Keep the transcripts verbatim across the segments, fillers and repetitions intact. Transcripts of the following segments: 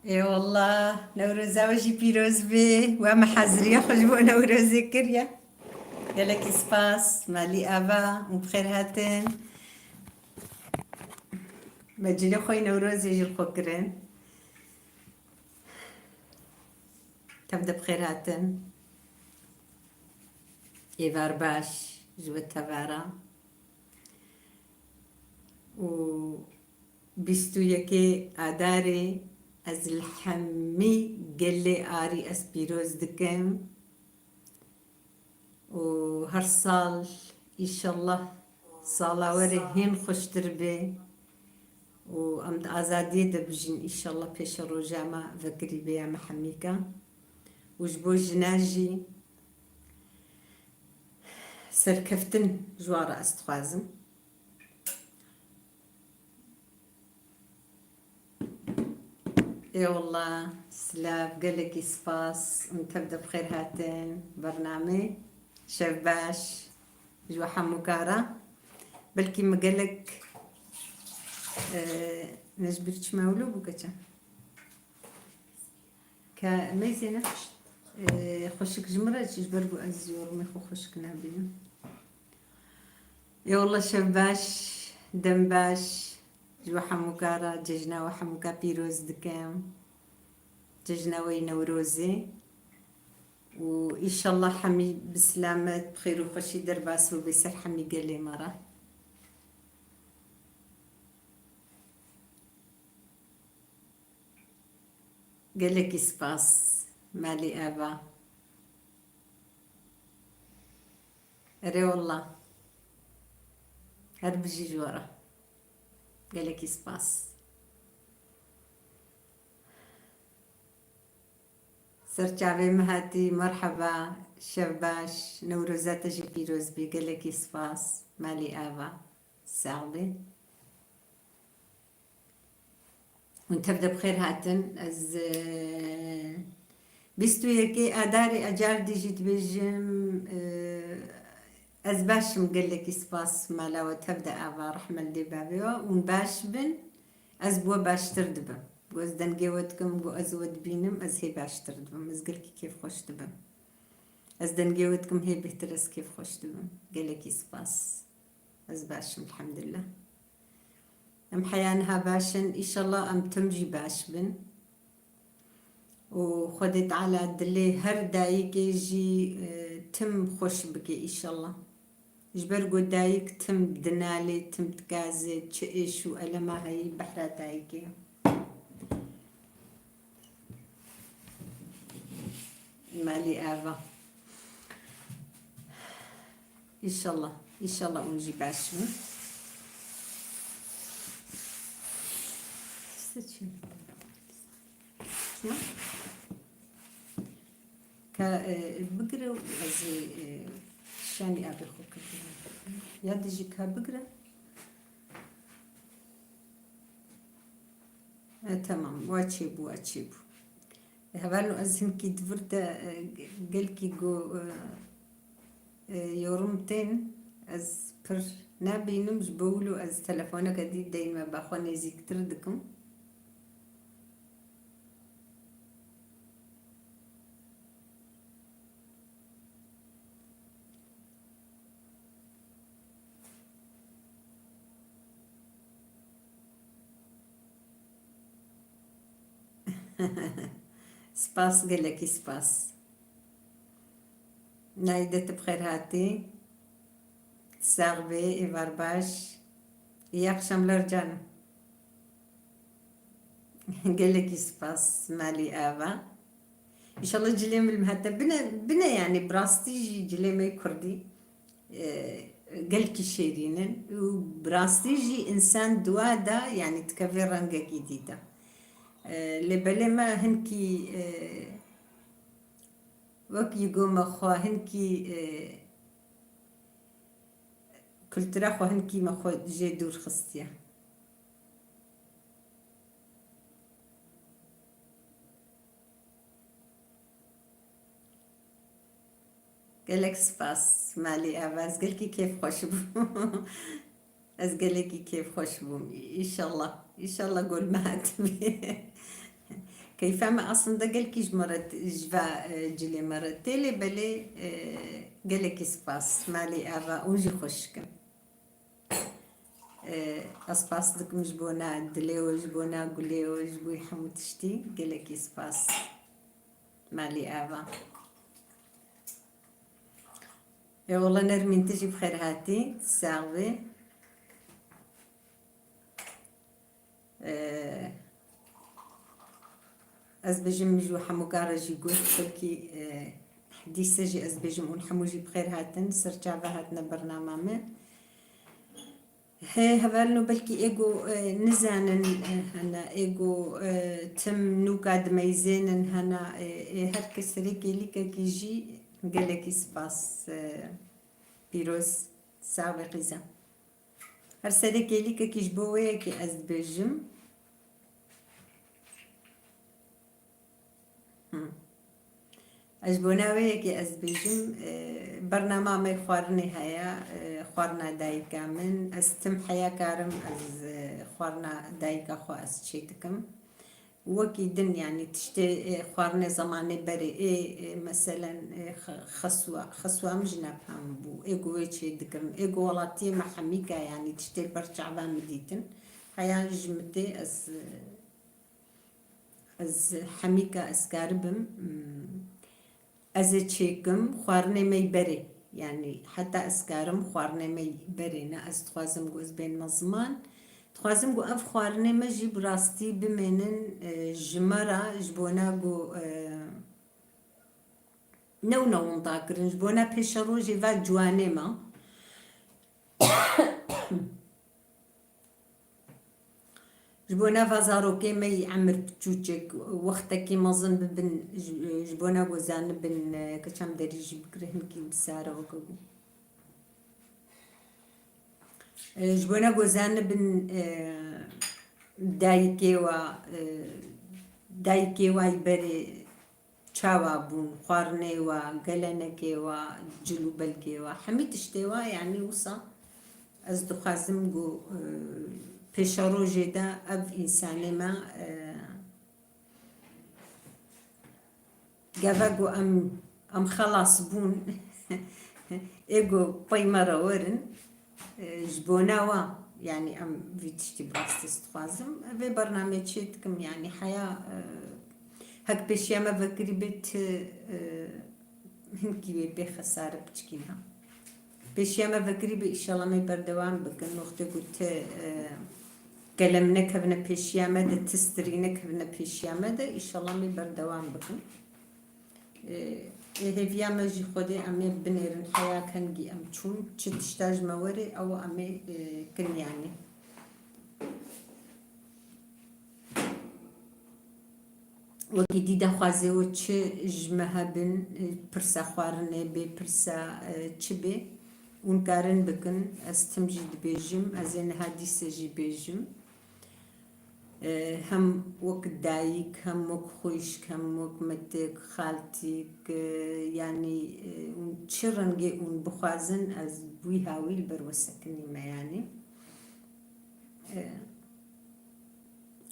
Ê wallah, Newroza we jî pîroz be. We me heziriya xwe ji bo Newrozê kiriye. Gelekî spas, malî ava û bi xêr hatin. Me cilê xwe yê Newrozê jî li xwe kirin. Tev de bi xêr hatin. Êvar baş ji we tevara. Û bîst û yekê Adarê ez li hemî gelê Arî ez pîroz dikim. Û her sal, îşallah, sala were hîn xweştir be û em di azadiyê de bijîn, îşallah, pêşeroja me vekirî be ya me hemîka. Û ji bo jina jî serkeftin ji wan re ez dixwazim. Ê wallah, silav, gelekî spas. Em tev de bi xêr hatin bernamê. Şev baş ji we hemû kara. Belkî min gelek, e, ne ji bîr çima wilo bû keçe. Ka meyzê ne? E, xweşik ji min re çi, ji ber ku ez yorumê xwe xweşik nabînim. Ê wallah, şev baş, dem baş. Ji we hemûka re cejna we hemûka pîroz dikim. Cejna we yê Newrozê. Û îşallah hemî bi silamet, bi xêr û xweşî derbas bibê ser hemî gelê me re. Gelekî spas, malî ava. Erê wallah. Her bijî ji we re. Gelekî spas. Ser çavê min hatî, merheba, şev baş, Newroza te jî pîroz bî, gelekî spas, malî ava, sax bî. Hûn tev de bi xêr hatin. Ez, e, bîst û yekê Adarê, ez car dî jî dibêjim, e, ez baş im, gelekî spas, mala we tev de ava, rehme li dê bavê we, hûn baş bin, ez bi we baştir dibim. Ku ez dengê we dikim, ku ez we dibînim, ez hê baştir dibim, ez gelkî kêfxweş dibim. Ez dengê we dikim, hê bêhtir ez kêfxweş dibim. Gelekî spas. Ez baş im, elhamdulillah. Em heya niha baş in, îşallah em tim jî baş bin. Û Xwedê Teala dilê her dayikê jî, e, tim xweş bike, îşallah. Ji ber ku dayik tim dinalê, tim dikazê, çi êş û elema heyî behra dayikê ye. Malî ava. Înşallah, înşallah hûn jî baş bin. Seçin. Şuna. Ka, e, bigire û ez ê, e, şanî avê xwe kirdim. Ya dijî ka bigire. E, temam, wa çêbû, wa çêbû. E, hevalno ez hinkî di vir de, e, gelkî go, e, e, yorum tên, ez pir nabînim, ji bo wilo ez telefoneke dî deyme, ba xwe nêzîktir dikim. Spas, gelekî spas. Naîde, tu bi xêr hatî. Sax bê, êvar baş. İyi akşamlar canım. Gelekî spas, malî ava. Înşallah cilê min li hete bine, bine, yanî bi rastî jî cilê me kurdî, e, gelkî şêrîn in û bi rastî jî însan dua da, yanî dikeve rengekî dî de. E, lê belê me hinkî, e, wek yî go me xwe hinkî, e, kultura xwe hinkî me xwe jê dûr xistiye. Gelek spas, malî ava, ez gelkî kêfxweş bûm. Ez gelekî kêfxweş bûm. Înşallah, înşallah gol me hatibî. Keyfa me aslında gelkî ji me re t-, ji va, e, cilê me re tê, lê belê, e, gelekî spas. Malê ava û jî xweşik in. E, ez spas dikim ji bona dilê we, ji bona gulê we, ji bo hemû tiştî. Gelekî spas. Malê ava. E, wala Nermîn, tu jî bi xêr hatî. Sax bî. Ee, ez bêjim ji hemûka re jî got, belkî, e, dîse jî ez bêjim hûn hemû jî bi xêr hatin, ser çava hatine bernama min. Hê hevalno belkî ê ku, e, nizanin, e, hene, ê ku, e, tim nûka dimeyzênin hene, e, e, her kes serê kêlîkekî jî gelekî spas, e, pîroz, sax be qîza. Her serê kêlîkekî ji bo wê yekê ez dibêjim. Hı. Ez ji bona wê yekê ez dibêjim, e, bernama me xwarinê heye, e, xwarina dayika min. Ez tim heya karim, ez, e, xwarina dayika xwe ez çê dikim. Wekî din, yanî tiştê, e, xwarinê zemanê berê ê, e, meselen, e, xe-, xeswa, xeswa min jî nefhem bû. Ê ku wê çê dikirin. Ê ku welatiyê me hemîka, yanî tiştê ber çava min dîtin. Heya ji min tê ez, e, ez hemîka ez karibim, mm, ez ê çêkim, xwarinê me yî berê. Yanî heta ez karim xwarinê me yî berê. Ne ez dixwazim ku ez bênime ziman. Dixwazim ku ev xwarinê me jî bi rastî bimênin, e, ji me re, ji bona ku, e, ne wina winda kirin, ji bona pêşerojê va ciwanê me. Ji bona va zarokê me yî emir piçûçik, wextekî mezin bibin, ji, ji bona ku zanibin, e, keça min derî jî bigire, hinkî bi sare weke ku. E, ji bona ku zanibin, e, dayikê wa, e, dayikê wa yî berê çawa bûn, xwarinê wa, gelenekê wa, cil û belgê wa, hemî tiştê wa, yanî wisa ez dixwazim ku, e, pêşerojê de ev însanê me, e, geve ku em, em xelas bûn, ê ku pey me re werin, e, ji bona wa, yanî em vî tiştî bi rastî dixwazim. Vê bernameyê çê dikim, yanî heya, e, hek pêşiya me vekirî bê ti, e, hinkî wê bê xesare piçkî ne. Pêşiya me vekirî bê, îşallah me berdewam bikin. Wextê ku ti, e, kelem nekevine pêşiya me de, ti stirî nekevine pêşiya me de, îşallah me berdewam bikin. E, ê hêviya me jî Xwedê em ê binêrin heya kengî em çûn, çi tişta ji me werê, ew em ê, e, kin yanî. Wekî dî daxwazê we çi ji me hebin, e, pirsa xwarinê bê, pirsa, e, çi bê, hûn karin bikin. Ez tim jî dibêjim, ez ê niha dîse jî bêjim. E, hem wek dayik, hem wek xwişk, hem wek metik, xaltîk, e, yanî, e, hûn çi rengê hûn bixwazin, ez bi wî hawî li ber we sekinîme, yanî. E,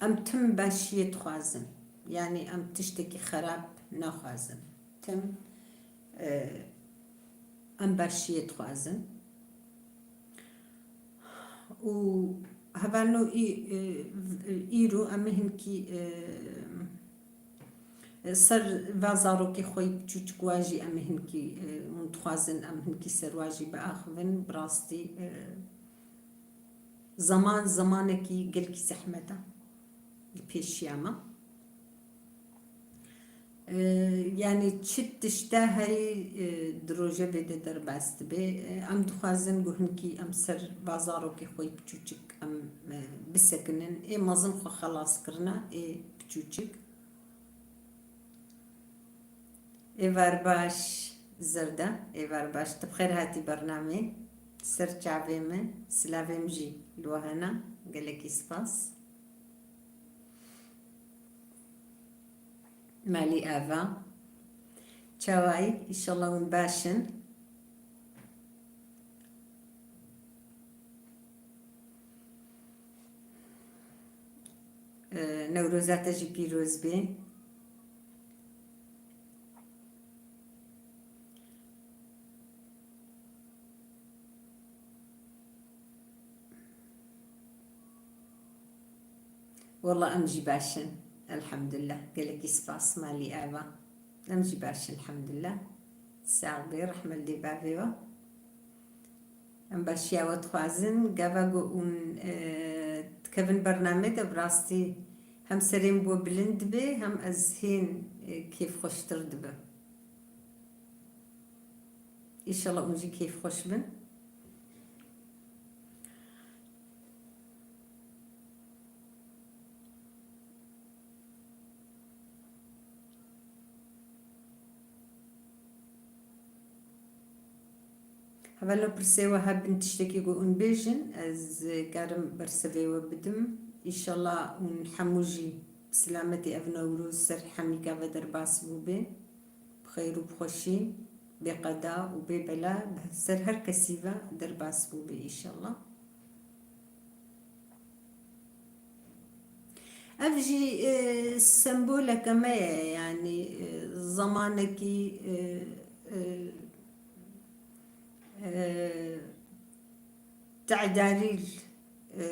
em tim başiyê dixwazin. Yanî em tiştekî xerab naxwazin. Tim, e, em başiyê dixwazin. Û hevalno î-, e, îro em ê hinkî, e, ser va zarokê xwe yî biçûçik wa jî em ê hinkî, e, hûn dixwazin em hinkî ser wa jî biaxivin. Bi rastî, e, zeman zemanekî gelkî zehmet e li pêşiya me. E, yanî çi tişta heyî, e, di rojevê de derbas dibe. E, em dixwazin ku hinkî em ser va zarokê xwe yî piçûçik em, e, bisekinin. Ê mezin xwe xelas kirine, ê piçûçik. Êvar baş Zerda, êvar baş. Tu bi xêr hatî bernamê. Ser çavê min, silavê min jî li we hene. Gelekî spas. Malî ava. Çawayî, înşallah hûn baş in. Ee, Newroza te jî pîroz bê. Wela em jî baş in. Elhamdulillah. Gelekî spas malî ava. Em jî baş in, elhamdulillah. Sax bê, rehme li dê bavê we. Em başiya we dixwazin. Gava ku hûn, e, dikevin bernamê de, bi rastî hem serê min bo bilind dibe, hem ez hên, e, kêfxweştir dibim. Înşallah hûn jî kêfxweş bin. Hevalno, pirsê we hebin, tiştekî ku hûn bêjin, ez karim bersivê we bidim. Înşallah hûn hemû jî bi silametî ev Newroz ser hemîka ve derbas bûbe, bi xeyr û bi xweşî, bê qeda û bê bela, bi ser her kesî ve derbas bûbe înşallah. Ev jî, e, semboleke me ye, yanî, e, zamanekî, e, e, e, te'darîl, e,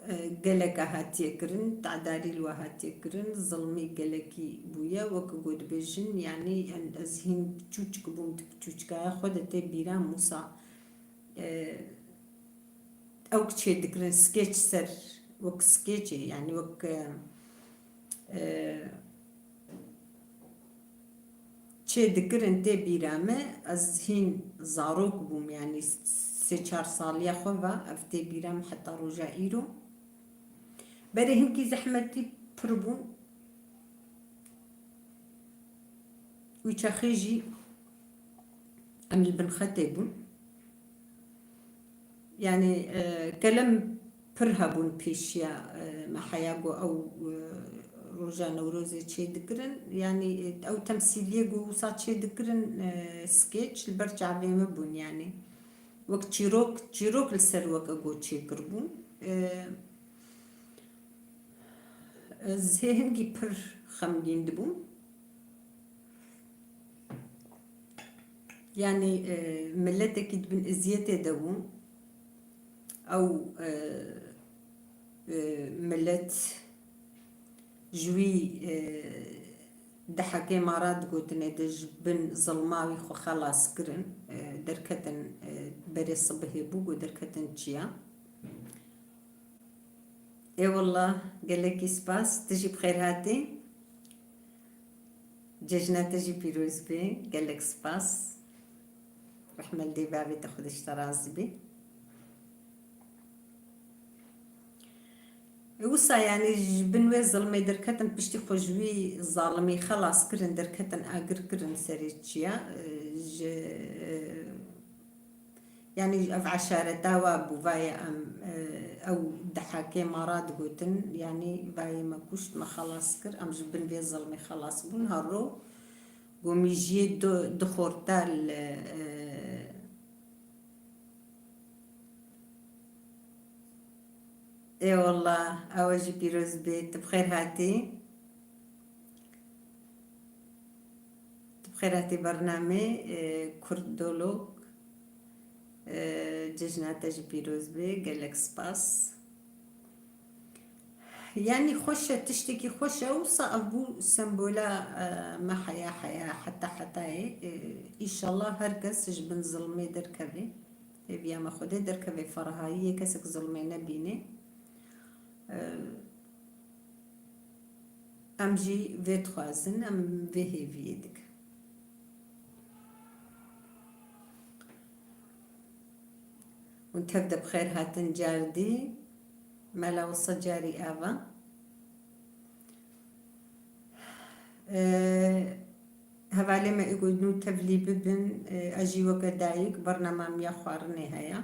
e, geleke hatiye kirin, te'darîl we hatiye kirin, zilmî gelekî bûye, wek ku dibêjin, yanî en-, ez hîn piçûçik bûm, di piçûçikaya xwe de tê bîra min wisa, e, ew çê dikirin skeç ser, wek skeçê, yanî wek, e, e, çê dikirin tê bîra me, ez hîn zarok bûm, yanî sê çar saliya xwe ve ev tê bîra me heta roja îro. Berê hinkî zehmetî pir bû. Wî çaxê jî em li bin xetê bûn. Yanî, e, kelem pir hebûn pêşiya, e, me heya ku ew, e, roja Newrozê çê dikirin. Yanî, e, ew temsîliyê ku wisa çê dikirin, e, skeç li ber çavê me bûn, yanî. Wek çîrok, çîrok li ser weke ku çêkiribûn. E, ez hê hingî pir xemgîn dibûm. Yanî, e, miletekî di bin eziyetê de bû. Ew, e, e, milet ji wî, e, dehekê mara digotinê de ji bin zilma wî xwe xelas kirin, e, derketin, e, berê sibihê bû ku derketin çiya. Ê wallah, gelekî spas. Tu jî bi xêr hatî. Cejna te jî pîroz be. Gelek spas. Rehme li dê bavê te, Xwedê ji te razî be. Wisa, yanî, ji bin wê zilmê derketin, piştî xwe ji wî zalimî xelas kirin, derketin agir kirin serê çiya, e, ji, e, Yanî ev eşareta wa bû, vayê em, e, ew dehekê mara digotin, yanî vayê me kuşt, me xelas kir, em ji bin vê zilmê xelas bûn. Her ro ku mîjiyê du, du xorta li, e, ê wallah, ew jî pîroz bê, tu bi xêr hatî. Tu bi xêr hatî bernamê, e, Kurdolog. E, cejna te jî pîroz be, gelek spas. Yanî xweş e, tiştekî xweş e, wisa ev bû sembola, e, me heya heya, heta hetayê. E, îşallah her kes ji bin zilmê derkeve. Hêviya me Xwedê derkeve ferahiyê, kesek zilmê nebîne. E, Em jî vê dixwazin, em vê hêviyê dikin. Hûn tev de bi xêr hatin car dî. Mela wisa carî ava. Ee, Hevalê me ê ku nû tevlî bibin, e, ez jî weke dayik bernama min ya xwarinê heye.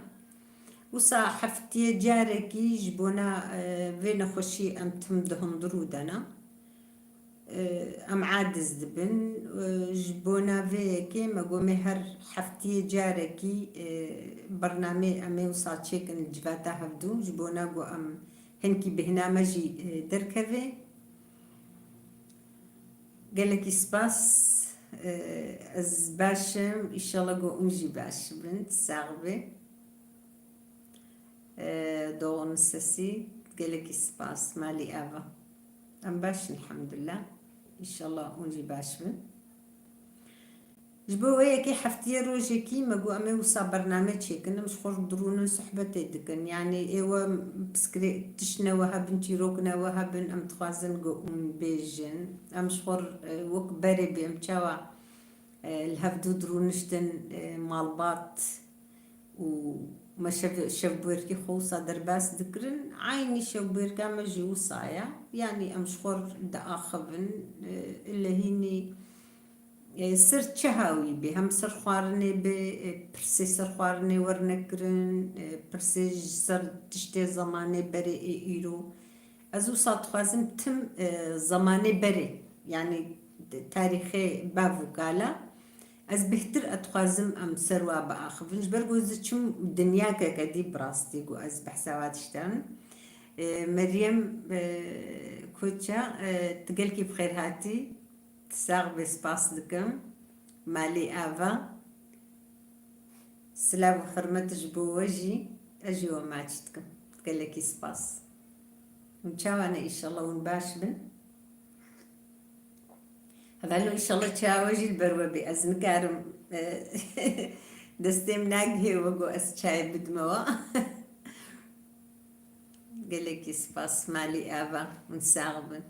Wisa heftiyê carekî ji bona, e, vê nexweşî em tim di hundirû de ne. E, em aciz dibin. E, ji bona vê yekê me got me her heftiyê carekî, e, bernamê em ê wisa çêkin civata hevdû. Ji bona ku em hinkî bêhna me jî, e, derkeve. Gelekî spas. E, ez baş im. Înşallah ku hûn jî baş bin. Sax be. E, Doğu'nun Sesi. Gelekî spas, malî ava. Em baş in, elhamdulillah. Înşallah hûn jî baş bin. Ji bo wê yekê heftiyê rojekî me got em ê wisa bername çêkin, em ji xwe re dirûnin sohbetê dikin. Yanî ê we piskirê tişt ne we hebin, çîrok ne we hebin, em dixwazin got hûn bêjin. Em ji xwe re, e, wek berê bê em çawa, e, li hevdû dirûniştin, e, malbat û me şev-, şevbûyerkî xwe wisa derbas dikirin. Eynî şevbûyerka me jî wisa ye. Yanî em ji xwe re diaxivin, e, li hînî, e, ser çi hawî bê, hem ser xwarinê bê, e, pirsê ser xwarinê wernekirin, e, pirsê ji ser tiştê zemanê berê ê îro. Ez wisa dixwazim tim, e, zemanê berê, yanî tarîxê bav û kala, ez bêhtir ez dixwazim em ser wa biaxivin. Ji ber ku ez diçim dinyakeke dî bi rastî ku ez behsa wa tiştan. E, Meryem, e, Koça, e, tu gelkî bi xêr hatî. Sax bê, spas dikim. Malî ava. Silav û hurmet ji bo we jî, ez jî we maç dikim. Gelekî spas. Hûn çawa ne, înşallah hûn baş bin. Hevalno, înşallah çaya we jî li ber we bê. Ez nikarim, e, destê min nagihê we ku ez çayê bidime we. Gelekî spas, malî ava, hûn sax bin.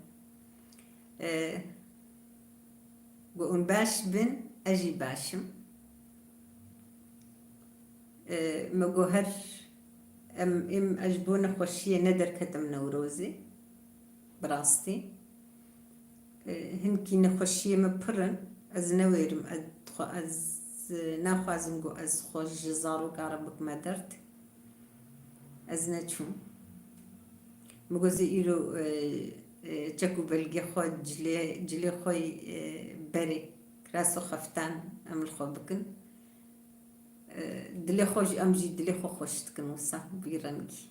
E, Ku hûn baş bin, ez jî baş im. E, me got her em, em, ez ji bo nexweşiyê nederketim Newrozê. Bi rastî. E, hinkî nexweşiyê me pir in. Ez newêrim, ez, ez naxwazim ku ez xwe ji zaroka re bikime derd. Ez neçûm. Min got, zê îro, e, e, çek û belgê xwe, cilê, cilê xwe, e, berê, kiras û xeftan em li xwe bikin. E, dilê xwe jî, em jî dilê xwe xweş dikin wisa, bi vî rengî.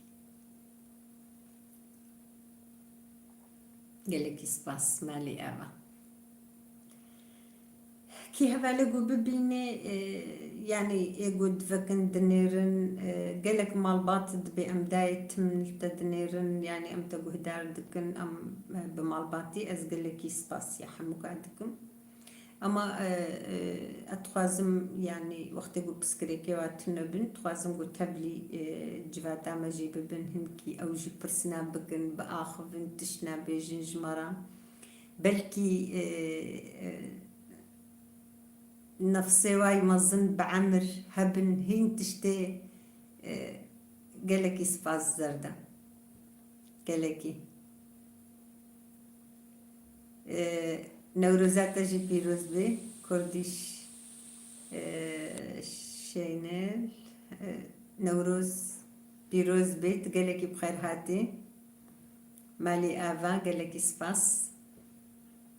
Gelekî spas, malî ava. Kî hevalê ku bibînê, e, yanî ê ku divekin dinêrin, e, gelek malbat dibê em dayê tim li te dinêrin, yanî em te guhdar dikin, em, e, bi malbatî ez gelekî spasiya hemûka dikim. Ama, e, e, ez dixwazim, yanî wextê ku piskirêkê wa tune bin, dixwazim ku tevlî, e, civata me jî bibin, hinkî ew jî pirsina bikin, biaxivin, tiştna bêjin ji me re. Belkî, e, e, nefsê wayî mezin bi emir hebin, hîn tiştê, e, gelekî spas Zerda. Gelekî. E, Newroza te jî pîroz be, Kurdiş, e, Şeynel, e, Newroz pîroz be, tu gelekî bi xêr hatî. Malî ava, gelekî spas.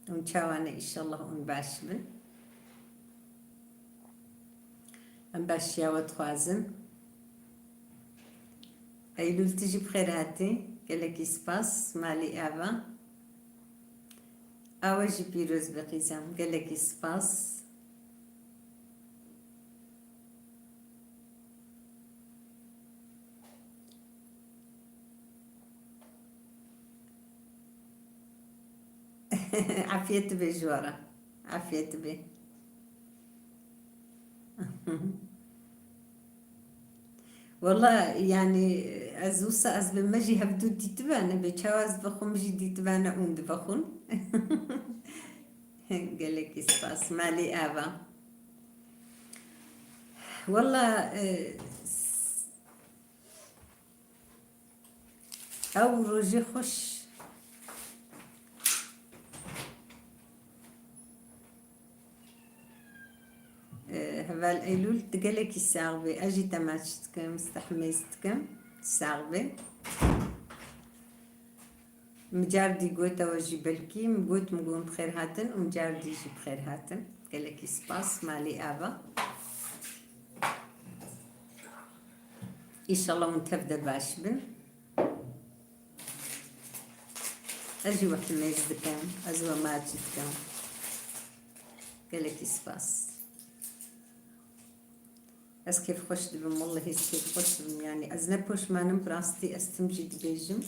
Hûn çawa ne, înşallah hûn baş bin. Em başiya we dixwazin. Eylûl, tu jî bi xêr hatî. Gelekî spas. Malî ava. A we jî pîroz be qîzem. Gelekî spas. Afiyet be ji we re. Afiyet be. Wela, yanî, ez wisa ez bi me jî hevdû dîtibe ne, bê çawa ez dibe xwe min jî dîtibe ne hûn dibe xwe. Gelekî spas. Malî ava. Wela, e, s-, ew rojê xweş. E, heval Eylûl, tu gelekî sax bî. Ez jî te maç dikim, stehmêz dikim. Sax bî. Min cardî gote we jî belkî, min got, min got bi xêr hatin û min cardî jî bi xêr hatin. Gelekî spas, malî ava. Înşallah hûn tev de baş bin. Ez jî we himêz dikim, ez we maç dikim. Gelekî spas. Ez kêfxweş dibim, wellehî ez kêfxweş dibim. Yanî ez ne poşman im, bi rastî ez tim jî dibêjim.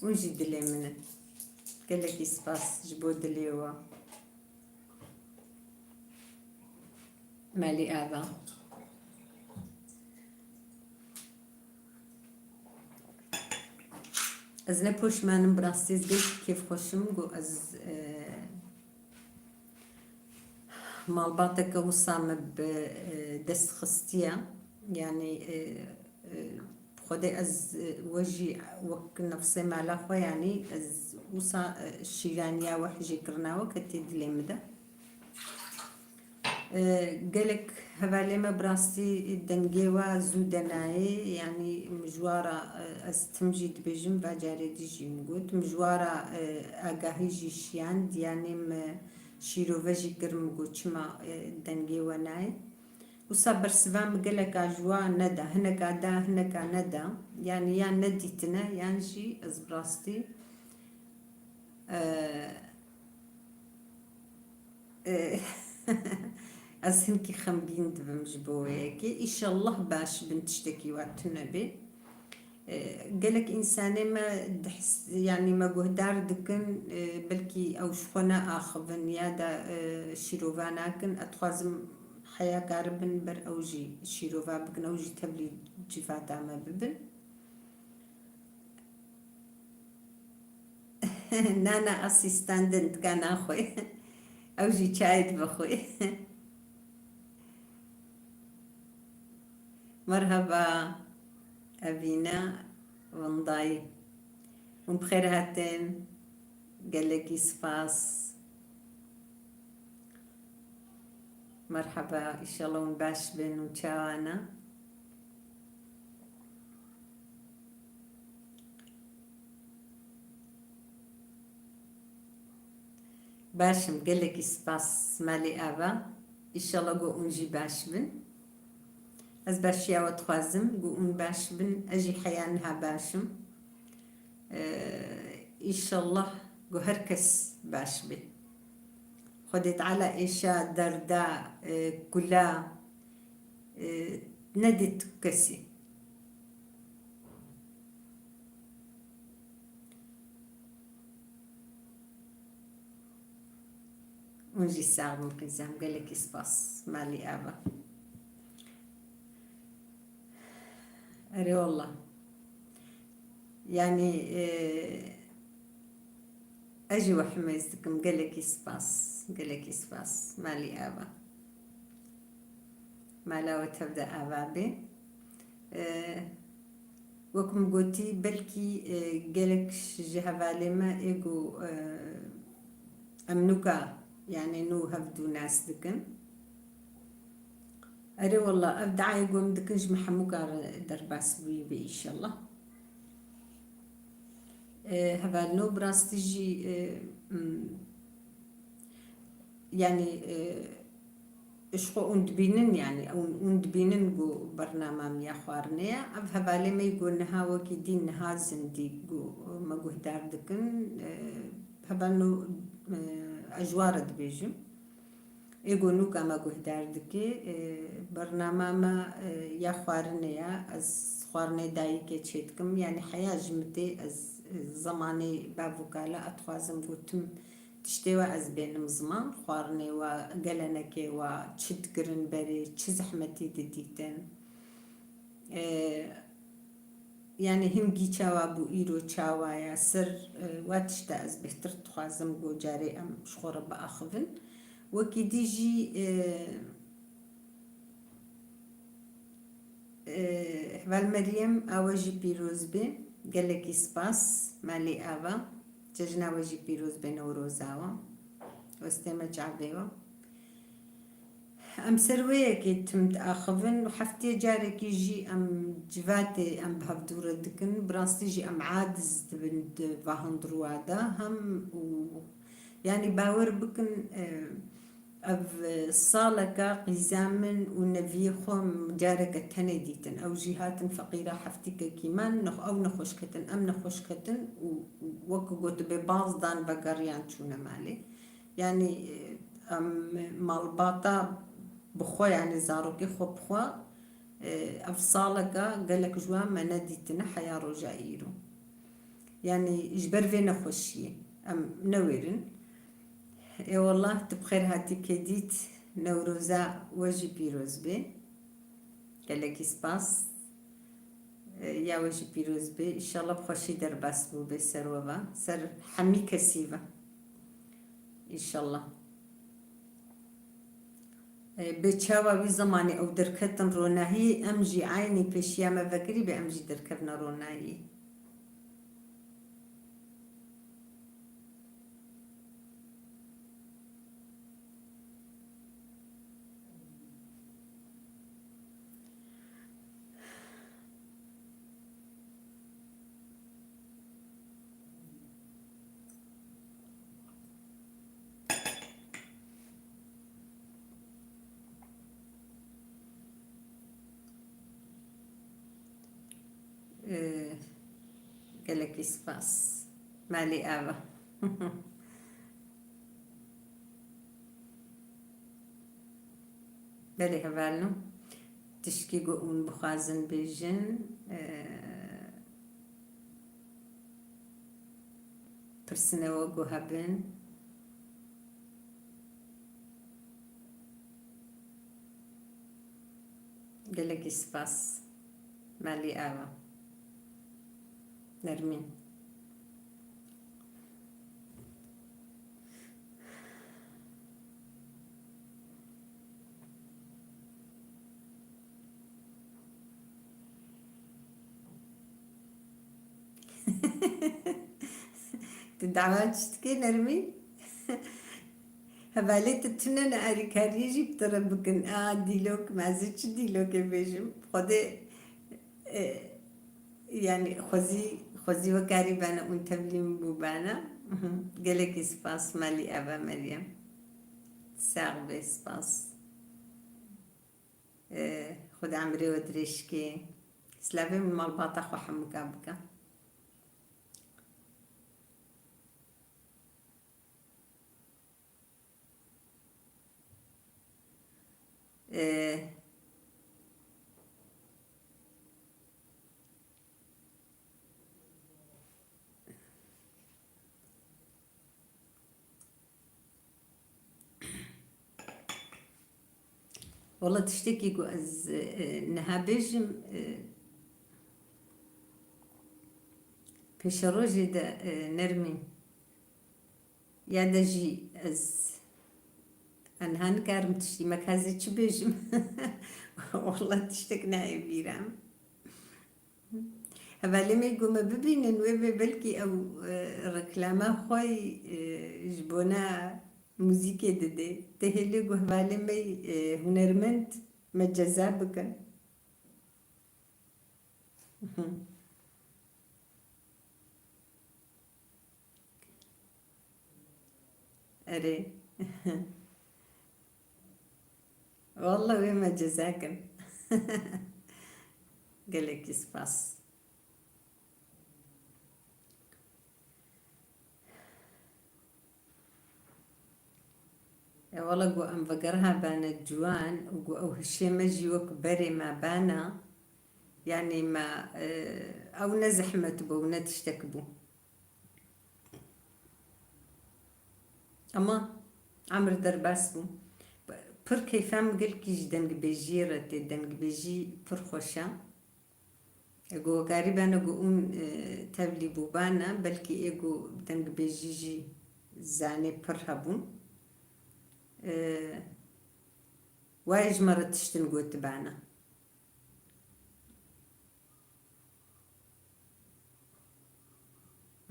Hûn jî dilê min in. Gelekî spas ji bo dilê we. Malî ava. Ez ne poşman im, bi rastî ez gelek kêfxweş im ku ez, e, malbateke wisa min bi, e, dest xistiye. Yanî, e, e, Xwedê ez, e, we jî wek nefsê mala xwe, yanî ez wisa, e, şîraniya we hijêkirina we ketî dilê min de. E, gelek hevalê me bi rastî dengê we zû de nayê, yanî min ji wa re, e, ez tim jî dibêjim, va carê dî jî min got, min ji wa re, e, agahî jî şiyand, yanî min şîrove jî kir, min got, çima, e, dengê we nayê? Wisa bersiva min geleka ji wa neda, hineka da, hineka neda. Yanî yan nedîtine, yan jî ez bi rastî, e, e, ez hinkî xemgîn dibim ji bo wê yekê. Îşellah baş bin, tiştekî wa tune bê. E, gelek însanê me dihs-, yanî me guhdar dikin, e, belkî ew ji xwe neaxivin ya da, e, şîrova nakin. Ez dixwazim heya karibin ber ew jî şîrova bikin, ew jî tevlî civata me bibin. Na, na, asîstandin dika naxwe. Ew jî çayê dibixwe. Merhaba, Evîna Windayî. Hûn bi xêr hatin. Gelekî spas. Merhaba, înşallah hûn baş bin û çawa ne? Baş im, gelekî spas malê ava. Înşallah ku hûn jî baş bin. Ez başiya we dixwazim ku hûn baş bin. Ez jî heya niha baş im. Ee, înşallah ku her kes baş be. Xwedê Teala êşa, derda, e, kula, e, nedê tu kesî. Hûn jî sax bin qîzem, gelekî spas. Malî ava. Erê wallah. Yanî, e, ez jî we himêz dikim. Gelekî spas. Gelekî spas. Malî ava. Mala we tev de ava bê. E, wek min gotî, belkî, e, gelek ji hevalê me ê ku, e, em nûka, yanî nû hevdû nas dikin. Erê wallah, ev diayê ku em dikin ji me hemûka re derbas bûyî be înşallah. E, hevalino bi rastî jî, e, m, yanî, e, ji xwe hûn dibînin, yanî hûn, hûn dibînin ku bernama min ya xwarinê ye. Ev hevalê me ku niha wekî dî niha zindî ku me guhdar dikin, e, hevalino, e, ez ji wan re dibêjim. Ê ku nûka me guhdar dike, e, bernama me, e, ya xwarinê ye. Ez xwarinê dayikê çêdikim. Yanî heya ji min tê, ez, e, zemanê bav û kala ez dixwazim ku tim tiştê we ez bênim ziman. Xwarinê we, gelenekê we çi dikirin berê, çi zehmetî didîtin. E, Yanî hingî çawa bû, îro çawa ye, ser, e, wa tişta ez bêhtir dixwazim ku carê em ji xwe re biaxivin. Wekî dî jî, e, e, heval Meryem, a we jî pîroz be. Gelekî spas, malê ava. Cejna we jî pîroz be, Newroza we. Westê me çavê we. Em ser wê yekê tim diaxivin û heftê carekî jî em civatê em bi hevdû re dikin. Bi rastî jî em aciz dibin di va hundirwa de. Hem û, yanî bawer bikin, e, ev saleka qîza min û neviyê xwe em careke tenê dîtin. Ew jî hatin feqîra heftîkekî me, nex-, ew nexweş ketin, em nexweş ketin û wek ku gotibê baz dan vegeriyan çûne malê. Yanî, e, em malbata bi xwe, yanî zarokê xwe bi xwe, e, ev saleka gelek ji wan me nedîtine heya roja îro. Yanî ji ber vê nexweşiyê em newêrin. Ê wallah, tu bi xêr hatî Kedît, Newroza we jî pîroz bê. Gelekî spas. E, ya we jî pîroz bê. Înşallah bi xweşî derbas bû bê ser we ve. Ser hemî kesî ve. Înşallah. E, bê çawa wî zemanê ew derketin ronahiyê, em jî eynî pêşiya me vekirî bê em jî derkevne ronahiyê. Ee, gelekî spas. Malî ava. Belê hevalno. Tişkî ku hûn bixwazin bêjin, e, pirsine we ku hebin. Gelekî spas. Malî ava. Nermîn. Tu dawa çi dikê Nermîn? Hevalê tu tune ne alîkariyê jî bi te re bikin. A dîlok, me ez ê çi dîlokê bêjim? Xwedê, e, yanî xwezî, xwezî we karî bene û tevlî min bû bana. Gelekî spas, malî ava Meryem. Sax bê, spas. E, Xwedê emrê we dirêj ke. Silavê min malbata xwe hemûka bike. Ee, Wala tiştekî ku ez, e, niha bêjim, e, pêşerojê de, e, Nermîn, ya de jî ez aniha nikarim tiştî me ka ez ê çi bêjim. Wala tiştek nayê bîra min. Hevalê me ku me bibînin, wê bê belkî ew, e, reklama xwe, e, ji bona muzîkê didê. Tê hêlê ku hevalê me, e, hunermend me ceza bikin. Erê. Walla wê me ceza kin. Gelekî spas. E, wala ku em vegeriha bane ciwan û ku ew hişê me jî wek berê me bana, yanî me, e, ew ne zehmet bû, ne tiştek bû. Ama emir derbas bû. Pir keyfa min gelkî ji dengbêjiyê re tê, dengbêjî pir xweş e. Ego karî bene ku hûn, e, tevlî bûbane, belkî ê ku dengbêjî jî zanê pir hebûn. E, wayê ji me re tiştin gotibane.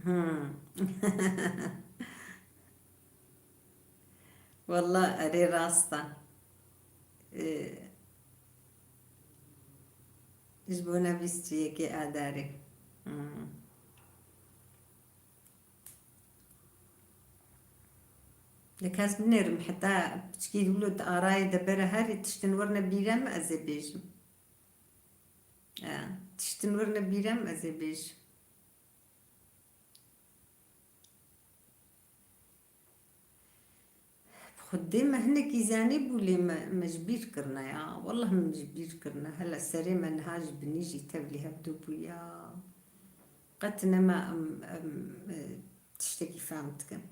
Hmm. Walla erê rast e. Ee, ji bona bîst û yekê Adarê. Hmm. Lê kes binêrim, heta piçkî wilo di arayê de bere herî tiştin werine bîra min, ez ê bêjim. E, tiştin werine bîra min, ez ê bêjim. Xwedê me hinekî zanî bû lê me, me ji bîr kirine ya. Wallah me ji bîr kirine. Hele serê me niha ji binî jî tevlî hevdû bû ya. Qet nema em, em, e, tiştekî fehm dikim.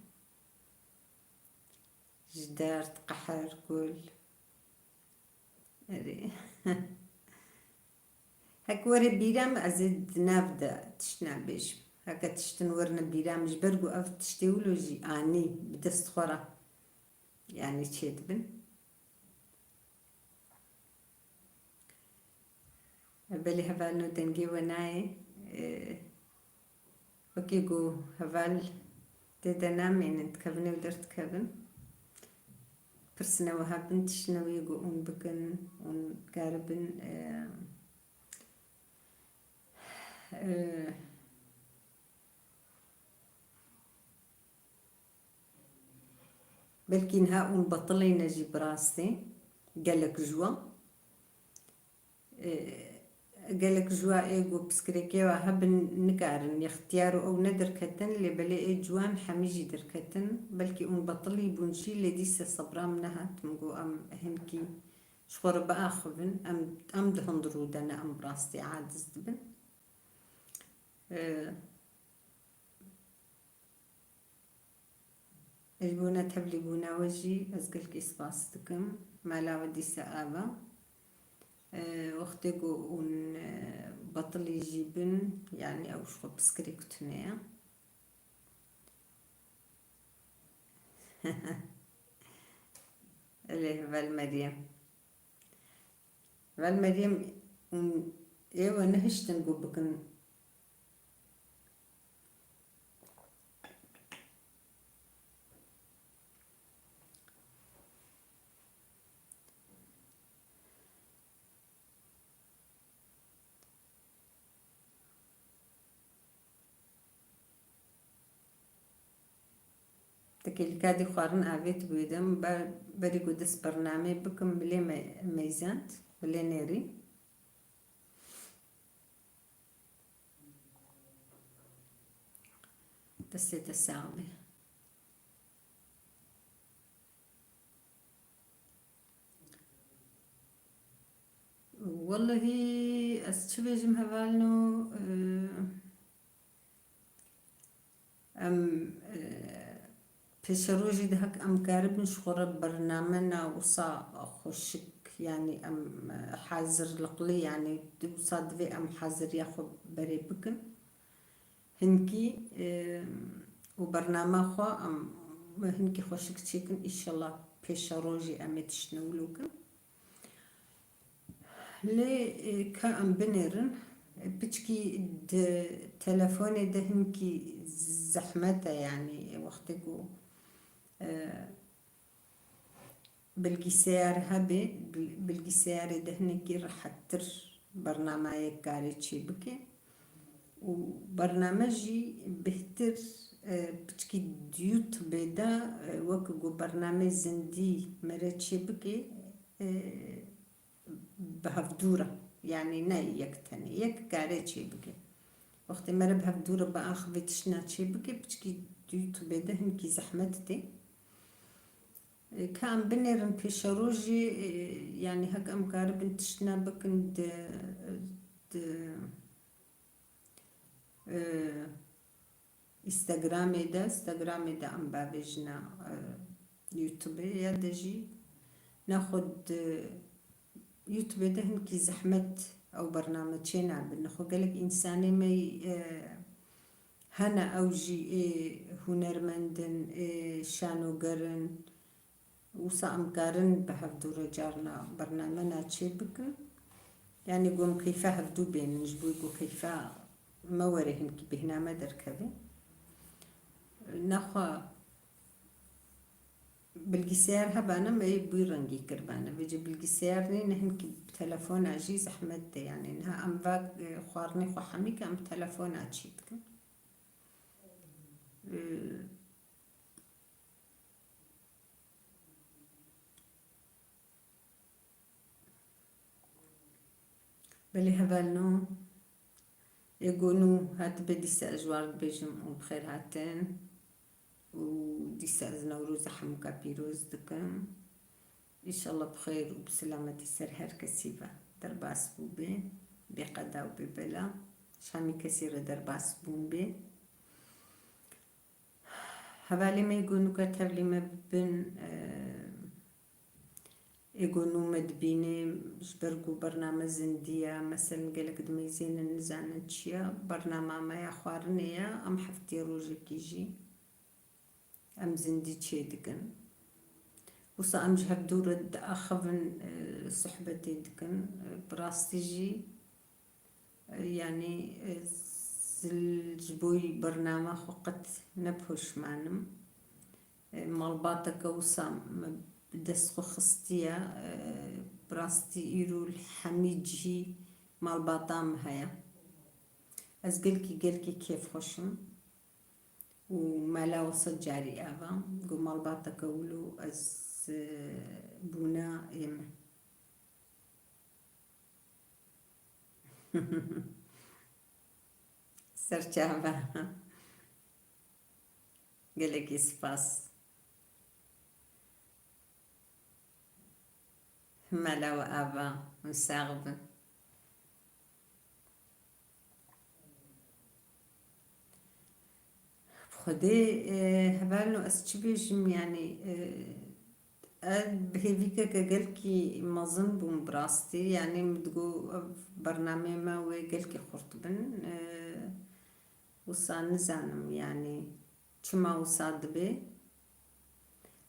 Ji derd, qeher, kul. Erê. Hek were bîra min, ez ê di nav de tişt nabêjim. Heke tiştin werine bîra min, ji ber ku ev tiştê wilo jî anî bi dest xwe re, yanî çêdibin. Belê hevalno dengê we nayê. E, wekî ku heval tê de namênin, dikevin û derdikevin. Pirsine we hebin, tiştine wê ku hûn bikin, hûn karibin, e, e, belkî niha hûn betilî ne jî bi rastî gelek ji wan. E, gelek ji wan ê ku piskirêkê we hebin nikarin, ixtiyar û ew ne derketin, lê belê ê ciwan hemî jî derketin. Belkî hûn betilî bûn jî, lê dîse sebra min nehat, min got em hinkî ji xwe re biaxivin, em, em di hundirû de ne, em bi rastî aciz dibin. E, Ji bona tevlîbûna we jî ez gelkî spas dikim. Mala we dîsa ava. E, wextê ku hûn, e, betilî jî bin, yanî ew ji xwe piskirêk tune ye. Elê heval Meryem. Heval Meryem, hûn ê we nehiştin ku bikin. Tekê li kadî xwarin avêt bûyê de min ber-, berî ku dest bernameyê bikim, milê me-, meyzand, milê nêrî. Destê te sax be. Wellehî ez çi bêjim hevalno, e, em, e, pêşerojî de hek em karibin ji xwe re bername na wisa xweşik, yanî em, e, hazirliqlî, yanî wisa divê em haziriya xwe berê bikin. Hinkî, e, û bernama xwe em hinkî xweşik çêkin. Înşallah pêşerojî em ê tiştine wilo kin. Lê, e, ka em binêrin, e, piçkî di telefonê de hinkî zehmet e, yanî wextê ku, e, bilgisayar hebe, bil-, bilgisayarê de hinekî rehettir bernameyek karê çê bike. Û bername jî bêhtir, e, piçkî di YouTube de, e, wek ku bernameyê zindî mere çê bike, e, bi hevdû re. Yanî ne yek tenê, yek karê çê bike. Wextê mere bi hevdû re biaxivê tiştna çê bike, piçkî di YouTube de hinkî zehmet tê. E, ka em binêrin pêşerojê, e, yanî hek em karibin tiştine bikin di, di, e, Instagramê de, Instagramê de em bavêjine, e, YouTubeê ya de jî nexwe di YouTubeê de hinkî zehmet ew bername çênabin. Nexwe gelek însanê me, e, hene ew jî ê hunermend in, ê şanoger in. Wisa em karin bi hevdû re carna bernamena çê bikin. Yanî ku em keyfa hevdû bênin, ji bo ku keyfa me were hinkî bêhname derkeve. Nexwe bilgisayar hebane me yê bûy rengî kiribane. Vêce bilgisayar nîne, hinkî bi telefona jî zehmet de. Yanî niha em va, e, xwarinê xwe hemî ke em bi telefona çê dikin. E, Belê hevalno, ê ku nû hatibe dîsa ez ji wan re dibêjim û bi xêr hatin û dîsa ez Newroza hemûka pîroz dikim. Înşallah bi xêr û bi selametî ser her kesî ve derbas bûbe, bê qeda û bê bela. Şamî kesî re derbas bûn bê. Hevalê me êgo nûke tevlî me bibin, e, êgo nû me dibîne, ji ber ku bername zindî ye, meselen gelek dimeyzênin nizanin çi ye, bernama me ya xwarinê ye, em heftê rojekî jî em zindî çêdikin. Wisa em ji hevdû re diaxivin, e, sohbetê dikin. E, bi rastî jî, e, yanî, e, zil ji bo bernama xwe qet ne poşman im. E, malbateke wisa me bi dest xwe xistiye. E, bi rastî îro li hemî cihî malbata min heye. Ez gelkî, gelkî kêfxweş im. û mala wisa carî ev e, ku malbateke wilo ez, e, bûna ê min. Serçava. Gelekî spas. Mala we ava û sax bin. Bi Xwedê, e, hevalno ez çi bêjim, yanî, e, ez bi hêvîkeke gelkî mezin bûm bi rastî, yanî min digot ev bernameyê me wê gelkî xurt bin. E, wisa nizanim, yanî çima wisa dibe.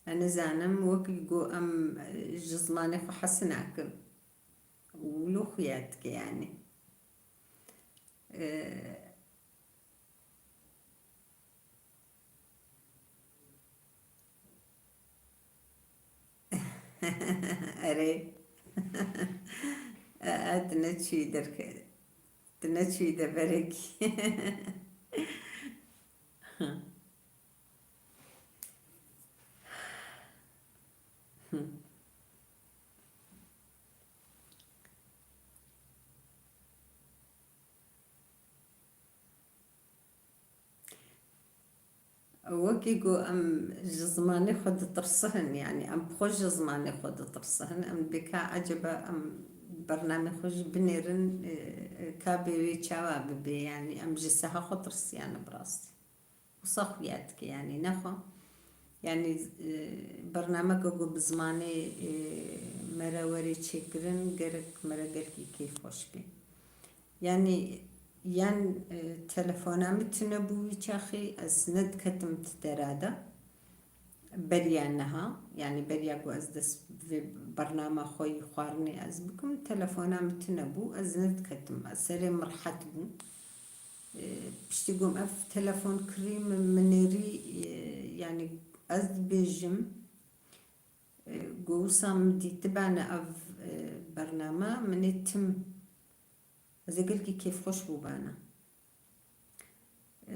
Ez nizanim, wekî ku em, e, ji zimanê xwe hez nakin. Wilo xuya dike, yanî. E, Erê. E, e, tu neçûyî derke-, tu neçûyî deverekî. Wekî ku em ji zimanê xwe ditirsihin, yanî em bi xwe ji zimanê xwe ditirsihin, em dibê ka eceba em bernamê xwe jî binêrin, e, e, ka bê wê çawa bibe, yanî em ji seha xwe tirsiyane bi rastî. Wisa xuya dike, yanî nexwe. Yanî, e, bernameke ku bi zimanê, e, me re were çêkirin, gerek me re gelkî kêfxweş bê. Yanî, yan, e, telefona min tune bû wî çaxê, ez nediketim ti dera de. Beriya niha, yanî beriya ku ez dest vê bernama xwe yî xwarinê ez bikim, telefona min tune bû, ez nediketim. Ez serê min rehet bû. E, piştî ku min ev telefon kirî, min, min nêrî, e, yanî ez dibêjim, e, ku wisa min dîtibane ev, e, bername, min ê tim, ez ê gelkî kêfxweş bûbana. E,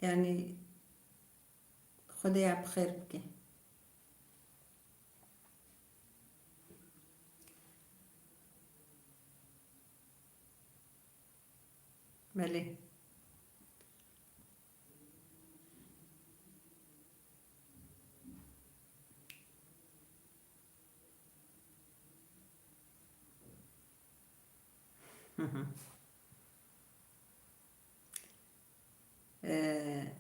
yanî Xwedê ya bi xêr bike. Belê. Hı hı. Ee,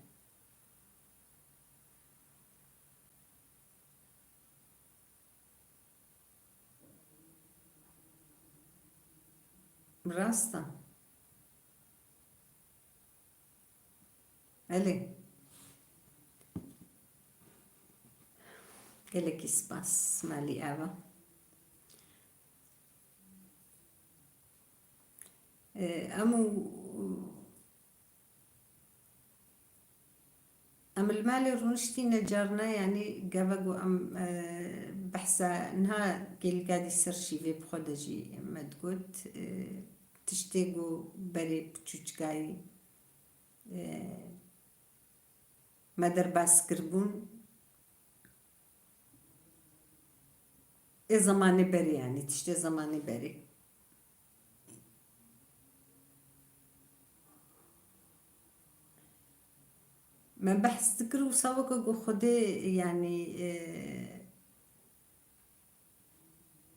Rast e. Elê. Gelekî spas, malî ava. Ee, em û Em li malê rûniştîne carna, yanî gava ku em, e, behsa niha gelîka dî ser şîvê bi xwe de jî me digot, e, tiştê ku berê piçûçikayî, e, me derbas kiribûn, ê zemanê berê, yanî tiştê zemanê berê. Me behs dikir wisa weke ku Xwedê, yanî, e,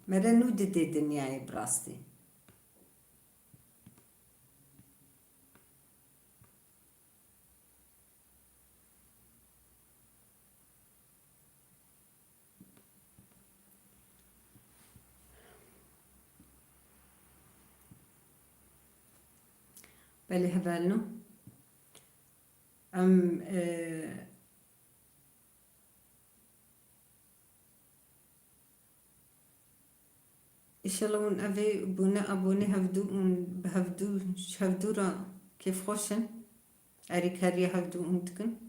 me re nû didê dinyayê bi rastî. Belê hevalno. Em, e, Înşallah hûn evê bûne abonê hevdû û bi hevdû, ji hevdû re kêfxweş in. Erîkariya hevdû hûn dikin.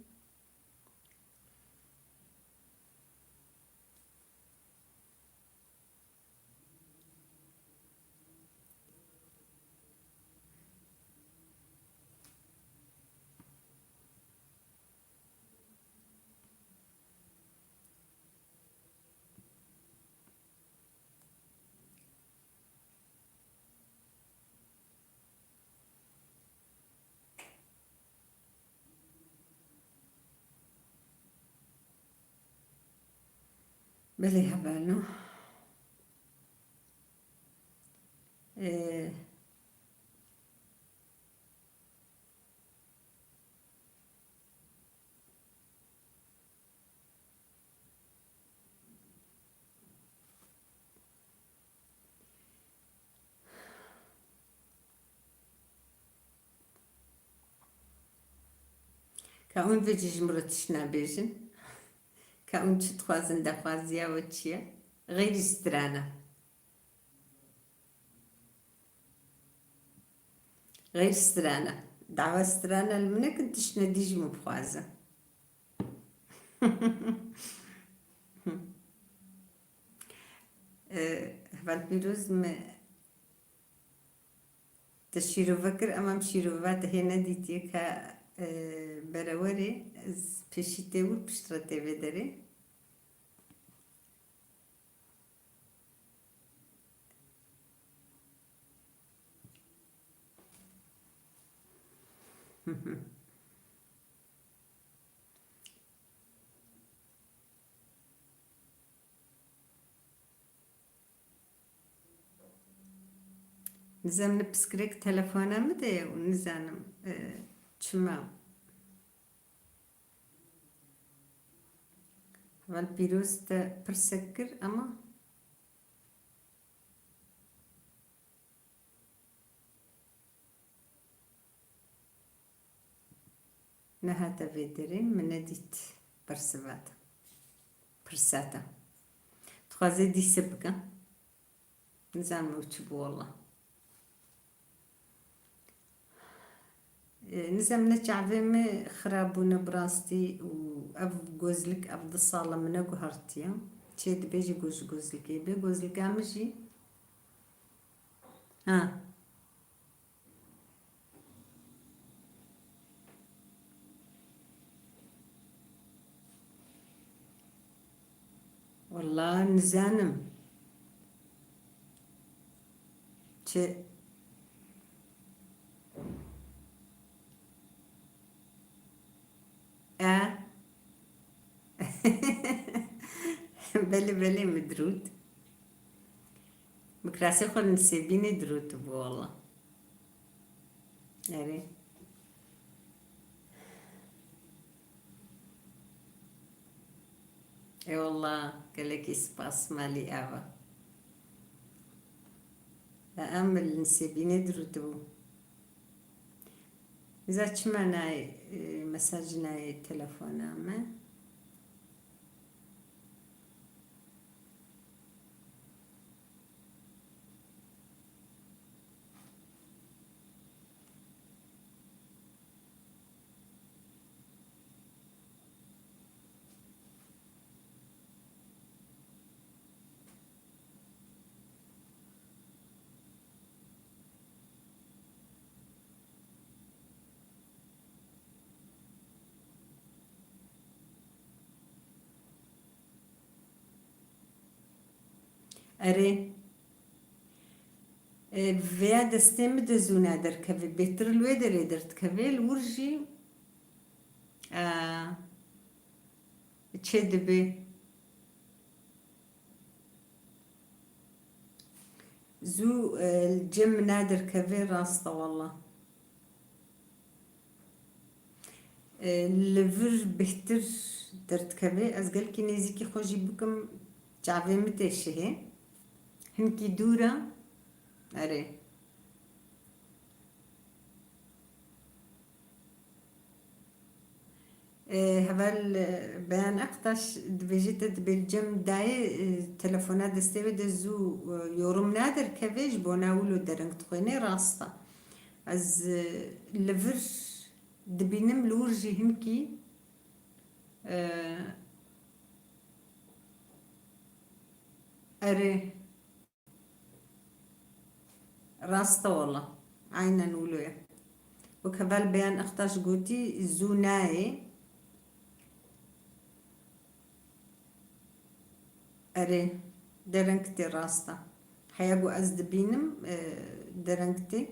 Belê hevalno. Ee, Ka hûn vê jî ji min re tişt nebêjin. Ka hûn çi dixwazin, daxwaziya we çi ye? Xeyrî strana. Xeyr strana. Dawa strana li min nekin, tiştine dî ji min bixwaze. Eh, heval Pîroz me te şîrove kir, ama em şîrova te hê nedîtiye ka, eh, berewerê ez pêşî tê wir piştre tê vê derê. Nizam ne piskirek telefona min de ye û nizanim, e, çima. Heval Pîroz te pirsek kir, ama nehate vê derê, min nedît bersiva te. Pirsa te. Dixwaze dîse bike. Nizanim ew çi bû wela. E, nizam ne çavê me xirab bûne bi rastî û ev gozlik ev du sal e min neguhertiye. Çê dibêje ku ji gozlikê bê. Gozlika min jî. Ha. Wela nizanim. Çi? E? Belê, belê, min dirût. Mikrasê xwe li Nisêbînê dirûtibû wela. Erê. Ê wela, gelekî spas, malî ava. E, em li Nisêbînê dirûtibû. Nizam çima nayê, e, mesaj nayê telefona me. Erê. E, vêya destê min de zû naderkeve. Bêhtir li wê derê derdikeve, li wir jî, e, çêdibe. Zû, e, li cem min naderkeve, rast e wela. E, li vir bêhtir derdikeve. Ez gelkî nêzîkî xwe jî bikim, çavê min tê şihê. Hinkî dûr e. Erê. E, heval, e, Beyan Aktaş dibêje te dibê li cem dayê, e, telefona destê wê de zû, e, yorum naderkeve, ji bona wilo dereng dixwêne, rast e. Ez, e, li vir dibînim, li wir jî hinkî, e, erê. Rast e wela. Aynen wilo ye. Wek heval Beyan Aktaş gotî, zû nayê. Erê, dereng tê, rast e. Heya ku ez dibînim, e, dereng tê.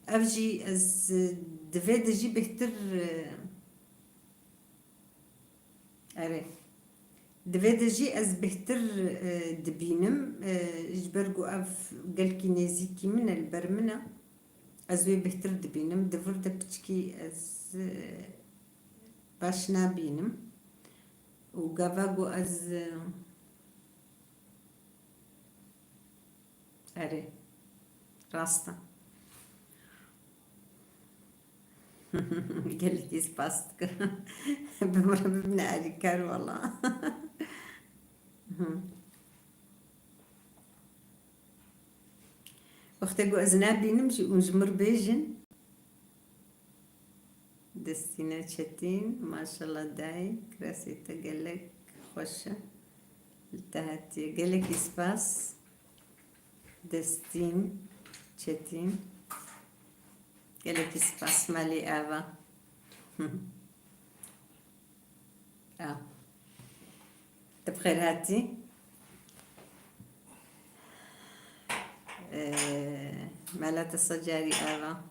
Ev jî ez, e, di vê de jî bêhtir, e, Erê. Di vê de jî ez bêhtir, e, dibînim. E, ji ber ku ev gelkî nêzîkî min e, li ber min e. Ez wê bêhtir dibînim. Di vir de piçkî ez, e, baş nabînim. Û gava ku ez, e, Erê. Rast e. Gelekî spas dikim. Bi min re bibine alîkar wela. Wextê ku ez nabînim jî û ji mir bêjin. Destîne Çetîn, maşallah dayê, kirasê te gelek xweş e. Li te hatiye. Gelekî spas. Destîn Çetîn. Gelekî spas malî ava. A. Te bi xêr hatî. Ee, mela te sed carî ava.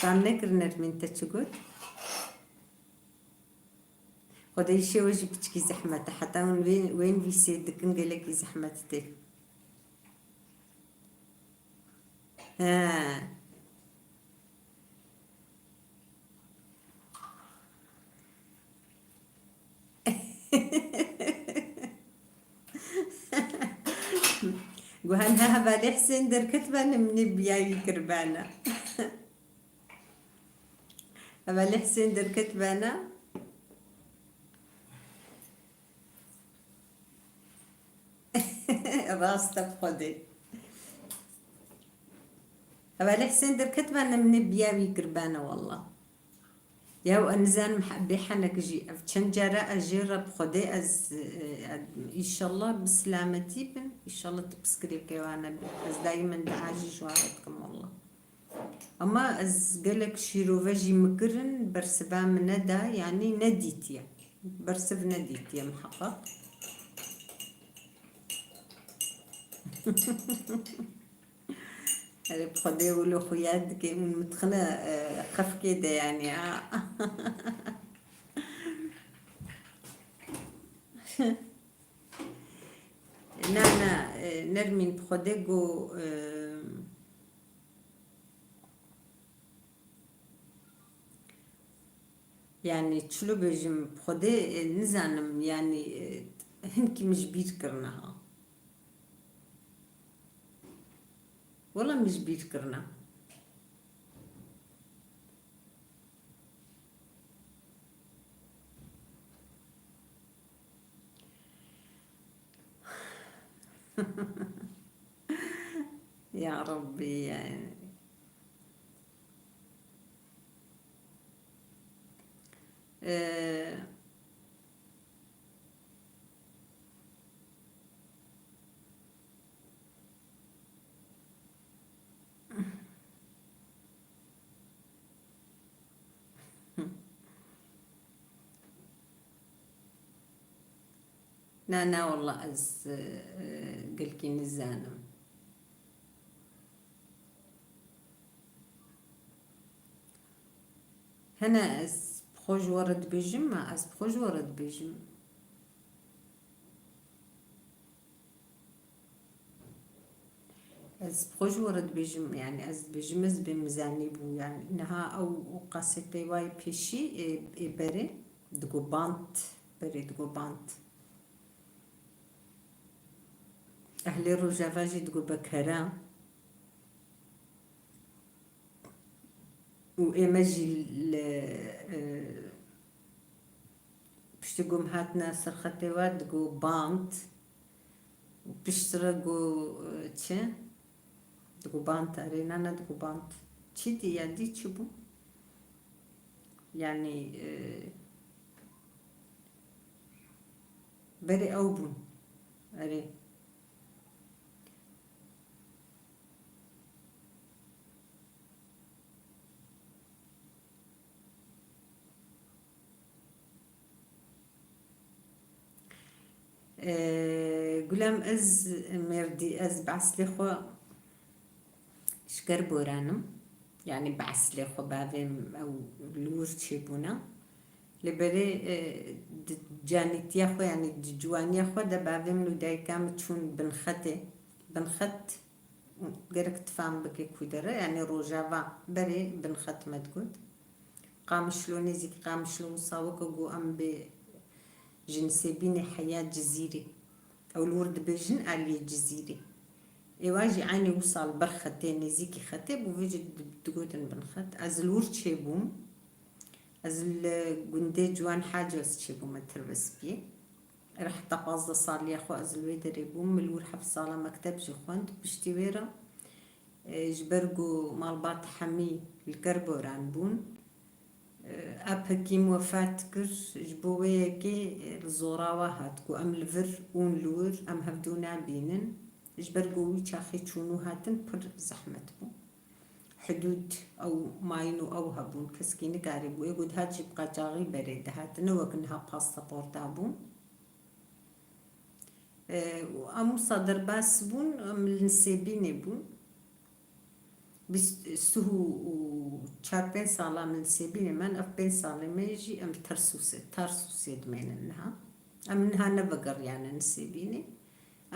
Fam nekir Nermîn te çi got? Xwedê îşê we jî piçkî zehmet e. Heta hûn wê-, wê nivîsê dikin gelekî zehmet tê. He. Guhen ha hevalê Husên derketibane, min ê biya wî kiribane. Hevalê Husên derketibane. Rast e bi Xwedê. Hevalê Husên derketibane, min ê biya wî kiribane wela. Ya ez nizanim he-, bê henek jî. Ev çend cara ez jê re bi Xwedê ez, e, e, înşallah bi silametî bin. Înşallah tu piskirêkê wan nebe. Ez dayîmen dua jî ji wan re dikim wela. Ama ez gelek şîrove jî min kirin, bersiva min neda, yanî nedîtiye. Bersiv nedîtiye miheqeq. Erê, bi Xwedê wilo xuya dike, min mitxine, e, xefkê de, yanî, ha. Na, na, e, Nermîn, bi Xwedê go, e, yanî, çilo bêjim, bi Xwedê, e, nizanim, yanî, e, hinkî min ji bîr kirine ha. Wela min ji bîr kirine. Ya Rabbî, yanî. Ee, Na, na, wallah ez, e, gelkî nizanim. Hene ez bi xwe ji we re dibêjim, ma ez bi xwe ji we re dibêjim. Ez bi xwe ji we re dibêjim, yanî ez dibêjim ez bê mizanî bû, yanî niha ew qasê peyvayê pêşî ê, ê berê digo bant, Berê digo band. Ehlê Rojava jî digo bekera. Û ême jî li, e, piştî ku em hatine ser xetê we digo band. Û piştre got, e, çi? Digo band, erê, na, ne digo band. Çi dî ya dî çi bû? Yanî, e, berê ew bûn. Erê. Ee, Gulem, ez mêrdî, ez bi eslê xwe ji Kerboran im. Yanî bi eslê xwe bavê min ew li wir çêbûne. Lê berê, e, di canîtiya xwe, yanî di ciwaniya xwe de bavê min û dayika min çûn Binxetê. Binxet, gerek tu fam bike ku dere, yanî Rojava berê Binxet me digot. Qamişlo, nêzîkî Qamişlo wisa weke ku em bê ji Nisêbînê heya Cizîrê. Ew li wir dibêjin aliyê Cizîrê. Êwa jî eynî wisa li ber xetê, nêzîkî xetê bû, vê jî di-, digotin Binxet. Ez li wir çêbûm. Ez li gundê Ciwan Hacî ez çêbûme Tirbespiyê. Re heta pazdeh saliya xwe ez li wê derê bûm. Min li wir heft sala mekteb jî xwend. Piştî wê re, e, ji ber ku malbat Hemî li Kerboran bûn, e, apekî min wefat kir. Ji bo wê yekê, e, li zora we hat ku em li vir ûn li wir, em hevdû nabînin. Ji ber ku wî çaxê çûn û hatin pir zehmet bû. Hidûd ew mayîn û ew hebûn, kesekî nikarîbû. Ê ku dihat jî bi qaçaxî berê dihat, ne wek niha pasaport hebûn. E, û em wisa derbas bûn, em li Nisêbînê bûn. Bîst, sih û çar pênc sala min Nisêbînê me, ev pênc salê me jî em Tersûsê, Tarsûsê dimênin niha. Em niha nevegeriyane Nisêbînê.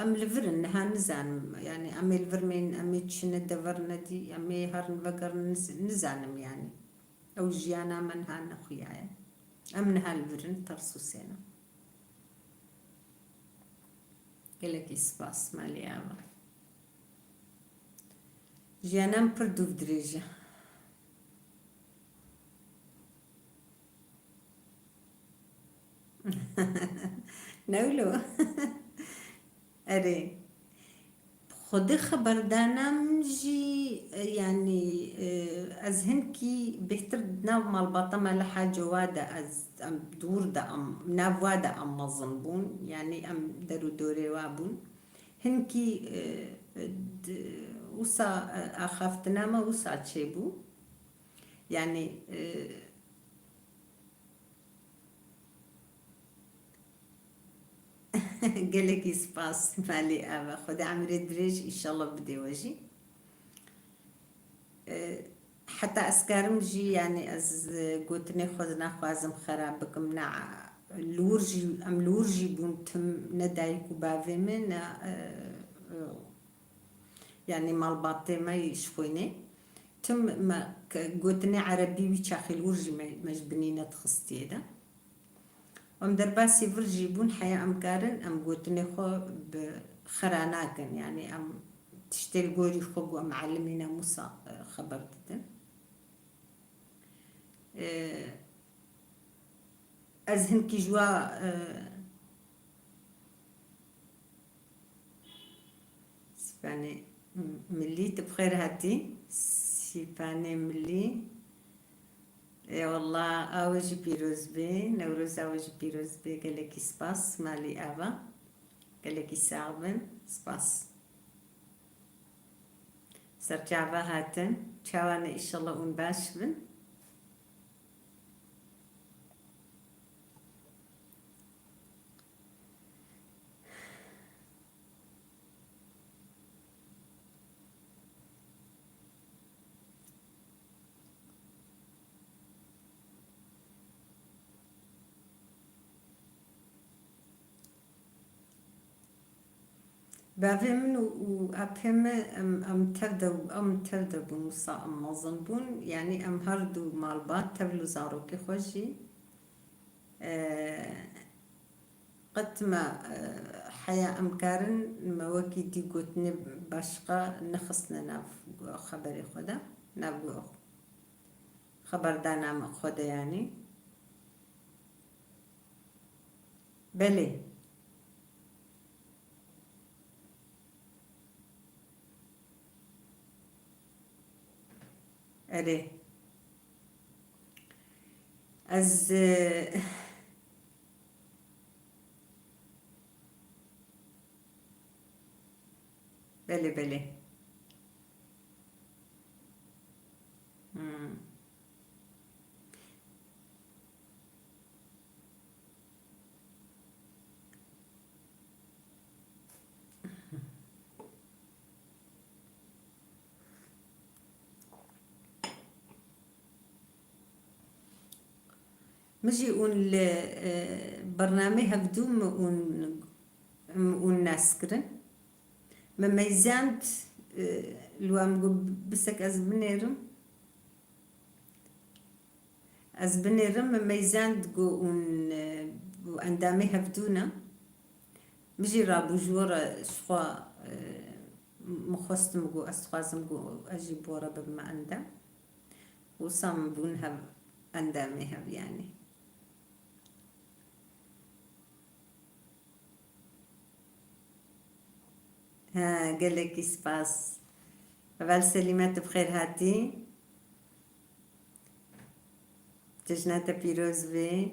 Em li vir in, niha nizanim, yanî em ê li vir mênin, em ê çine dever nedî, em ê herin vegerin, niz-, nizanim yanî. Ew jiyana me niha nexuyaye. Em niha li vir in, Tersûsê ne. Gelekî spas, malê ava. Jiyana min pir dûv dirêj e. Ne wilo? Erê. Xwedê xeberdana min jî, e, yanî, e, ez hinkî bêhtir nav malbata me li Haco wa de ez, em, dûr de em, nav wa de em mezin bûn. Yanî em der û dorê wa bûn. Hinkî, e, e, di, wisa, e, axaftina me wisa çêbû. Yanî, e, Gelekî spas, malê ava. Xwedê emrê dirêj, înşallah bidê we jî. E, heta ez karim jî, yanî ez, e, gotinê xwe naxwazim xerab bikim, ne, li wir jî, em li wir jî bûn tim, ne dayik û bavê min, ne, e, e, yanî malbatê me yî ji xwînê. Tim me ke-, gotinê erebî wî çaxî li wir jî me, me ji binî nedixistiyê de. Em derbasî vir jî bûn, heya em karin, em gotinê xwe bi xera nakin. Yanî em tiştê li gorî xwe ku em elimîne wisa, e, xeber didin. E, Ez hinkî ji wa, e, Sîpanê Milî, tu bi xêr hatî. Sîpanê Milî. Ê wallah, a we jî pîroz bê. Newroza we jî pîroz bê. Gelekî spas, malî ava. Gelekî sax bin. Spas. Serçava hatin. Çawa ne, înşallah hûn baş bin. Bavê min û, û apê min, em, em tev de, em tev de bûn, wisa em mezin bûn. Yanî em her du malbat tev li zarokê xwe jî, e, Qet me, e, heya em karin me wekî dî gotinê başqa nexistine nav xeberê xwe de, nav xeberdana me xwe de yanî. Belê. Erê. Ez, e, belê, belê. Hmm. Min jî ûn li, e, bernamê hevdû min ûn, min ûn nas kirin. Me meyzand, e, li wan got bisek ez binêrim. Ez binêrim, me meyzand got ûn, e, û endamê hevdû ne. Min jî rabû ji we re ji xwe, e, min xwestim got ez dixwazim got ez jî bi we re bibime endam. Wisa min bûn hev endamê hev yanî. Ha, gelekî spas. Heval Selîme, tu bi xêr hatî. Cejna te pîroz be.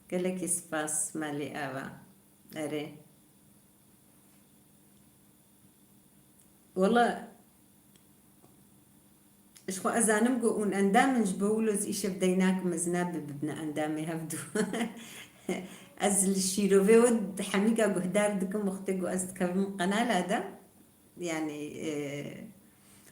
Gelekî spas malê ava. Erê. Wela, ji xwe ez zanim ku hûn endam in, ji bo wilo ez îşev dey nakim, ez nabe bibine endamê hevdû. Ez li şîrovê we hemîka guhdar dikim, wextê ku ez dikevim qenala de, yanî, e,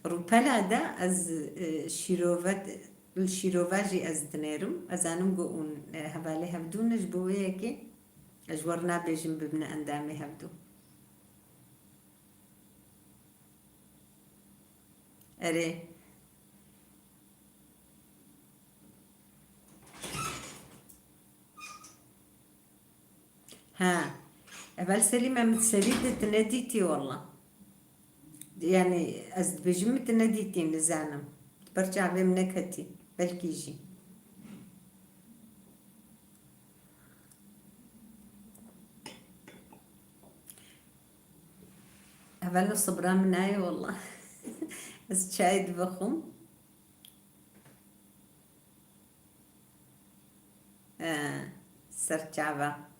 rûpela de ez, e, şîrove, li şîrova jî ez dinêrim. Ez zanim ku hûn, e, hevalê hevdû ne, ji bo wê yekê ez ji we re nabêjim bibine endamê hevdû. Erê. Ha. Heval Selîme, min serî de tu nedîtî wela. Yanî ez dibêjim min tu nedîtî, nizanim. Di ber çavê min neketî. Belkî jî. Evelo sibra min nayê wela. Ez çayê divexwim. Ee, ser çava.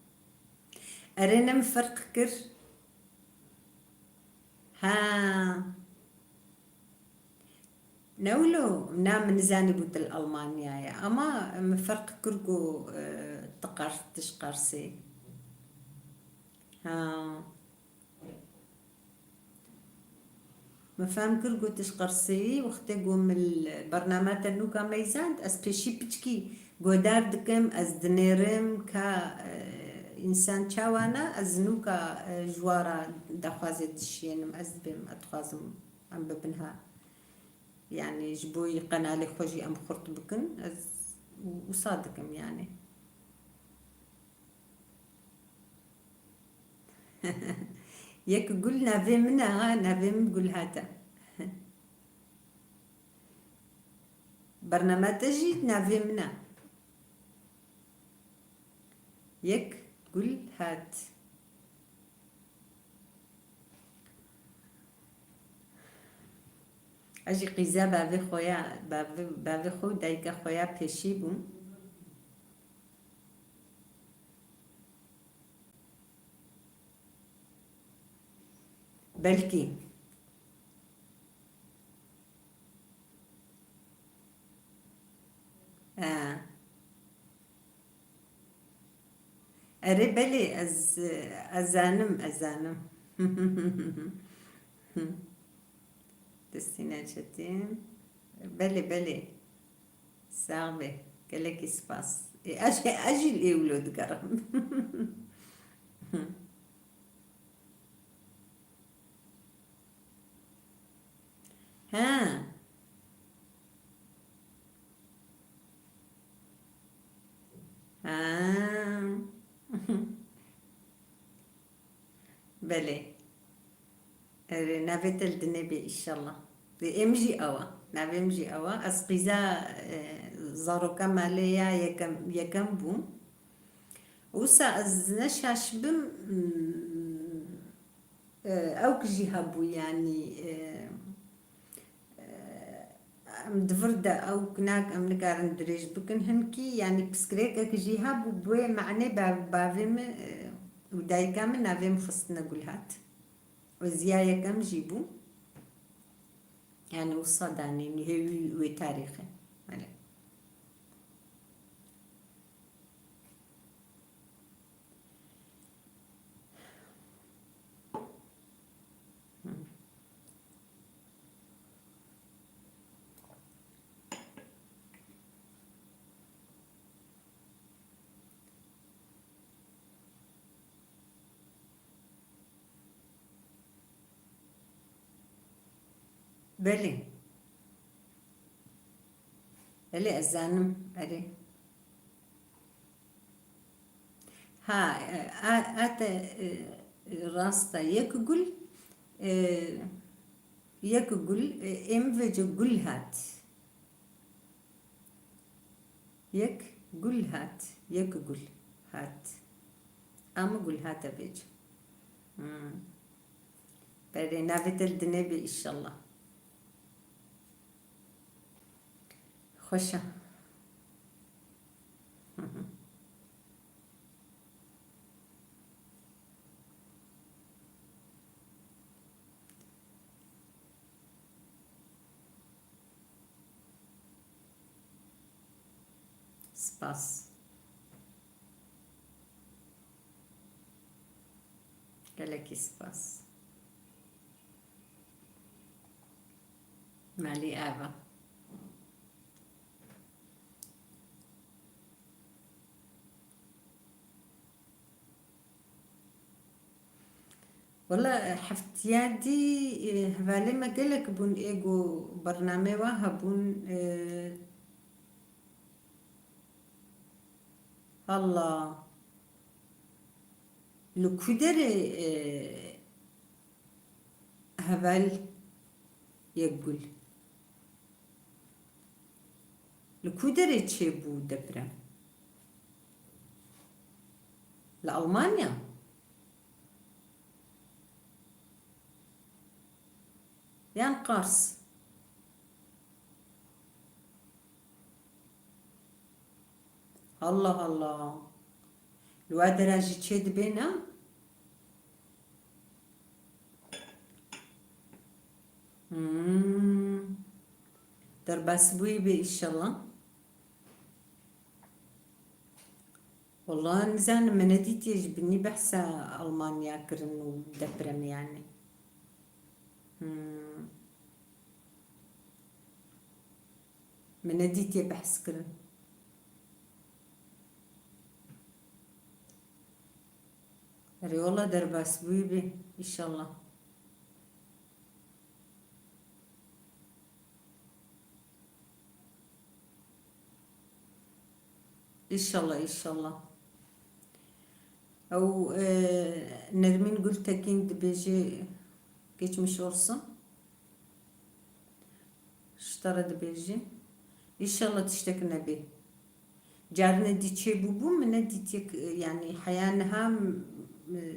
Erê, ne min ferq kir. Ha. Ne wilo, na min nizanîbû tu li Almanyayê. Ama min ferq kir ku, e, tu qers, tu ji Qersê. Ha. Min fehm kir ku tu ji Qersê yî, wextê ku min li bernama te nûka meyzand, ez pêşî piçkî godar dikim, ez dinêrim ka, e, însan çawa ne, ez nûka, e, ji wa re daxwazê dişiyênim, ez dibêm, ez dixwazim em bibin ha. Yanî ji bo yî qenalê xwe jî em xurt bikin, ez wisa dikim yanî. Yek gul navê min e, ha, navê min Gulhat e. Bernama te jî navê min e. Yek Gulhat. Ez jî qîza bavê xwe ya, bavê, bavê xwe û dayika xwe ya pêşî bûm. Belkî. Ha. Erê, belê, ez, ez zanim, ez zanim. Destîne Çetin. Belê, belê. Sax be. Gelekî spas. Ê, ez, ez jî lê wilo digerim. He. Ha. Belê. Erê, navê te li dinê bê, înşallah. Dê em jî ewa. Navê min jî ewa. Ez qîza, e, zaroka malê ya yekem, yekem bûm. Wisa ez ne şaş bim, mm, e, ewk jî hebû, yanî, e, e, em di vir de ewk nak em nikarin dirêj bikin hinkî, yanî piskirêkek jî hebû, bi wê manê ba-, bavê min, e, û dayika min navê min xistine Gulhat. Û ziya yekem jî bû. Yanî wisa danî nihê wî wê tarîxê. Belê. Belê. Belê, ez zanim. Erê. Ha, e, a, a te, e, rast e. Yek gul, e, yek gul, e, em vêce Gulhat. Yek gul hat, yek gul hat. Ama Gulhat e vêce. Hmm. Belê, navê te li dinê bê, înşallah. Xweş e. Hı hı. Spas. Gelekî spas. Malî ev e. Wela, e, heftiya dî, e, hevalê me gelek bûn, ê ku bernameyê we hebûn, e, Allah. Li ku derê, e, heval Yekgul? Li ku derê çêbû deprem? Li Almanya? Yan Qars? Allah Allah. Li we dera jî çê dibe ne? Hmm. Derbasbûyî bê, înşallah. Wala nizanim, min nedîtiye ji binî behsa Almanya kirin û depremê, yanî. Hmm. Min nedîtiye behs kirin. Erê wala derbasbûyî bê, înşallah. Înşallah, înşallah. Ew, e, Nermîn Gultekîn dibêje geçmiş olsun. Ji te re dibêjin. Înşallah tiştek nebê. Carine dî çêbûbû, min nedîtiye, yanî heya niha m-,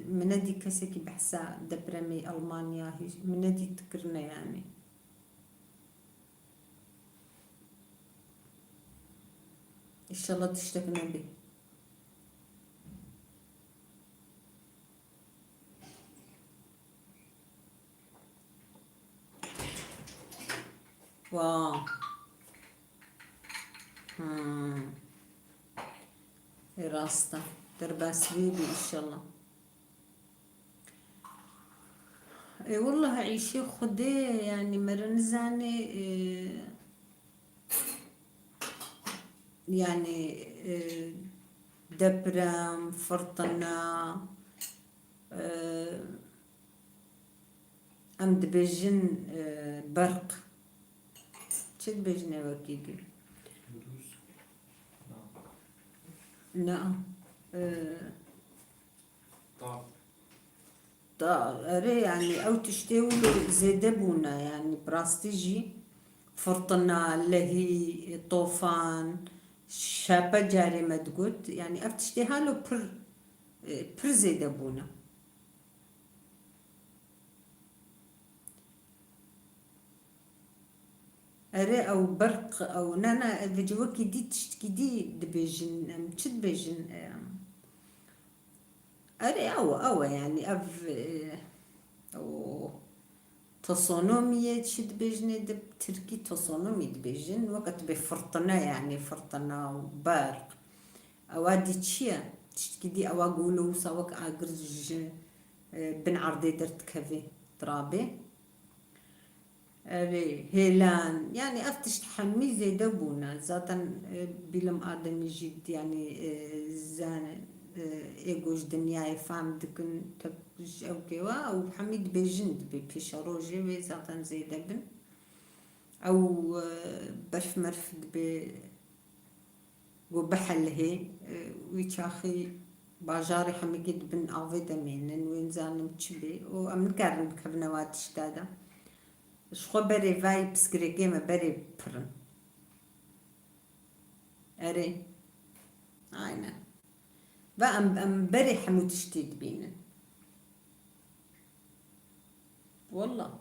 min nedî kesekî behsa depremê Almanya, hîç, min nedît kirine yanî. Înşallah tiştek nebê. Wa. Hmm. E, rast e. Derbasbûyî bê, înşallah. E, wallah, îşê Xwedê, yanî, mere nizane, e, yanî, e, deprem, firtina, e, em dibêjin, e, berq. Çi dibêjin ê wekî din? Dûz. Na. E, Ta. Ta, erê, yanî ew tiştê wilo zêde bûne, yanî bi rastî jî firtina, lehî, tofan, şape carê me digot, yanî ev tiştê halo pir, e, pir zêde bûne. Erê, ew berq, ew, ne, ne, ev ji wekî dî, tiştkî dî dibêjin, em çi dibêjin, em, erê, ew, ew e, yanî, ev, e, ew, tosonomiyê çi dibêjinê, di tirkî tosonomî dibêjin, weke tu bê firtine, yanî, firtina û berq. Ewa dî çi ye? Tiştkî dî ewa golo wisa wek agir ji, e, bin erdê derdikeve, dirabê. Erê, hêlan, yanî ev tişt hemî zêde bûne. Zaten, e, bîlim ademî jî, yanî, e, zan-, e, êgo ji dinyayê fam dikin, tek ji ew kêwa, ew hemî dibêjin, dibê pêşerojê wê zaten zêde bin. Ew, e, berf merf dibê, go bihelihê, e, wî çaxî bajarê hemikê di bin avê de mênin, wê nizanim çi bê. Û em nikarin bikevine wa tişta de. Ji xwe berê vayî piskirêkê me berê pir in. Erê. Aynen. Ve em, em berê hemû tiştî dibînin. Wallah.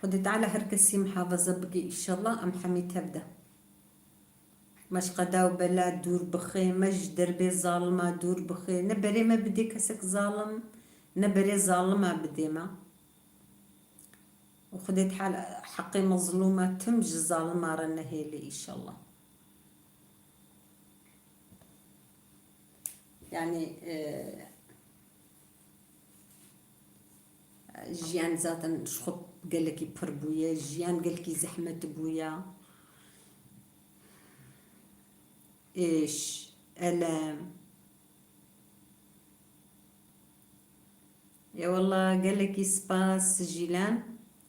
Xwedê Teala her kesî mihafaza bike, înşallah, em hemî tev de. Me ji qeda û bela dûr bixe, me ji derbê zalima dûr bixe. Ne berê me bidê kesek zalim, ne berê zalima bidê me. Û Xwedê Teala heqê mezlûma tim ji zalima re nehêle, înşallah. Yanî, e, jiyan zaten ji xwe gelekî pir bûye, jiyan gelekî zehmet bûye. Êş, elem. Ê wela gelekî spas Jîlan.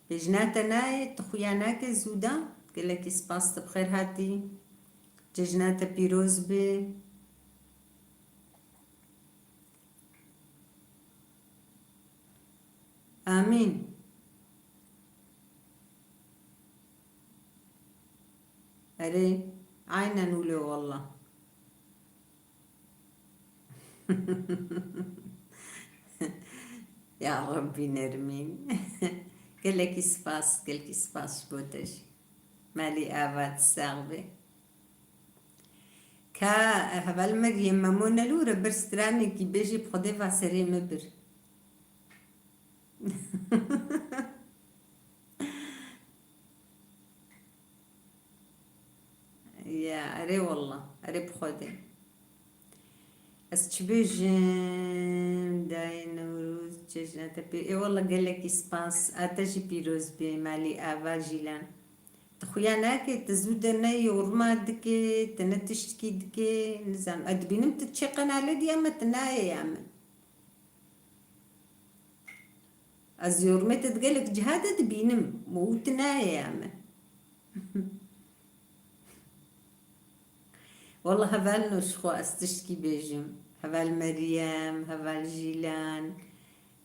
Pêjna te nayê, tu xuya nake zû de. Gelekî spas, tu bi xêr hatî. Cejna te pîroz be. Amîn. Erê, aynen wilo wallah. Ya Rabbî Nermîn. Gelekî spas, gelekî spas ji bo te jî. Malî ava, tu sax be. Ka heval Meryem, Memo nelûre bir stranekî bêjî bi Xwedê va serê me bir. Ya, erê wallah, erê bi Xwedê. Ez çi bêjim, dayê Newroz, cejna te pê-, ê wallah gelekî spas, a te jî pîroz bê, malî ava Jîlan. Tu xuya nake, tu zû de ne yorma dike, tu ne tiştkî dike, nizam. Ez dibînim tu çi qenalê dî, ama tu nayê ya min. Ez yormê te di gelek ciha de dibînim. Û tu nayê ya min. Walla hevalno ji xwe ez tiştkî bêjim. Heval Meryem, heval Jîlan.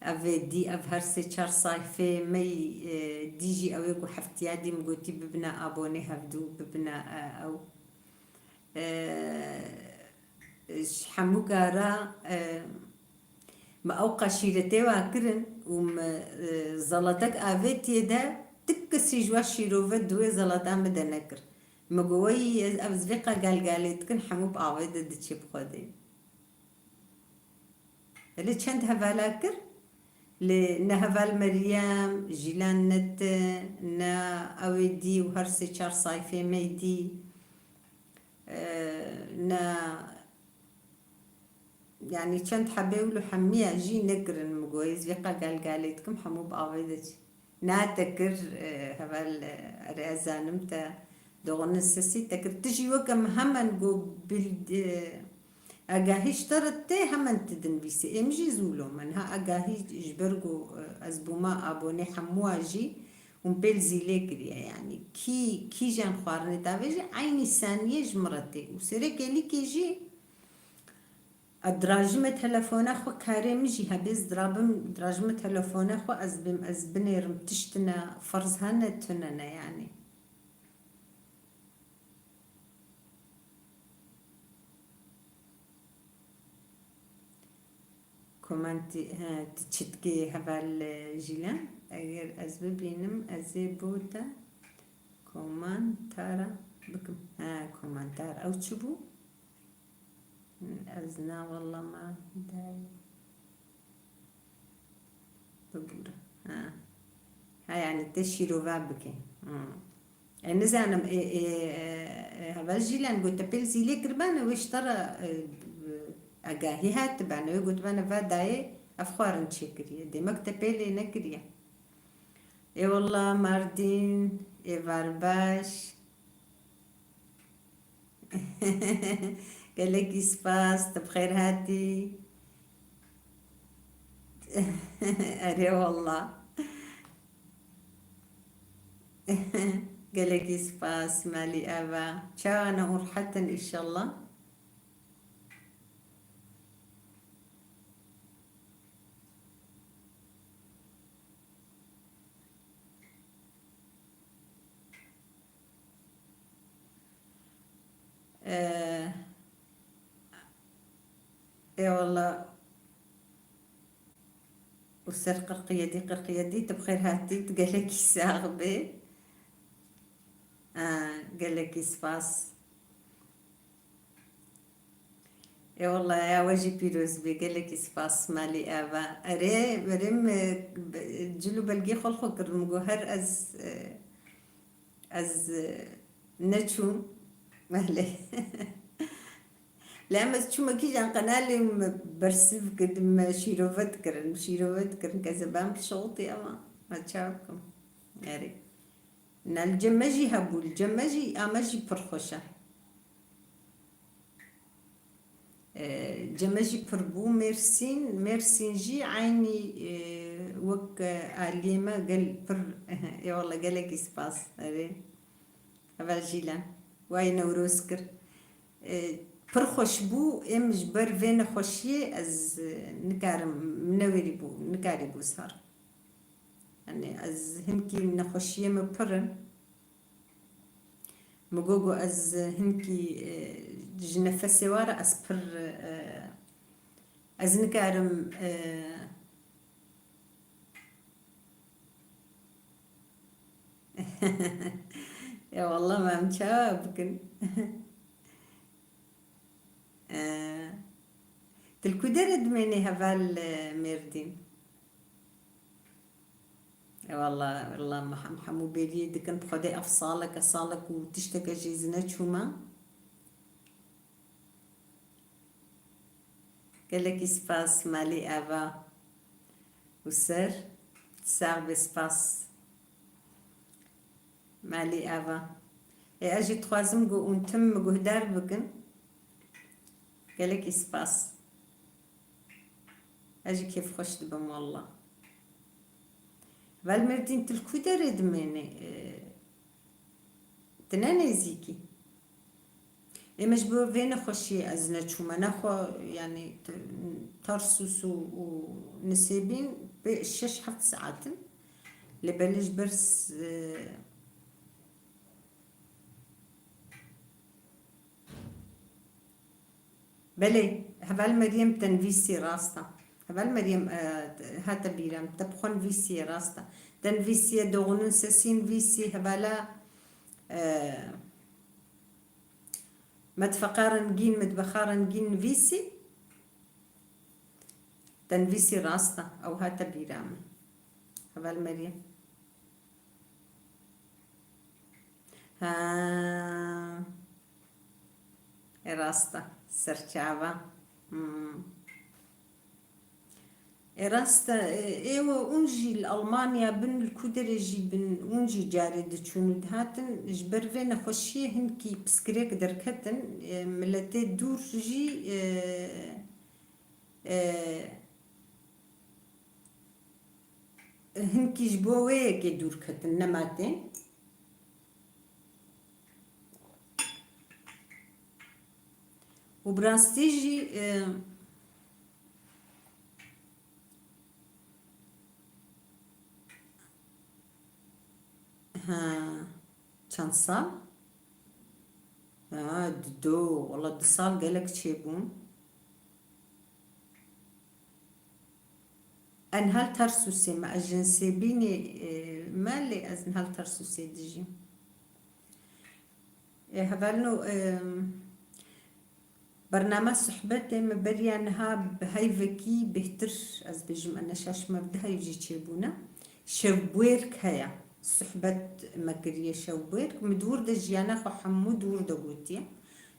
Ev ê dî, ev her sê çar sayfê me yî, e, dî jî ew ê ku heftiya dî min gotî bibine abonê hevdû, bibine, e, ew. E, ji hemû gara, e, Me ew qaşîretê wa kirin û me, e, zalatek avêtiye de, ti kesî ji wa şîrove di wê zalata me de nekir. Me got, "Wey, ez, ev ez vê qegalgalê dikin, hemû bi avê de diçe bi Xwedê." Belê çend hevala kir, lê ne heval Meryem, Jîlan ne ti, ne ew ê dî û her sê çar sayfê me dî, e, ne Yanî çend hebê wilo hemiya jî nekirin, min got, ez vê qegalgalê dikim, hemû bi avê de çi. Na te kir, e, heval, e, erê ez zanim te doxunin sesî te kir. Tu jî weke min hemen got bil-, e, agahî ji te re tê, hemen tu dinivîsî. Ê min jî zûlo me. Niha agahî ji ber ku, e, ez bûma abonê hemûa jî, Hûn pêl zîlê kiriye, yanî kî, kîjan xwarinê davêje, eynî saniyê ji min re tê. Û serê kêlîkê jî, ez dirajimê telefona xwe, karê min jî hebe, ez dirabim, dirajimê telefona xwe, ez bêm, ez binêrim, tiştine, ferz hene, tune ne, yanî. Komentî, he, tu çi dikî heval, e, Jîlan? Eger ez bibînim, ez ê bo te komentara bikim. He, komentar. Ew çi bû? Ez na walla ma dayê. Bibûre. Ha. Ha, yani te şîrove bike. Ha. E, nizanim, e, e, e, e, heval Jîlan got, te pêl zîlê kiribane, wê ji te re, e, agahî hatibane, wê gotibane, va dayê, ev xwarin çêkiriye. Demek te pêlê nekiriye. Êwallah Mardîn, êvar baş. Gelekî spas, tu bi xêr hatî. Erê wallah. Gelekî spas, malî ava. Çawa ne hûn rehet in, înşallah. Ee, ê wallah. Û ser qirqiyedî, qirqiyedî, tu bi xêr hatî, tu gelekî sax bî. Ee, gelekî spas. Ê wela ya we jî pîroz bê, gelekî spas malî ava. Erê, erê min, e, cil û belgê xwe li xwe kirin, min got her ez, e, ez, e, neçûm. Belê. Lê em ez çûme kîjan qenalê me bersiv kirin, me şîrove dikirin, şîrove dikirin, ke ez ê bam şewitî ama me çawa bikim. Erê. Na li cem me jî hebû, li cem me jî, a me jî pir xweş e. E, cem me jî pir bû, Mêrsîn, Mêrsîn jî eynî, e, wek, e, aliyê me gel pir, ê wela gelekî spas, erê. Heval Jîlan, wayê Newroz kir. E, pir xweş bû, êm ji ber vê nexweşiyê ez, e, nikarim, min newêrî bû, nikarî bû sar. Yani ez hinkî nexweşiyê min pir in. Min got, got ez hinkî, e, ji nefesê wa re ez pir, e, ez nikarim, e, ya wallah, me em çawa bikin? E, tu li ku derê dimênî heval, e, Mêrdîn? E, wela, wela, me hem, hemû bêriyê dikin, bi Xwedê ev saleke, salek û tişteke jê ez neçûme. Gelekî spas, malî ava û ser. Sax be, spas. Malî ava. Ê, ez jî dixwazim ku hûn tim min guhdar bikin. Gelekî spas. Ez jî kêfxweş dibim, wallah. Vel Mêrdîn, tu li ku derê dimênî? Ê, tu ne nêzîkî? Ê, me ji bo vê nexweşiyê ez neçûme. Nexwe, yanî, t-, Tarsus û, û Nisêbîn pê şeş heft saet in. Lê belê ji ber s-, e, Belê, heval Meryem te nivîsî, rast e. Heval Meryem, e, hate bîra min, te bi xwe nivîsiye, rast e. Te nivîsiye, Doğu'nun Sesi nivîsî, hevala, e, Metfeqa Rengîn, Metbexa Rengîn nivîsî. Te nivîsî, rast e. Ew hate bîra min. Heval Meryem. Ha. E, rast e. Serçava. Hmm. E, rast e. E, ê we hûn jî li Almanya bin, li ku derê jî bin, hûn jî carê diçûn û dihatin, ji ber vê nexweşiyê hinkî piskirêk derketin. E, miletê dûr jî, e, e, Hinkî ji bo wê yekê dûr ketin, nema tên. Û bi rastî jî, e, ha, çend sal? Ha, dido, wala du sal gelek çêbûn. En hel Tersûsê me, ez ji Nisêbînê, e, me, lê ez en hel Tersûsê dijîm. E, hevalno, e, bername sohbetê me beriya niha bi heyvekî bêhtir, ez bêjim, ene şeş meh deh ev jî çêbûne. Şevbûêrk heye. Sohbet me kiriye şevbûêrk. Min di wir de jiyana xwe hemû di wir de gotiye.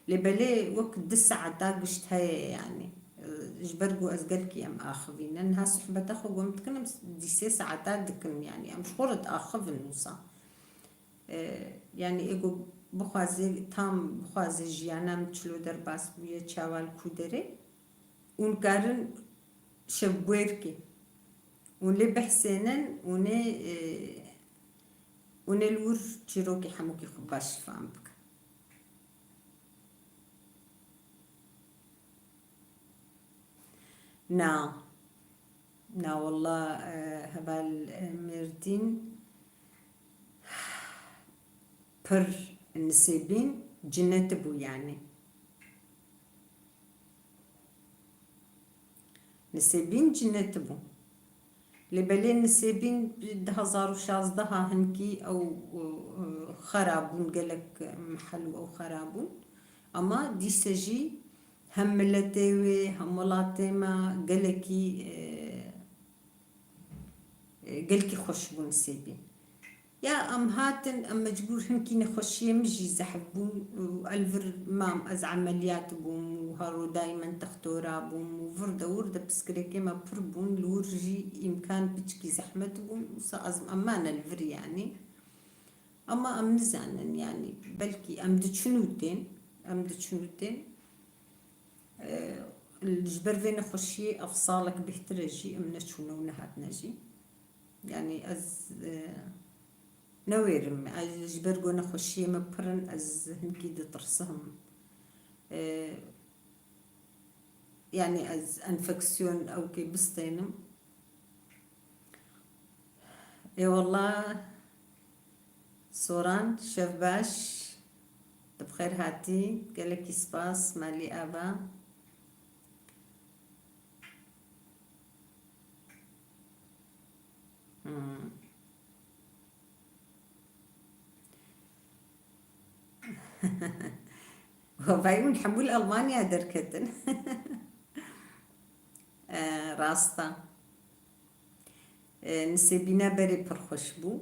Lê belê wek du saeta gişt heye, yanî, e, ji ber ku ez gelkî em axivîne. Niha sohbeta xwe ku em dikin, em s-, dî sê saeta dikin, yanî, em ji xwe re diaxivin wisa. E, yanî, ê ku bixwaze, tam bixwaze jiyana min çilo derbas bûye, çawa li ku derê, hûn karin şevbûêrkê. Hûn lê bihsênin, hûn ê, e, hûn ê li wir çîrokê hemûkî xwe baş fam bikin. Na. Na, walla, e, heval, e, Mêrdîn pir Nisêbîn cinetî bû, yanî. Nisêbîn cinetî bû. Lê belê Nisêbîn du hezar û şazdeh hinkî ew, e, xera bûn, gelek mehel û ew xera bûn. Ama dîse jî hem miletê wê, hem welatê me gelekî, e, e, gelkî xweş bû Nisêbîn. Ya em hatin, em mecbûr hinkî nexweşiyê min jî zehf bûn û ez li vir mam, ez emeliyat bûm û her ro dayî min textora bûm û vir de wir de piskirêkê me pir bûn, li wir jî îmkan piçkî zehmet bûn, wisa ez, em mane li vir yanî. Ama em nizanin, yanî, belkî em diçin û tên, em diçin û tên. E, ji ber vê nexweşiyê ev salek bêhtir e jî, em neçûne û nehatine jî. Yanî ez, e, newêrim. Ez ji ber ku nexweşiyê me pir in, ez hinkî ditirsim. E, yanî ez enfeksiyon ewkê bistênim. Ê wela, Soran, şev baş. Tu bi xêr hatî. Gelekî spas, malî ava. Hmm. Vay, hûn hemû li Almanya derketin. E, rast e. E, Nisêbîna berê pir xweş bû.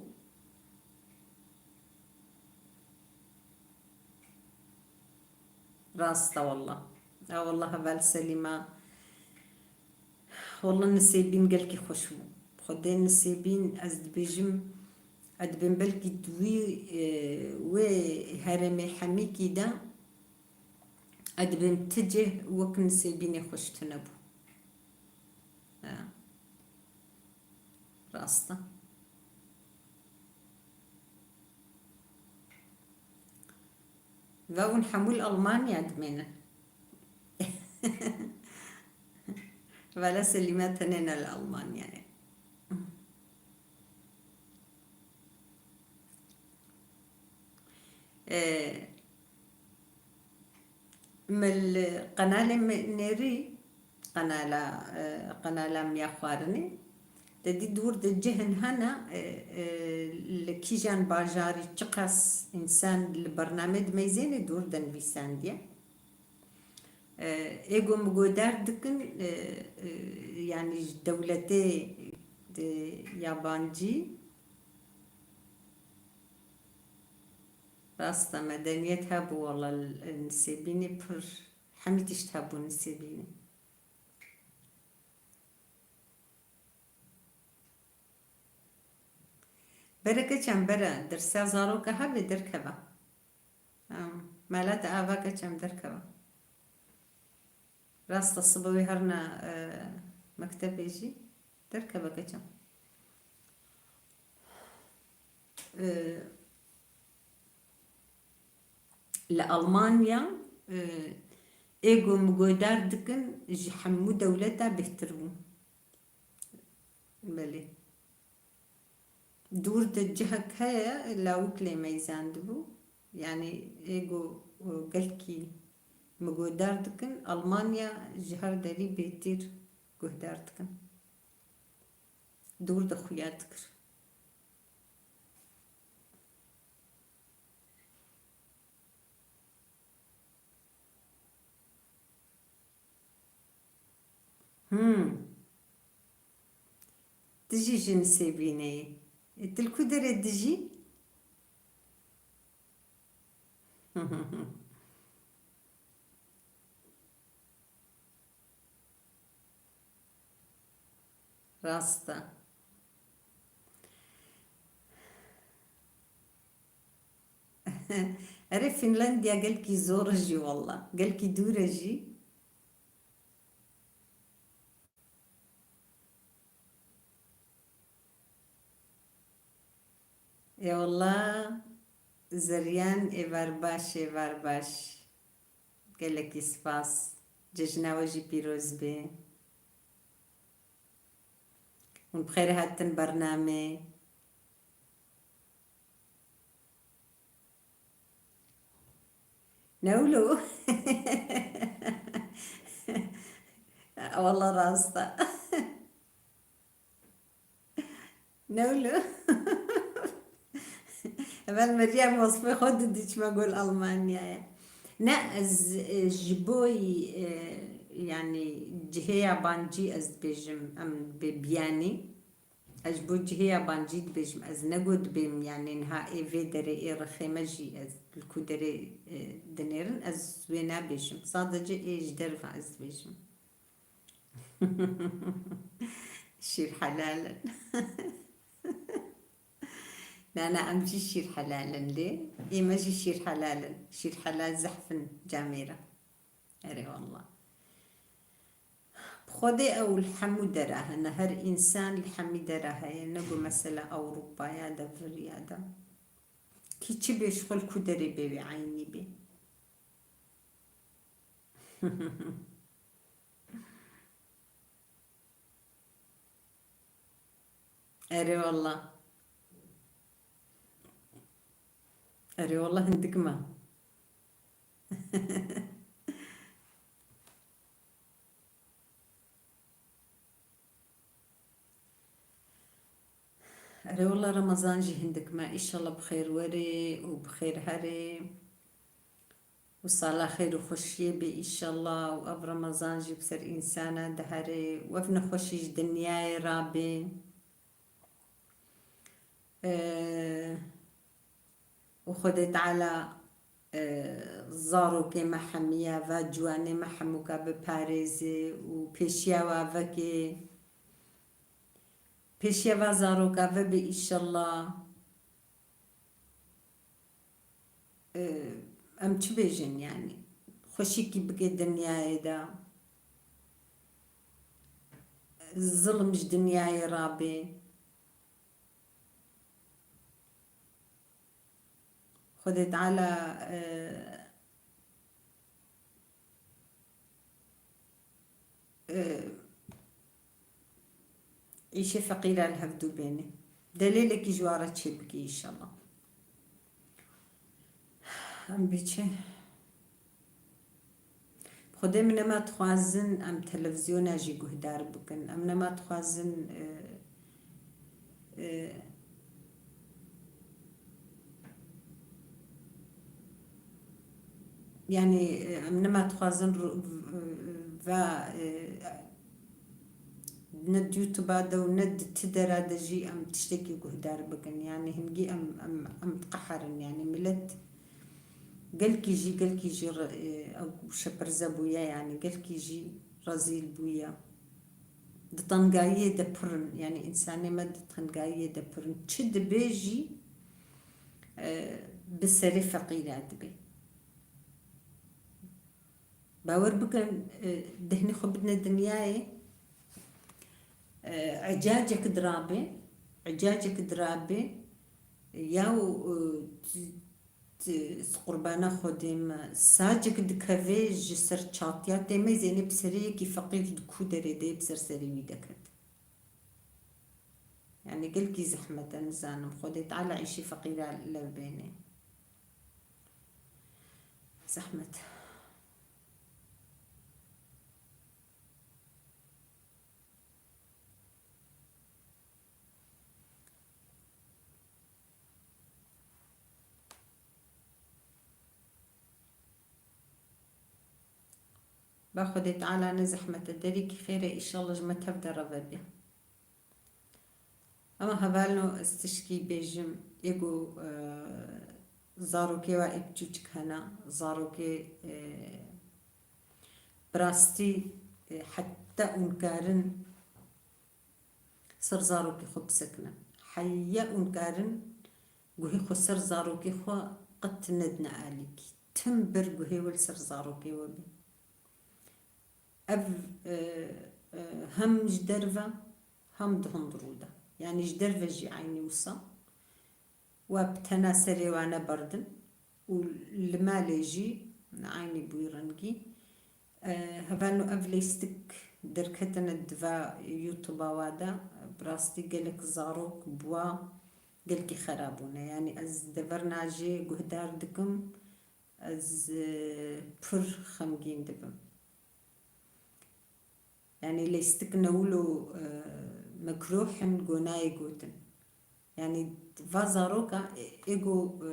Rast e wallah. Ha wallah, heval Selîma. Wallah Nisêbîn gelkî xweş bû. Xwedê Nisêbîn, ez dibêjim, ez dibêm belkî di wî, e, wê herêmê hemîkî de, ez dibêm ti cih wek Nisêbînê xweş tune bû. Ha. Rast e. Ve hûn hemû li Almanya dimênin. Vela Selîme tenê ne li Almanyayê. Ee, Min li qenalê min nêrî, qenala, e, qenala min ya xwarinê, te dî di wir de cihên hene, e, e, li kîjan bajarî çiqas însan li bernameyê dimeyzêne di wir de nivîsandiye. E, ê ku min godar dikin, e, e, yanî ji dewletê, e, yabancî, Rast e, medeniyet hebû wala li Nisêbînê pir, hemî tişt hebû Nisêbînê. Bere keçan bere, dersa zaroka hebê derkeve. Em, mela te ava keçan derkeve. Rast e, sibe wê herine, e, mektebê jî derkeve keçan. E, li Almanya, e, ê ku min guhdar dikin, ji hemû dewleta bêhtir bû. Belê. Dûr de cihek heye, lawik lê meyzandibû. Yanî ê ku, e, gelkî min guhdar dikin, Almanya ji her derî bêhtir guhdar dikin. Dûr de xuya dikir. Hmm. Tu jî ji Nisêbînê yî. E, tu li ku derê dijî? Rast e. Erê, Fînlandiya gelkî zor e jî walla. Gelkî dûr e jî. Ê walla, Zeryan, êvar baş, êvar baş. Gelekî spas. Cejna we jî pîroz be. Hûn bi xêr hatin bernamê. Ne wilo? Walla rast e. Ne wilo? Heval Meryem, wesfê xwe didî çima gol Almanyayê. Ne, ez, e, ji bo, e, yanî cihê yabancî ez dibêjim, em dibê biyanî. Ez ji bo cihê yabancî dibêjim, ez ne got dibêm, yanî niha ê vê derê, ê rixê me jî ez li ku derê, e, dinêrin, ez wê nabêjim. Sadece ê ji derve ez dibêjim. Şîr helal in. Na, na, em jî şîr helal in lê. Ê me jî şîr helal in. Şîr helal zehf in camêra. Erê wallah. Bi Xwedê ew li hemû dera hene. Her însan li hemî dera heye. Ne ku mesela Ewropaya de, viriya de. Kî çi bê, ji xwe li ku derê bê, wê eynî bê. Erê wallah. Erê wallah hindik me. Erê wallah Remezan jî hindik me. Înşallah bi xêr werê û bi xêr herê. Û sala xêr û xweşiyê bê înşallah û ev Remezan jî bi ser însana diherê û ev nexweşî ji dinyayê rabê. Ee, û Xwedê Teala, ee, zarokê me hemiya ve, ciwanê me hemûka biparêzê û pêşiya wa vekê, pêşiya va zaroka ve bê înşallah. Ee, em çi bêjin yanî? Xweşikî bike dinyayê de. Zilm ji dinyayê rabê. Xwedê Teala, e, e, îşê feqîra li hevdû bêne. Delêlekî ji wan re çêbike înşallah. Em bê çi? Xwedê min nema dixwazin em televîzyona jî guhdar bikin. Em nema dixwazin, e, e, yanî, e, em nema dixwazin ru-, va, e, ne di YouTube de û ne di ti dera de jî em tiştekî guhdar bikin. Yanî hingî em, em, em diqeherin. Yanî milet gelkî jî, gelkî jî re-, e, ew şepirze bûye, yanî gelkî jî rezîl bûye. Di tengayiyê de pir in, yanî însanê me di tengayiyê de pir in. Çi dibe jî, e, bi serê feqîra dibe. Bawer bikin, e, dehnê xwe bidine dinyayê, e, ecacek dirabe, ecacek dirabe, Yaw, e, t-, t-, qurbana Xwedê me, sacik dikeve ji ser çatiya tê meyzênê bi serê yekî feqîr di ku derê de bi ser serê wî deket. Yani gelkî zehmet e, nizanim. Xwedê Teala îşî feqîra lev bêne. Zehmet. Ba Xwedê Teala ne zehmete derîkî xêr e, îşallah ji me tev de re vebe. Ama hevalno ez tişkî bêjim, ê ku, e, zarokê wa ê biçûçik hene, zarokê, e, bi rastî, e, heta hûn karin ser zarokê xwe bisekinin. Heya hûn karin guhê xwe ser zarokê xwe qet nedine alîkî. Tim bir guhê we li ser zarokê we be. Ev, e, e, hem ji derve hem di hundirû de. Yani ji derve jî eynî wisa. We bi tena serê wane berdin û li malê jî eynî bûyî rengî. E, hevalno ev lêstik derketine di va YouTube-a wa de, bi rastî gelek zarok bi wa gelkî xera bûne. Yani ez deverna jê guhdar dikim, ez, e, pir xemgîn dibim. Yani lêstik ne wilo, e, mekruh in, go nayê gotin. Yani va zaroka, e, ê go, e,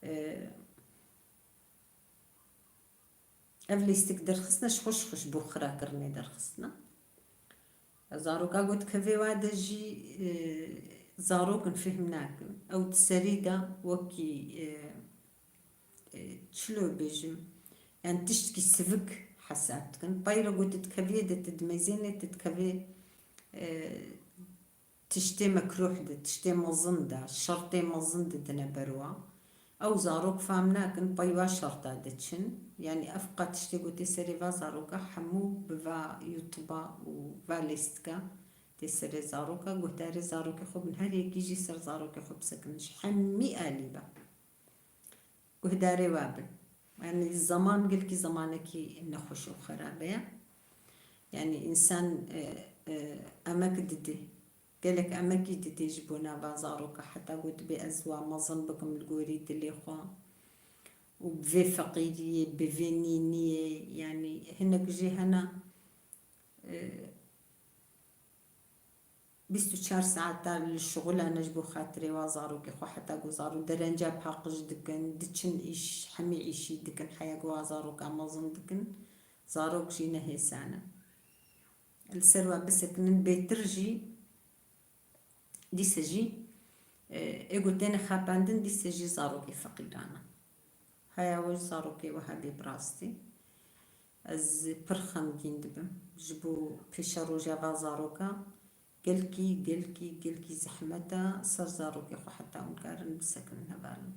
e, ev lêstik derxistine, ji xwe ji xwe ji bo xirakirinê derxistine. Zaroka got kevê wa de jî, e, zarok in fêhm nakin. Ew di serî de wekî, e, e, çilo bêjim, yani tiştkî sivik hesab dikin. Peyra got di keviyê de tu dimezênê, tu di kevê, e, tiştê mekruh de, tiştê mezin de, şertê mezin de dine ber wa. Ew zarok fam nakin, pey wa şerta diçin. Yani ev qat tiştê gotê serê va zaroka hemû bi va YouTube-a û va lêstika tê serê zaroka, guhdarê zarokê xwe bin, her yekî jî ser zarokê xwe bisekinin. Ji hemî alî ve guhdarê we bin. Yani zaman gelkî zamanekî nexweş û xerabe ye. Yani însan, e, e, emek didê. Gelek emekî didê ji bona va zaroka, heta got bê ez wa mezin bikim li gorî dilê xwe û bi vê feqîriyê, bi vê nîniyê, yani hinek jê hene, e, bîst û çar saeta li şixula ne ji bo xatirê wa zarokê xwe, heta ku zarok derenca paqij dikin, diçin îş, hemî îşî dikin, heya ku wa zaroka mezin dikin, zarok jî ne hêsan e. Li ser we bisekinin bêtir jî, dîse jî, e, ê ku têne xapandin, dîse jî zarokê feqîran e. Heya we zarokê we hebê bi rastî. Ez pir xemgîn dibim. Ji bo pêşeroja va zaroka gelkî, gelkî, gelkî zehmet e ser zarokê xwe heta hûn karin bisekinin hevalin.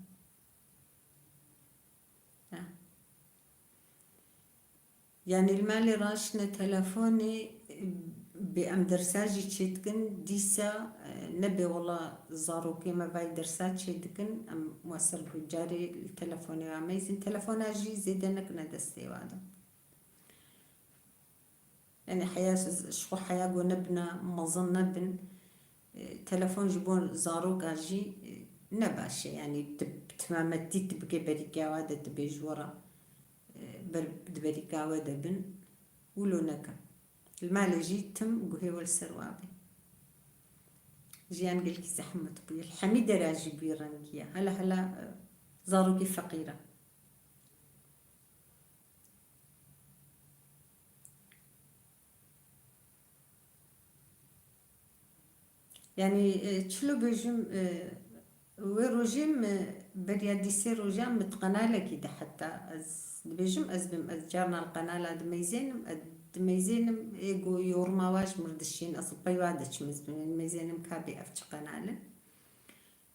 Eh. Yani li malê raştine telefonê, bê em dersa jî çêdikin, dîsa, e, nebê wela zarokê me vay dersa çêdikin, em we ser bi carê li telefonê ameyzin. Telefona jî zêde nekine destê wa de. Yani heya ji xwe heya ku nebine, mezin nebin. E, telefon ji bo zaroka jî, e, ne baş e. Yani tu bi timametî tu bike berîka we de, tu bêj were, e, ber, di berîka we de bin. Wilo nekin. Li malê jî tim guhê we li ser wa be. Jiyan gelkî zehmet bûye. Li hemî dera jî bûye rengî ye. Hela hela, e, zarokê feqîr e. Yani, e, çilo bêjim, e, wê rojê min beriya dîsê rojan min di qenalekî de heta ez dibêjim, ez bim, ez carna li qenala dimeyzênim, ez dimeyzênim, ê ku yoruma wa ji mir dişîn, ez pey wa diçim, ez dimeyzênim ka bê ev çi qenal in.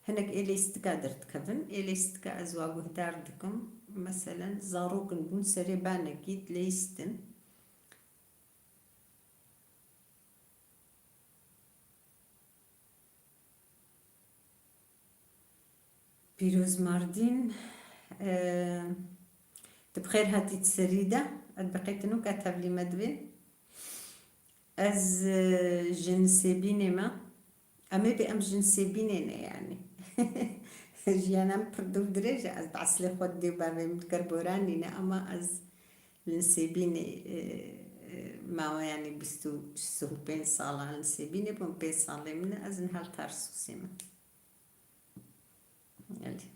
Hinek ê lêstika derdikevin, ê lêstika ez wa guhdar dikim. Meselen, zarok in bûn serê banekî dileyistin. Pîroz Mardîn, e, tu bi xêr hatî di serî de, ez bi qey tu nûka tevlî me divê. Ez, e, ji Nisêbînê me. Em ê bê em ji Nisêbînê ne yanî. Jiyana min pir dûr dirêj e, ez bi eslê xwe dê bavê min ker boranî ne, ama ez li Nisêbînê, e, e, mawe, yanî bîst û, bîst û pênc sala li Nisêbînê bûm, pênc salê min e, ez niha li Tarsusê me. Elî.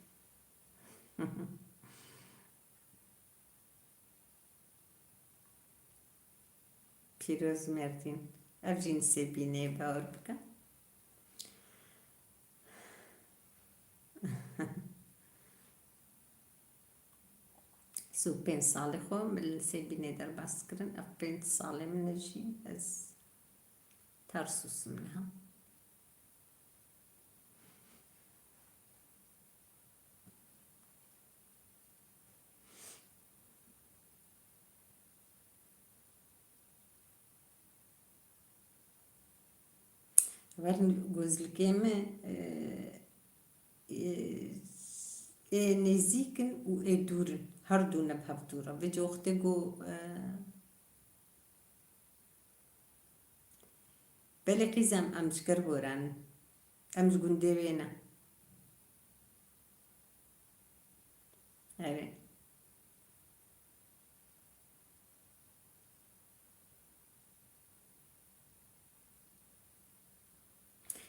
Pîroz Merdîn. Ev jî Nisêbînê, bawer bike. Sî û pênc salê xwe min li Nisêbînê derbas kirin. Ev pênc salê min e jî ez Tarsus im niha. Ver gozlikê me, e, e, ê nêzîk in û ê dûr in. Her du ne bi hev dûr e. Vêca wextê ku, e, Belê qîzem, em ji Kerboran in. Em ji gundê wê ne. Erê.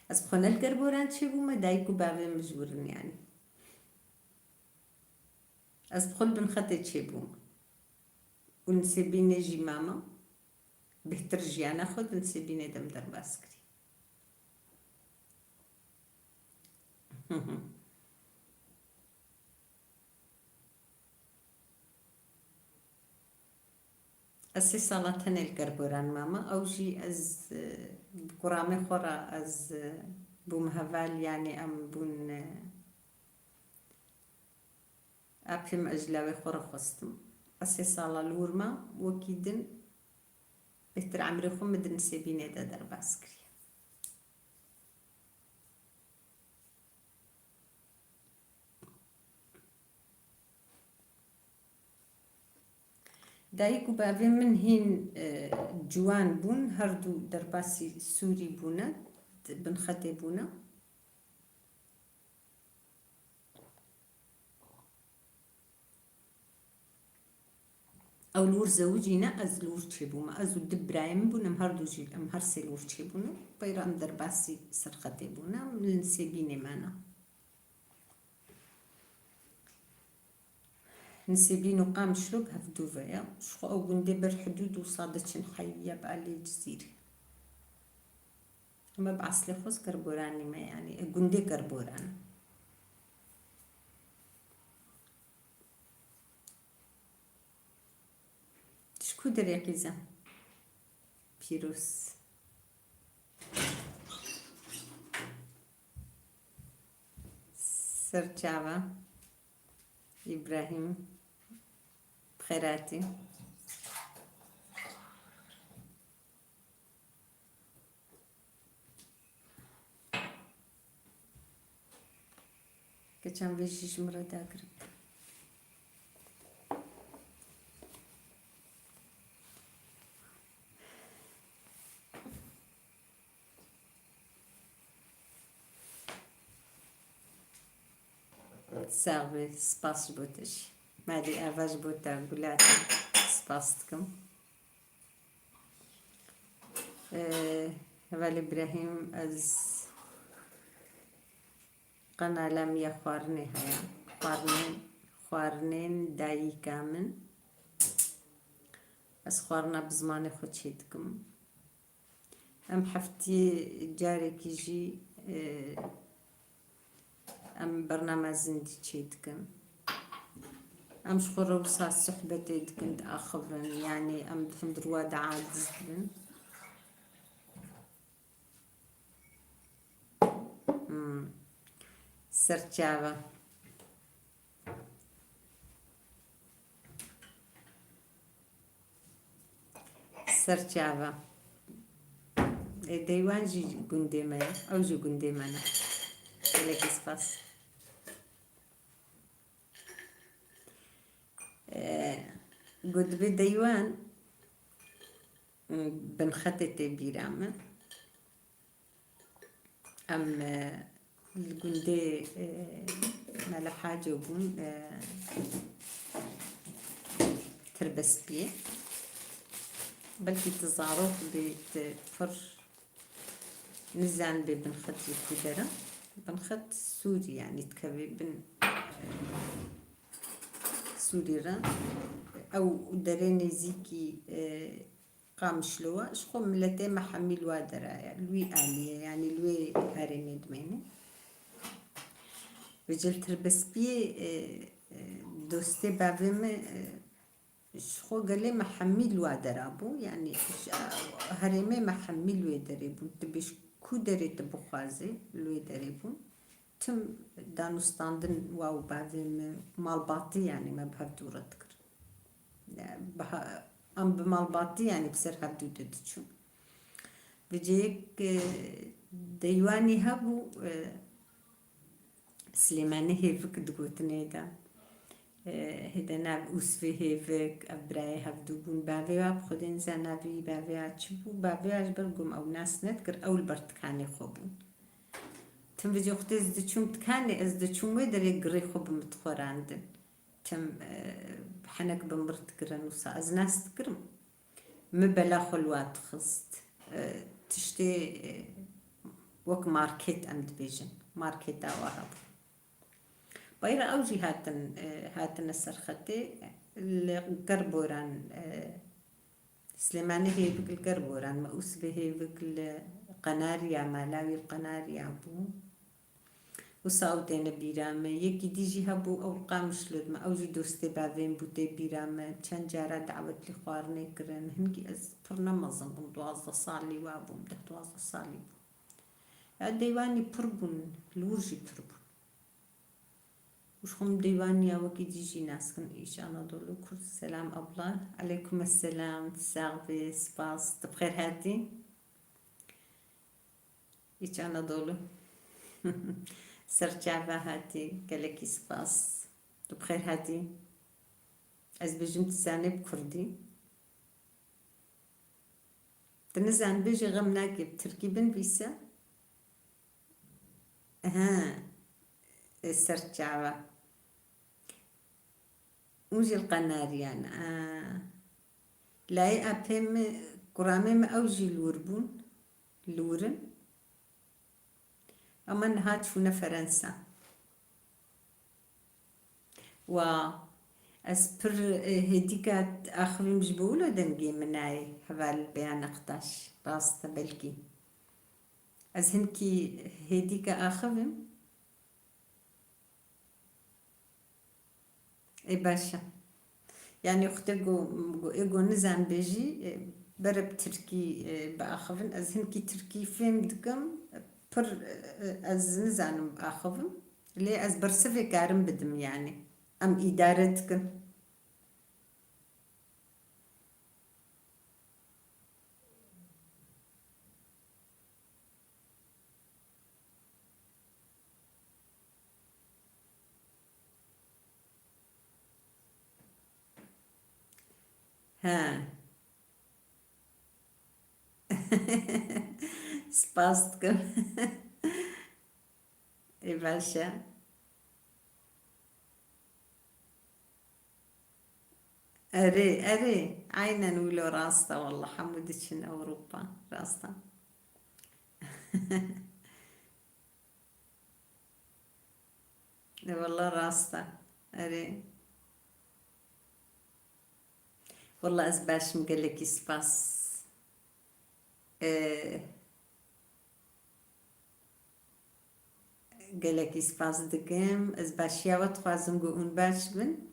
Ez bi xwe ne li Kerboran çêbûme, dayik û bavê min ji wir in, yanî. Ez bi xwe li Binxetê çêbûme. Û Nisêbînê jî mama. Bêhtir jiyana xwe di Nisêbînê de min derbas kirî. Ez sê sala tenê li Kerboran mame. Ew jî ez, e, bi kuramê xwe re ez, e, bûm heval, yanî em bûn, e, Apê min, ez ji lawê xwe re xwestim. Ez sê sala li wir mam, wekî din bêhtir emrê xwe min di Nisêbînê de derbas kiriye. Dayik û bavê min hîn, e, ciwan bûn, her du derbasî Sûrî bûne, di Binxetê bûne. Ew li wir zewicîne, ez li wir çêbûme. Ez û du birayê min bûn, em her du jî, em her sê li wir çêbûne. Peyra em derbasî Serxetê bûne, em li Nisêbînê mane. Nisêbîn û Qamişlo bi hevdû ve ye. Ji xwe ew gundê ber hidûd wisa diçin heyî ye bi aliyê Cizîrê. Em bi eslê xwe ji Kerboranî me, yanî, e, gundê Kerboran. Ji ku derê qîzem? Pîroz. Serçava. Îbrahîm. Bi xêr hatî. Keçan vê jî ji min re dagirin. Sax be, spas ji bo te jî. Malî ava ji bo te, Gulatin. Spas dikim. Ee, hevalê Îbrahîm, ez qenala min ya xwarinê heye. Xwarinên, xwarinên dayika min. Ez xwarina bi zimanê xwe çê dikim. Em heftiyê carekî jî, e, em bernama zindî çê dikin. Em ji xwe re wisa sohbetê dikin, diaxivin, yanî em di hundirwa de aciz dibin. Hmm. Serçava. Serçava. Ê, Deywan jî gundê me ye. Ew jî gundê me ne. Gelekî spas. Got dibê deywan, ıı, binxetê tê bîra min. Em, e, li gundê, e, Mele Haco bûn, e, Tirbespiyê. Belkî tu zarok bî, tu pir nizan bê binxet ji ku dere. Binxet Sûrî, yanî dikeve bin, e, Sûrî re. Ew derê nêzîkî, e, Qamişlo wa, ji xwe miletê me hemî li wa dera ye, li wî alî ye, yanî li wê herêmê dimêne. Vêcel Tirbespiyê, e, e, dostê bavê me, e, ji xwe gelê me hemî li wa dera bû, yanî ji, e, herêmê me hemî li wê derê bûn. Tu bêj ku derê tu bixwazê, li wê derê bûn. Tim danûstandin wa û bavê me malbatî, yanî me bi hev dû re dikir. Em bi ha-, em bi malbatî, yanî bi ser hevdû de diçûn. Vêceyek, e, deywanî hebû, e, Silêmanî Hêvik digotinê de. E, hêde nav Ûsvê Hêvik, ev birayê hevdû bûn. Bavê wa bi xwedê nizan navê wî bavê wa çi bû. Bavê wa ji ber gom ew nas nedikir, ew li ber tikanê xwe bûn. Tim vêcê xwedê ez diçûm tikanê, ez diçûm wê derê girê xwe bi min dixwerandin. Tim, e, henek bi mir dikirin wisa. Ez nas dikirim. Min bela xwe li wa dixist. E, tiştê, e, wek market em dibêjin. Marketa wa hebû. Bayra ew jî hatin, e, hatine ser xetê. Li Gerboran, e, Silêmanî Hêvik li Gerboran, me Ûsvê Hêvik li Qenariya, mala wî li Qenariya bû. Wisa ew têne bîra me. Yekî dî jî hebû, ew li Qamişlo dime. Ew jî dostê bavê min bû, tê bîra me. Çend cara dawet lê xwarinê kirin. Hinkî ez pir ne mezin bûm, duwazdeh salî wa bûm, deh duwazdeh salî bûm. Ya deywanî pir bûn, li wir jî pir bûn. Û ji xwe min deywanî ya wekî dî jî nas kim. Îç Anadolu Kurd, selam abla. Aleykum esselam, sax bî, spas. Tu bi xêr hatî. Îç Anadolu. Serçava hatî, gelekî spas. Tu bi xêr hatî. Ez bêjim tu zanê bi kurdî. Tu nizan bêjî, xem nake, bi tirkî binivîse. He, e, serçava. Û jî li Qenariyan, a. Layê apê min, kuramê min ew jî li wir bûn, li wir in. Ama niha çûne Ferensa. Wa ez pir, e, hêdîka axivîm ji bo wilo dengê min nayê heval Beyan Aktaş. Rast e belkî. Ez hinkî hêdîka axivim. Ê baş e. Yanî xute go, go, ê go nizan bêjî, e, bere bi tirkî, e, biaxivin. Ez hinkî tirkî fêm dikim, pir, e, ez nizanim biaxivim. Lê ez bersivê karim bidim yanî. Em îdare dikin. He. Spas dikim. Ê baş e. Erê, erê. Aynen wilo rast e, wallah hemû diçin Ewropa. Rast e. E, wallah rast e. Erê. Wallah ez baş im, gelekî spas. E, Gelekî spas dikim. Ez başiya we dixwazim ku hûn baş bin.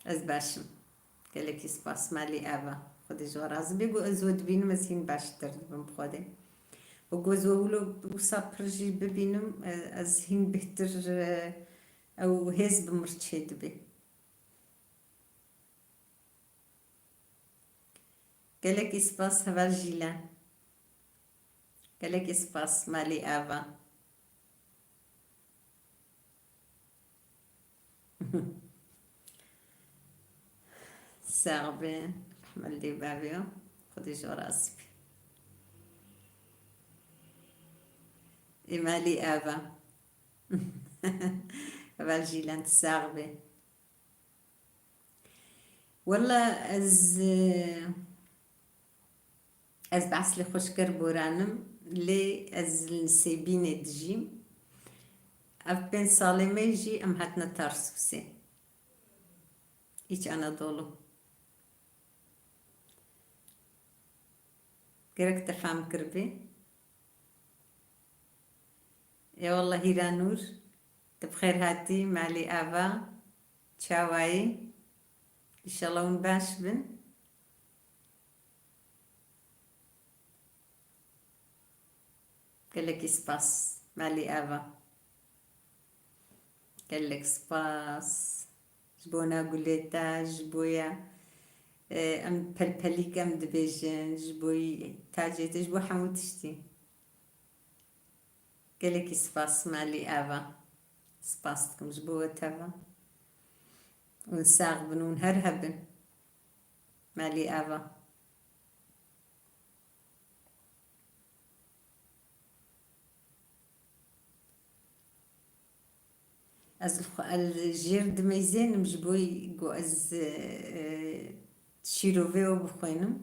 Ez baş im. Gelekî spas. Malî ev e. Xwedê ji we razî be. Ku ez we dibînim, ez hîn baştir dibim bi Xwedê. Û ku ez we wilo wisa pir jî bibînim, e, ez hîn bêhtir, e, ew hêz bi mir çêdibe. Gelekî spas heval Jîlan. Gelekî spas malî ava. Sax be. Rehmet lê bavê. Xwedê ji we razî be. Ê malî ava. Heval Jîlan, tu sax be. Wela ez, ez bi eslê xwe ji Kerboran im, lê ez li Nisêbînê dijîm. Ev pênc salê me jî em hatine Tarsusê. Îç Anadolu. Gerek te fam kiribî. Ê wela Hîranûr, tu bi xêr hatî, malî ava, çawayî? Înşallah hûn baş bin. Gelekî spas, malî ava. Gelek spas. Ji bona gulê te, ji boya, e, em pelpelîk em dibêjin, ji boyî tacê te, ji bo hemû tiştî. Gelekî spas, malî ava. Spas dikim ji bo we teva. Hûn sax bin, hûn her hebin. Malî ava. Ez li xwe, ez jêr dimeyzênim ji bo ku ez, e, şîrovê we bixwînim.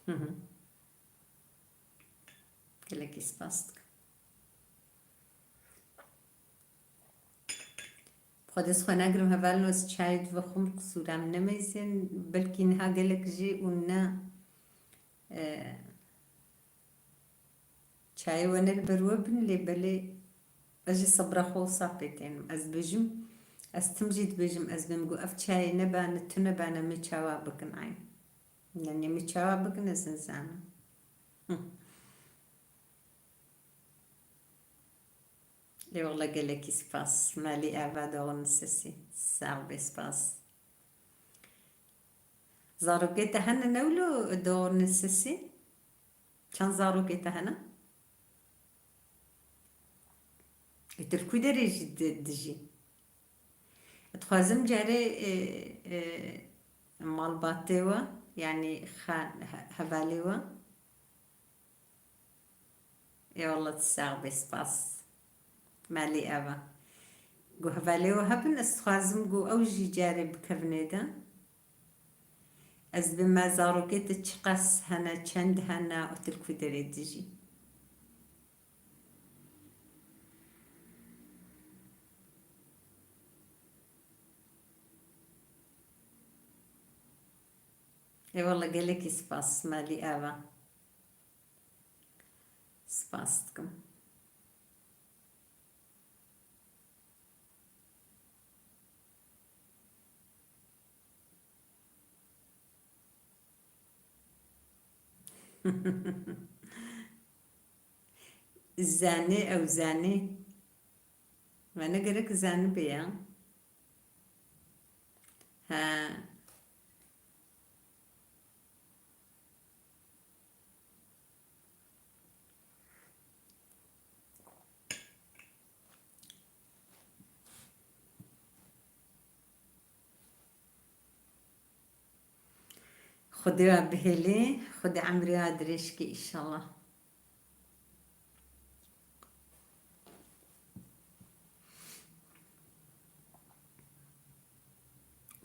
Hı hı. Gelekî spas dikim. Xwedê xwe nagirim hevalno, ez çayê divexwim, qisûra min nemeyzên, belkî niha gelek jî û ne, e, çayê we ne li ber we bin, lê belê ez jî sebra xwe wisa pê tênim. Ez dibêjim, ez tim jî dibêjim, ez bêm ku ev çayê nebane, tu nebane, me çawa bikin eyn. Yanî me çawa bikin, ez nizanim. Hı. Ê wele gelekî spas. Malî ava, doğru sesî. Sax bê, spas. Zarokê te hene ne wilo, doğru sesî? Çend zarokê te hene? Ê tu li ku derê jî di-, dijî? Dixwazim carê, e, e, malbatê we, yanî xa-, he-, hevalê we. Ê wele tu sax bê, spas. Malî ava. Ku hevalê we hebin, ez dixwazim ku ew jî carê bikevin êde. Ez dibêm me zarokê te çiqas hene, çend hene û tu li ku derê dijî. Ê wele gelekî spas, malî ava. Spas dikim. Zanî, ew zanî. Me ne gerek zanî be ya. He. Xwedê we bihêlî, Xwedê emrê we dirêj kê, înşallah.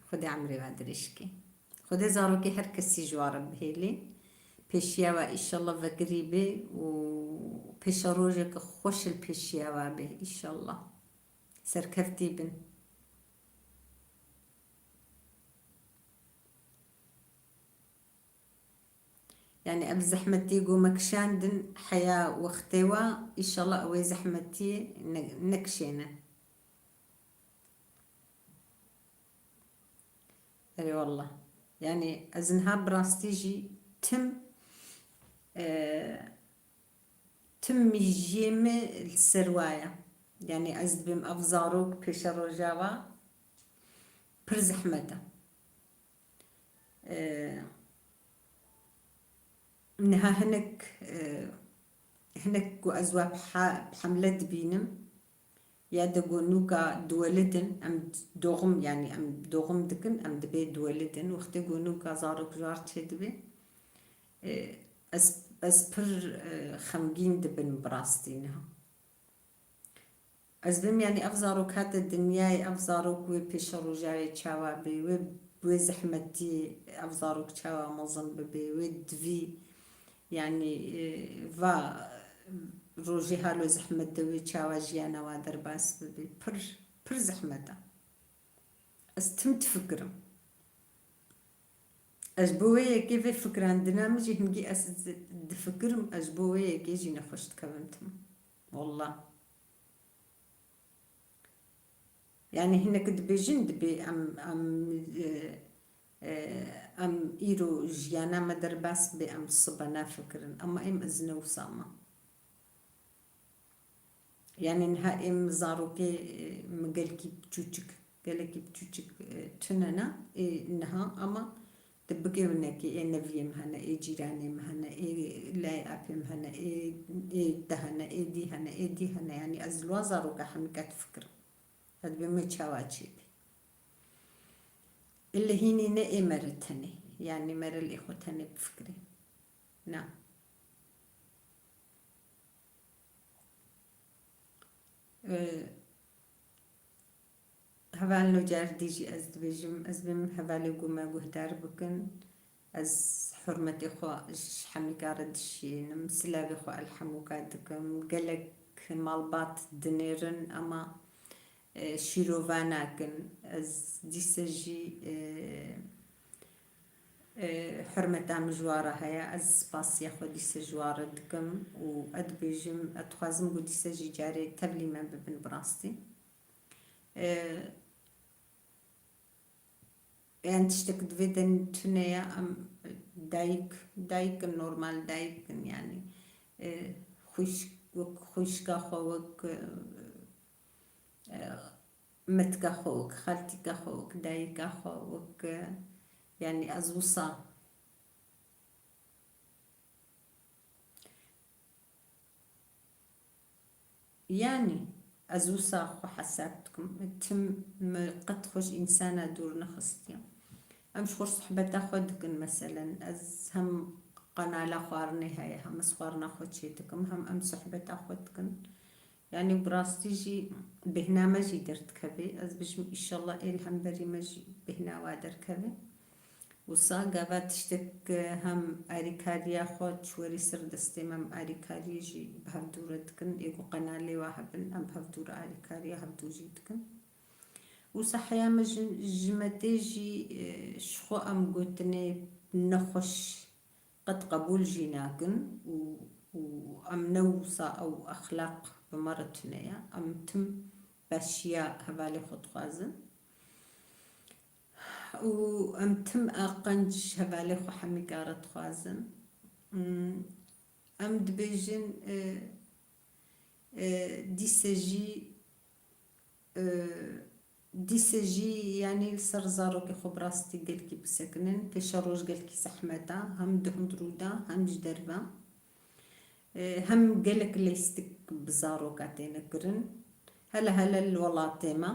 Xwedê emrê we dirêj kê. Xwedê zarokê her kesî ji we re bihêlî. Pêşiya we înşallah vekirî bê û pêşerojeke xweş li pêşiya we bê înşallah. Serkeftî bin. Yanî ev zehmetî ku me kişandin heya wextê we, înşallah ew ê zehmetî ne-, nekişêne. Erê wallah. Yanî ez niha bi rastî jî tim, e, tim mijiyê min li ser wa ye. Yanî ez dibêm ev zarok pêşeroja wa pir zehmet e. Ee, Niha hinek, e, hinek ku ez we bi he-, bi hemle dibînim, ya de ku nûka diwelidin, em doğum, yanî em doğum dikin, em dibê diwelidin. Wextê ku nûka zarok ji war çêdibe, e, ez, ez pir, e, xemgîn dibim bi rastî niha. Ez bim, yanî ev zarok hate dinyayê, ev zarok wê pêşeroja wê çawa bê, wê, wê zehmetî ev zarok çawa mezin bibê, wê divî, yanî, e, va rojê halo zehmet de wê çawa jiyana wa derbas bibê. Pir, pir zehmet e. Ez tim difikirim. Ez ji bo wê yekê vê fikirandina min jî hingî ez difikirim, ez ji bo wê yekê jî nexweş dikevim tim. Wallah. Yanî hinek dibêjin, dibê em, em, e, e, em îro jiyana me derbas bê, em sibe nafikirin. Ema êm ez ne wisa me. Yanî niha êm zarokê, e, min gelkî biçûçik, gelekî biçûçik, e, tune ne, ê niha, ema tu bikê winekê, ê neviyê min hene, ê cîranê min hene, ê layê apê min hene, ê, ê te hene, ê dî hene, ê dî hene, yanî ez li wan zaroka hemîka difikirim. Ez dibêm wê çawa çêbê. Li hînî ne ê mere tenê, yanî mere lê xwe tenê bifikirê. Na. Ee, Hevalno car dî jî ez dibêjim, ez bêm hevalê ku me guhdar bikin. Ez hurmetê xwe ji hemîka re dişînim, silavê xwe el hemûka dikim. Gelek malbat dinêrin, ema, e, şîrova nakin. Ez dîse jî, e, e, hurmeta min ji wan re heye. Ez spasiya xwe dîse ji wan re dikim û ez dibêjim, ez dixwazim ku dîse jî carê tevlî me bibin bi rastî. E, Yan tiştek di vê de tune ye, em dayik, dayik in, normal dayik in, yanî, e, xwişk, wek xwişka xwe, wek, e, e, metka xwe, wek xaltîka xwe, wek dayika xwe, wek, e, yanî ez wisa. Yanî, ez wisa xwe hesab dikim. Tim min qet xwe ji însana dûr nexistiye. Em ji xwe sohbeta xwe dikin, meselen, ez hem qenala xwarinê heye, hem ez xwarina xwe çê dikim, hem em sohbeta xwe dikin. Yanî bi rastî jî bêhna me jî derdikeve. Ez bijim, îşallah ê li hemberî me jî bêhna wa derkeve. Wisa gava tiştek, e, hem alîkariya xwe çi werî ser destê me, em alîkariyê jî bi hevdû re dikin. Ê ku qenalê wa hebin, em bi hevdû re alîkariya hevdû jî dikin. Wisa heya me ji, ji me tê jî, e, ji xwe em gotinê nexweş qet qebûl jî nakin û, û em ne wisa ew exlaq bi me re tune ye. Em tim beşiya hevalê xwe dixwazin. Û em tim a qenc hevalê xwe hemîka re dixwazin. Hmm, em dibêjin, e, e, dîse jî, e, dîse jî, yanî li ser zarokê xwe bi rastî gelkî bisekinin. Pêşeroj gelkî zehmet e, hem di hundirû de, hem ji derve. E, hem gelek lîstik bi zaroka têne kirin. Hele hele li welatê me.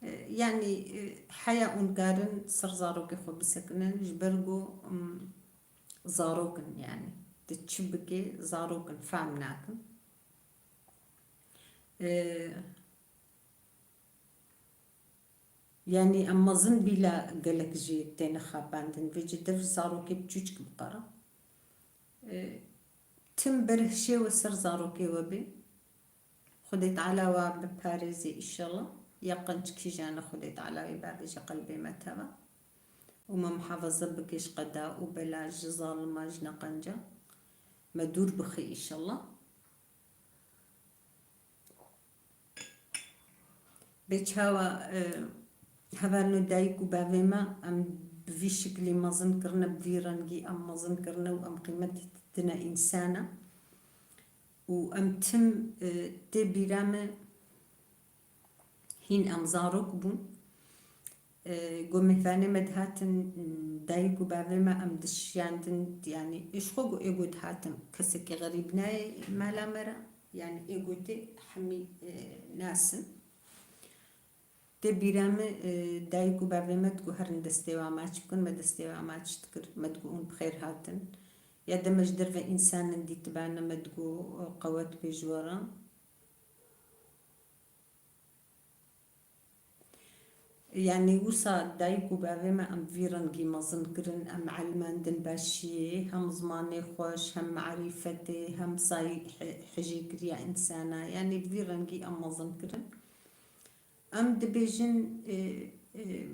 E, yanî, e, heya hûn karin ser zarokê xwe bisekinin, ji ber ku, em, zarok in, yanî. Tu çi bikê, zarok in, fehm nakin. E, Yanî em mezin bîla gelek jî têne xapandin. Vê ci dev zarokê biçûçik biqere. E, tim berhişê we ser zarokê we bê. Xwedê Teala wa biparêzê îşallah. Ya qenc kîjan e, Xwedê Teala wê bavêje qelbê me teva. Û me muhafaza bike ji qeda û bela, ji zalima, ji neqenca me dûr bixe îşallah. Bê çawa, e, hevalno dayik û bavê me em bi vî şiklî mezin kirine, bi vî rengî em mezin kirine û em qîmetî didine însana. Û em tim, e, tê bîra me hîn em zarok bûn. E, go mêvanê me dihatin, dayik û bavê me em dişiyandin, yanî ji xwe go ê go dihatin, kesekî xerîb nayê mala me re, yanî ê go tê hemî, e, nas in. Tê bîra min, e, dayik û bavê me digo herin destê wan maç bikin, me destê wan maç dikir, me digo hûn bi xêr hatin. Ya dema ji derve însanin dîtibane me digo, e, qewet bê ji we re. Yanî wisa dayik û bavê me em vî rengî mezin kirin, em elimandin başiyê, hem zimanê xweş, hem marîfetê, hem say-, he-, hejêkiriya însana. Yanî bi vî rengî em mezin kirin. Em dibêjin, e, e,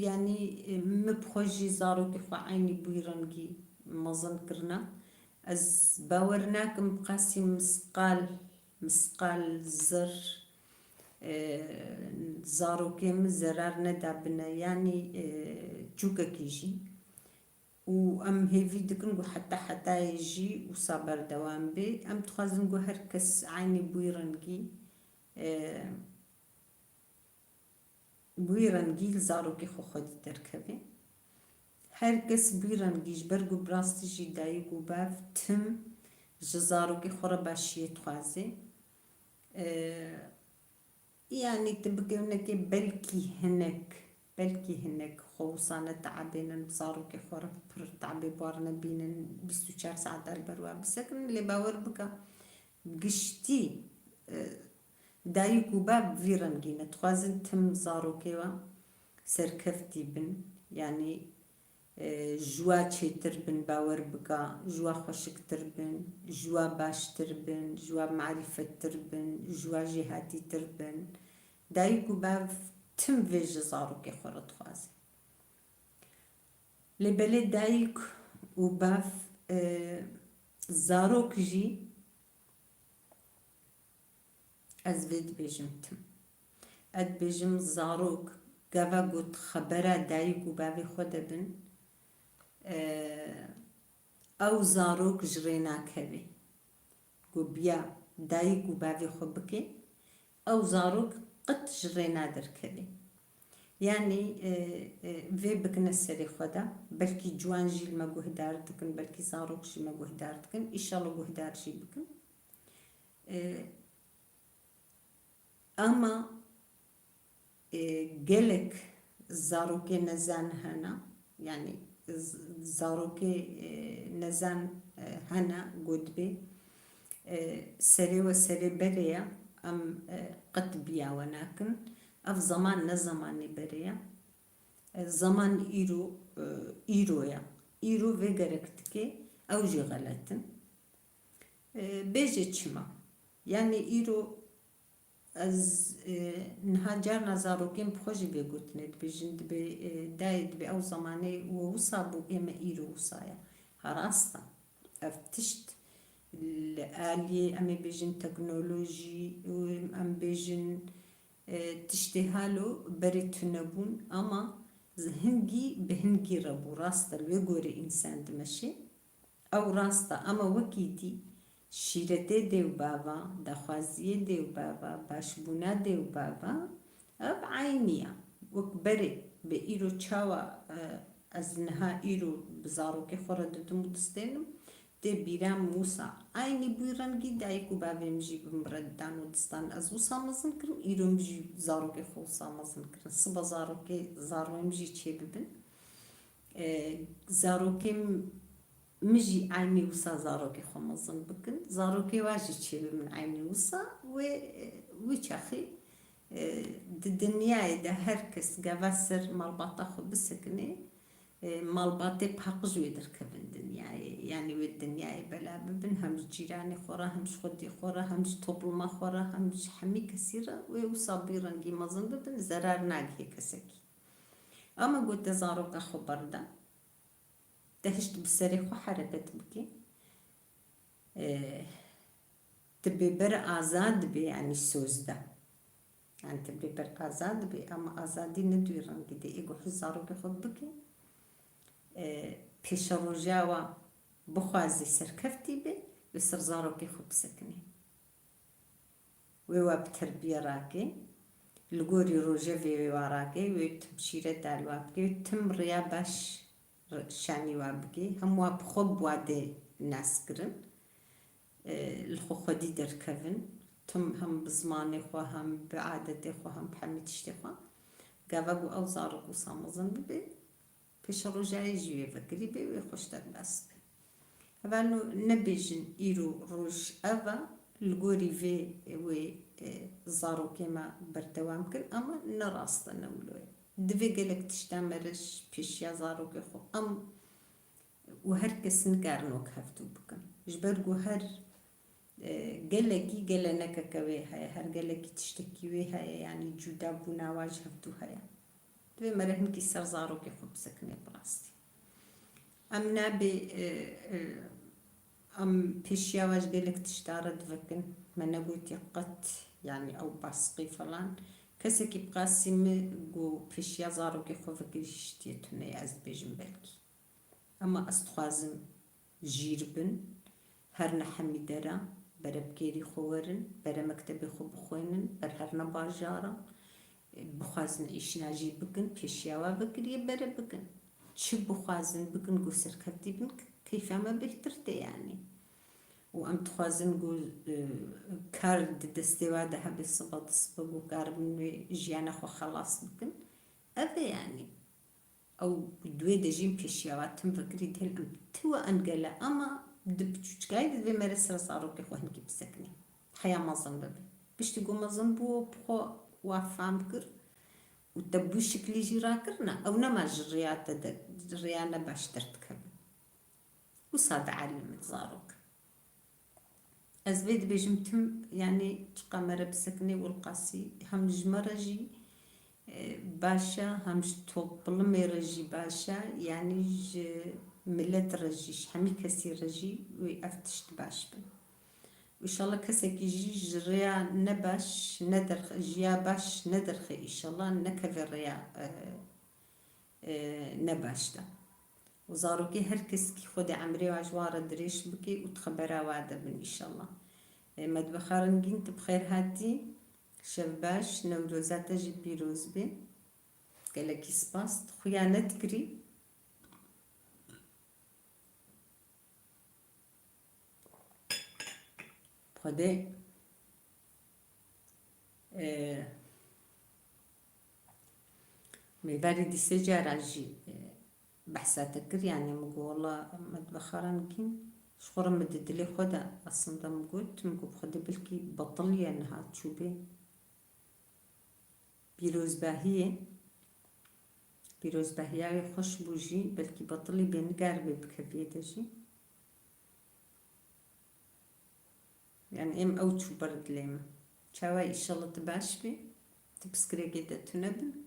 yanî, e, min bi xwe jî zarokê xwe eynî bi wî rengî mezin kirine. Ez bawer nakim bi qasî misqal, misqal zir, e, zarokê min zerar nedabine, yanî, e, çûkekî jî. Û em hêvî dikin ku heta hetayê jî wisa berdewam bê. Em dixwazin ku her kes eynî bi wî rengî, e, bi wî rengî li zarokê xwe xwedî derkeve. Her kes bi wî rengî, ji ber ku bi rastî jî dayik û bav tim ji zarokê xwe re başiyê dixwaze. E, Yanî tu bikevnekê belkî hinek, belkî hinek xwe wisa neteebênin, bi zarokê xwe re pir teebê bar nebînin, bîst û çar saet li ber wa bisekinin, lê bawer bike giştî, e, dayik û bav bi vî rengî ne. Dixwazin tim zarokê we serkeftî bin, yanî e, ji wa çêtir bin, bawer bike, ji wa xweşiktir bin, ji wa baştir bin, ji wa marîfettir bin, ji wa jêhatîtir bin. Dayik û bav tim vê ji zarokê xwe re dixwaze. Lê belê dayik û bav, e, zarok jî Ez vê dibêjim tim. Ez dibêjim zarok gava got xebera dayik û bavê xwe de bin, e, ew zarok ji rê nakeve. Ku biya dayik û bavê xwe bike, ew zarok qet ji rê naderkeve. Yanî, e, e, vê bikine serê xwe de. Belkî ciwan jî li me guhdar dikin, belkî zarok jî me guhdar dikin. Îşallah guhdar jî bikin. E, ama, e, gelek zarokê nezan hene, yanî z-, zarokê, e, nezan, e, hene, got bê, e, serê we serê berê ye, em, e, qet biya we nakin. Ev zeman ne zemanê berê ye. E, zeman îro, e, îro ye. Îro vê gerek dike, ew jî xelet in. E, bêje çima? Yanî îro ez, e, niha carna zarokên bi xwe jî vê gotinê dibêjin, dibê, e, dayê dibê ew zemanê we wisa bû, ê me îro wisa ye. Ha rast e. Ev tişt li aliyê, em ê bêjin teknolojî, em bêjin, e, tiştê halo berê tune bûn, ama hingî bi hingî re bû. Rast e, li wê gorê însan dimeşê. Ew rast e, ama wekî dî şîretê dê û bava, daxwaziyê dê û bava, başbûna dê û bava, ev eynî ye. Wek berê bi îro çawa, e, ez niha îro bi zarokê xwe re didim û distênim, tê bîra min wisa. Eynî bi wî rengî dayik û bavê min jî bi min re didan û distan. Ez wisa mezin kirim, îro min jî zarokê xwe wisa mezin kirin. Siba zarokê, zaroyê min jî çêbibin. E, zarokê min jî eynî wisa zarokê xwe mezin bikin. Zarokê wa jî çêbibin eynî wisa. Wê, wî çaxî, e, di dinyayê de her kes gava ser malbata xwe bisekinê, e, malbatê paqij wê derkevin dinyayê. Yanî wê dinyayê bela bibin, hem ji cîranê xwe re, hem ji xwedî xwe re, hem ji topluma xwe re, hem ji hemî kesî re. Wê wisa bi wî rengî mezin bibin, zerar nagihê kesekî. Ama got te zaroka xwe berda. Te hişt bi serê xwe hereket bike. E, tu bêber azad bê, yanî sozde. Yanî tu bêber azad bê, ama azadî ne di wî rengî de. Ê ku hî zarokê xwe bike, e, pêşeroja wa bixwaze serkeftî be, wê ser zarokê xwe bisekinê. Wê wa bi terbiye rake. Li gorî rojevê wê wa rake, wê tim şîret dal wa bike, wê tim riya baş r-, şanî wa bike, hem wa bi xwe bi wa dê naskirin. E, li xwe xwedî derkevin. Tim hem bi zimanê xwe, hem bi adetê xwe, hem bi hemî tiştê xwe. Gava ku ew zarok wisa mezin bibe, pêşerojayê jî wê vekirî bê, wê xweş derbas be. Hevalno, nebêjin îro roj ev e, li gorî vê wê, e, zarokê me berdewam kin, ama ne rast e, ne wilo ye. Divê gelek tişta me re ji pêşiya zarokê xwe em û her kes nikarin wek hevdû bikin. Ji ber ku her, e, gelekî gelenekeke wê heye, her gelekî tiştekî wê heye, yanî cudabûna wa ji hevdû heye. Divê me re hinkî ser zarokê xwe bisekine bi rastî. Em nabê, e, e, em pêşiya we ji gelek tişta re divekin. Me negotiye qet, yanî ew basqî falan. Kesekî bi qasî min got pêşiya zarokê xwe vekirî hiştiye tune ye, ez dibêjim belkî. Ema ez dixwazim jîr bin, her ne hemî dera, bere bi kêrî xwe werin, bere mektebê xwe bixwênin, ber her ne bajaran, e, bixwazin îşna jî bikin, pêşiya wa vekirî ye bere bikin. Çi bixwazin bikin, ku serkevtî bin, keyfa me bêhtir tê yanî. Û em dixwazin ku, e, kar di destê wa de hebe, siba di sibe ku karibin wê jiyana xwe xelas bikin. Ev e yanî. Ew di wê de jî pêşiya wa tim vekirî dihêl em ti we engel e, ama di piçûçikayê de divê me re ser zarokê xwe hinkî bisekinê. Heya mezin bibe. Piştî ku mezin bû, bi xwe wa fam kir û te bû şiklî jî rakirina, ew nema ji riya te de, riya ne baş derdikevin. Wisa dielîmin zarok. Ez vê dibêjim tim, yanî çiqa me re bisekinê Wilqasî, hem ji me re jî, e, baş e, hem ji toplimê re jî baş e, yanî ji milet re jî, ji hemî kesî re jî wê ev tişt baş bin. Înşallah kesekî jî ji rêya nebaş nederxe, ji ya baş nederxe, înşallah nekeve rêya, e, e, nebaş de. Û zarokê her kesekî Xwedê emrê wa ji wan re dirêj bike û di xebera wa de bin, înşallah. E, Medwexa Rengîn, tu bi xêr hatî. Şev baş, Newroza te jî pîroz be. Gelekî spas. Tu xuya nedikirî. Xwedê, e, mêvarî dîse cara jî, e, behsa te kir, yanî min got, wela Medwexa Rengîn, ji xwe re min di dilê xwe de aslında min got, min got, Xwedê belkî betiliye niha çûbê. Pîrozbahiyê, pîrozbahiya wê xweş bû jî, belkî betilî bê, nikaribê bikeviyê de jî. Yani êm ew çû ber dilê min. Çawa, înşallah tu baş bî, tu pirsgirêkê te tune bin.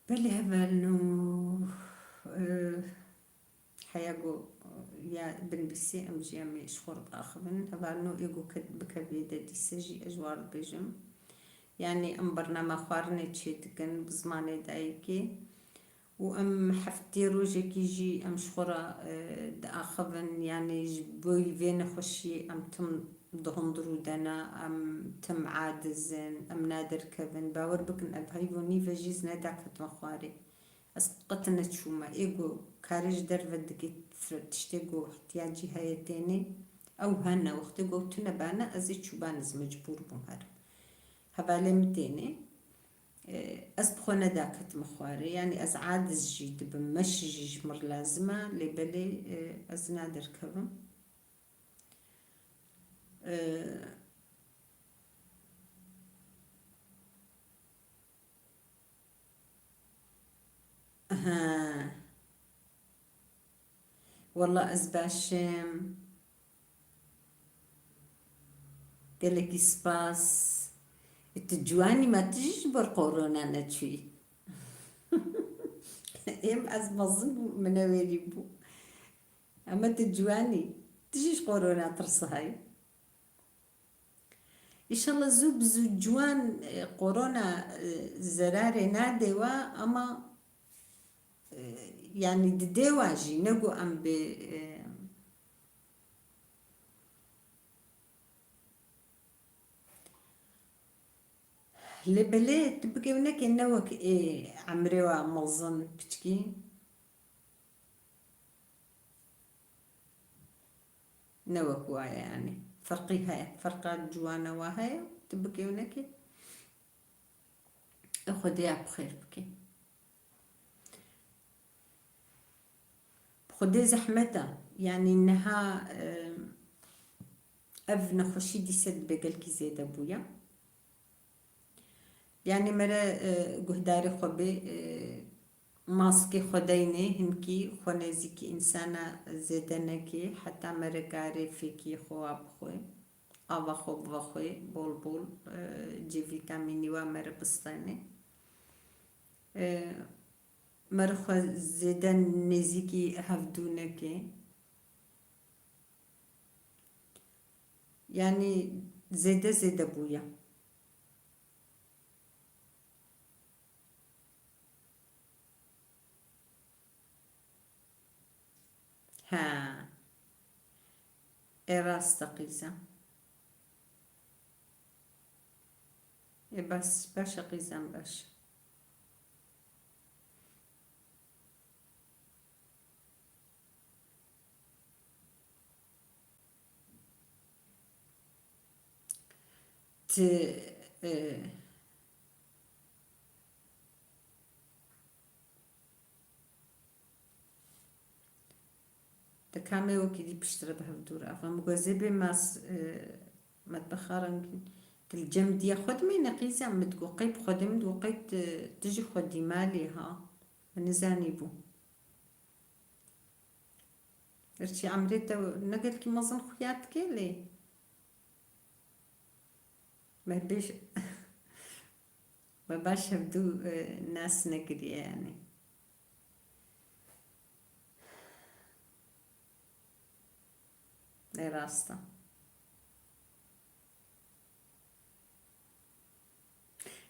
Belê hevalno, e, heya ku, e, ya binivîsê em jî em ê ji xwe re biaxivin. Hevalno ê ku ke-, bikeviyê de dîse jî ez ji wan re dibêjim. Yanî em bernama xwarinê çêdikin bi zimanê dayikê. Û em heftê rojekî jî em ji xwe re, e, diaxivin, yanî ji bo vê nexweşiyê em tim di hundirû de ne, em tim aciz in, em naderkevin. Bawer bikin, ev heyv û nîv e jî ez nedaketime xwarê. Ez qet neçûme. Ê ku karê ji derve dike, tiştê ku ihtiyacî heye tênê, ew hene. Wextê ku ew tune bane, ez ê çûban, ez mecbûr bûm herim. Hevalê min tênê. E, ez bi xwe nedaketime xwarê, yanî ez aciz jî dibim, meş jî ji min re lazim e, lê belê, e, ez naderkevim. E, ha. Wela ez baş im. Gelekî spas. E, tu ciwanî, ma tu jî ji ber korona neçûyî? Êm ez mezin bû, min newêrî bû. Ama tu ciwanî, tu jî ji korona tirsayî. Înşallah zû bi zû ciwan, e, korona, e, zerarê nade we, ama, e, yanî dide we jî, ne ku em bê, e, lê belê tu bikevnekê ne wek ê emrê we mezin piçkî. Ne wek wa ye, yanî. Ferqî heye. Ferqa ciwana wa heye. Tu bikê û nekê. E, Xwedê ya bi xêr bike. Bi Xwedê zehmet e. Yanî niha, e, ev nexweşî dîse dibe gelkî zêde bûye. Yanî mere, e, guhdarê xwe bê, e, maskê xwe deynê, hinkî xwe nêzîkî însana zêde nekê, heta mere karê fêkiyê xwe wa bixwe, ava xwe bive xwe, bol bol, e, C vîtamînî wa mere bistêne. E, mere xwe zêde nêzîkî hevdû nekê. Yanî zêde zêde bûye. He. Ê rast e qîza. Ê baş, baş e qîzan, baş. Ti, e, Di kamê wekî dî piştre bi hev dûr. Ava min got, zê bê mas, e, metbexa rengîn. Tu li cem diya xwe dimîne qîza? Min digot, qey bi xwe de, min digot, qey tu, tu jî xwedî malê ha. Min nizanîbû. Gerçî emrê te ne gelkî mezin xuya dike lê. Me bêş-, me baş hevdû, e, nas nekiriye yanî. Ê rast e.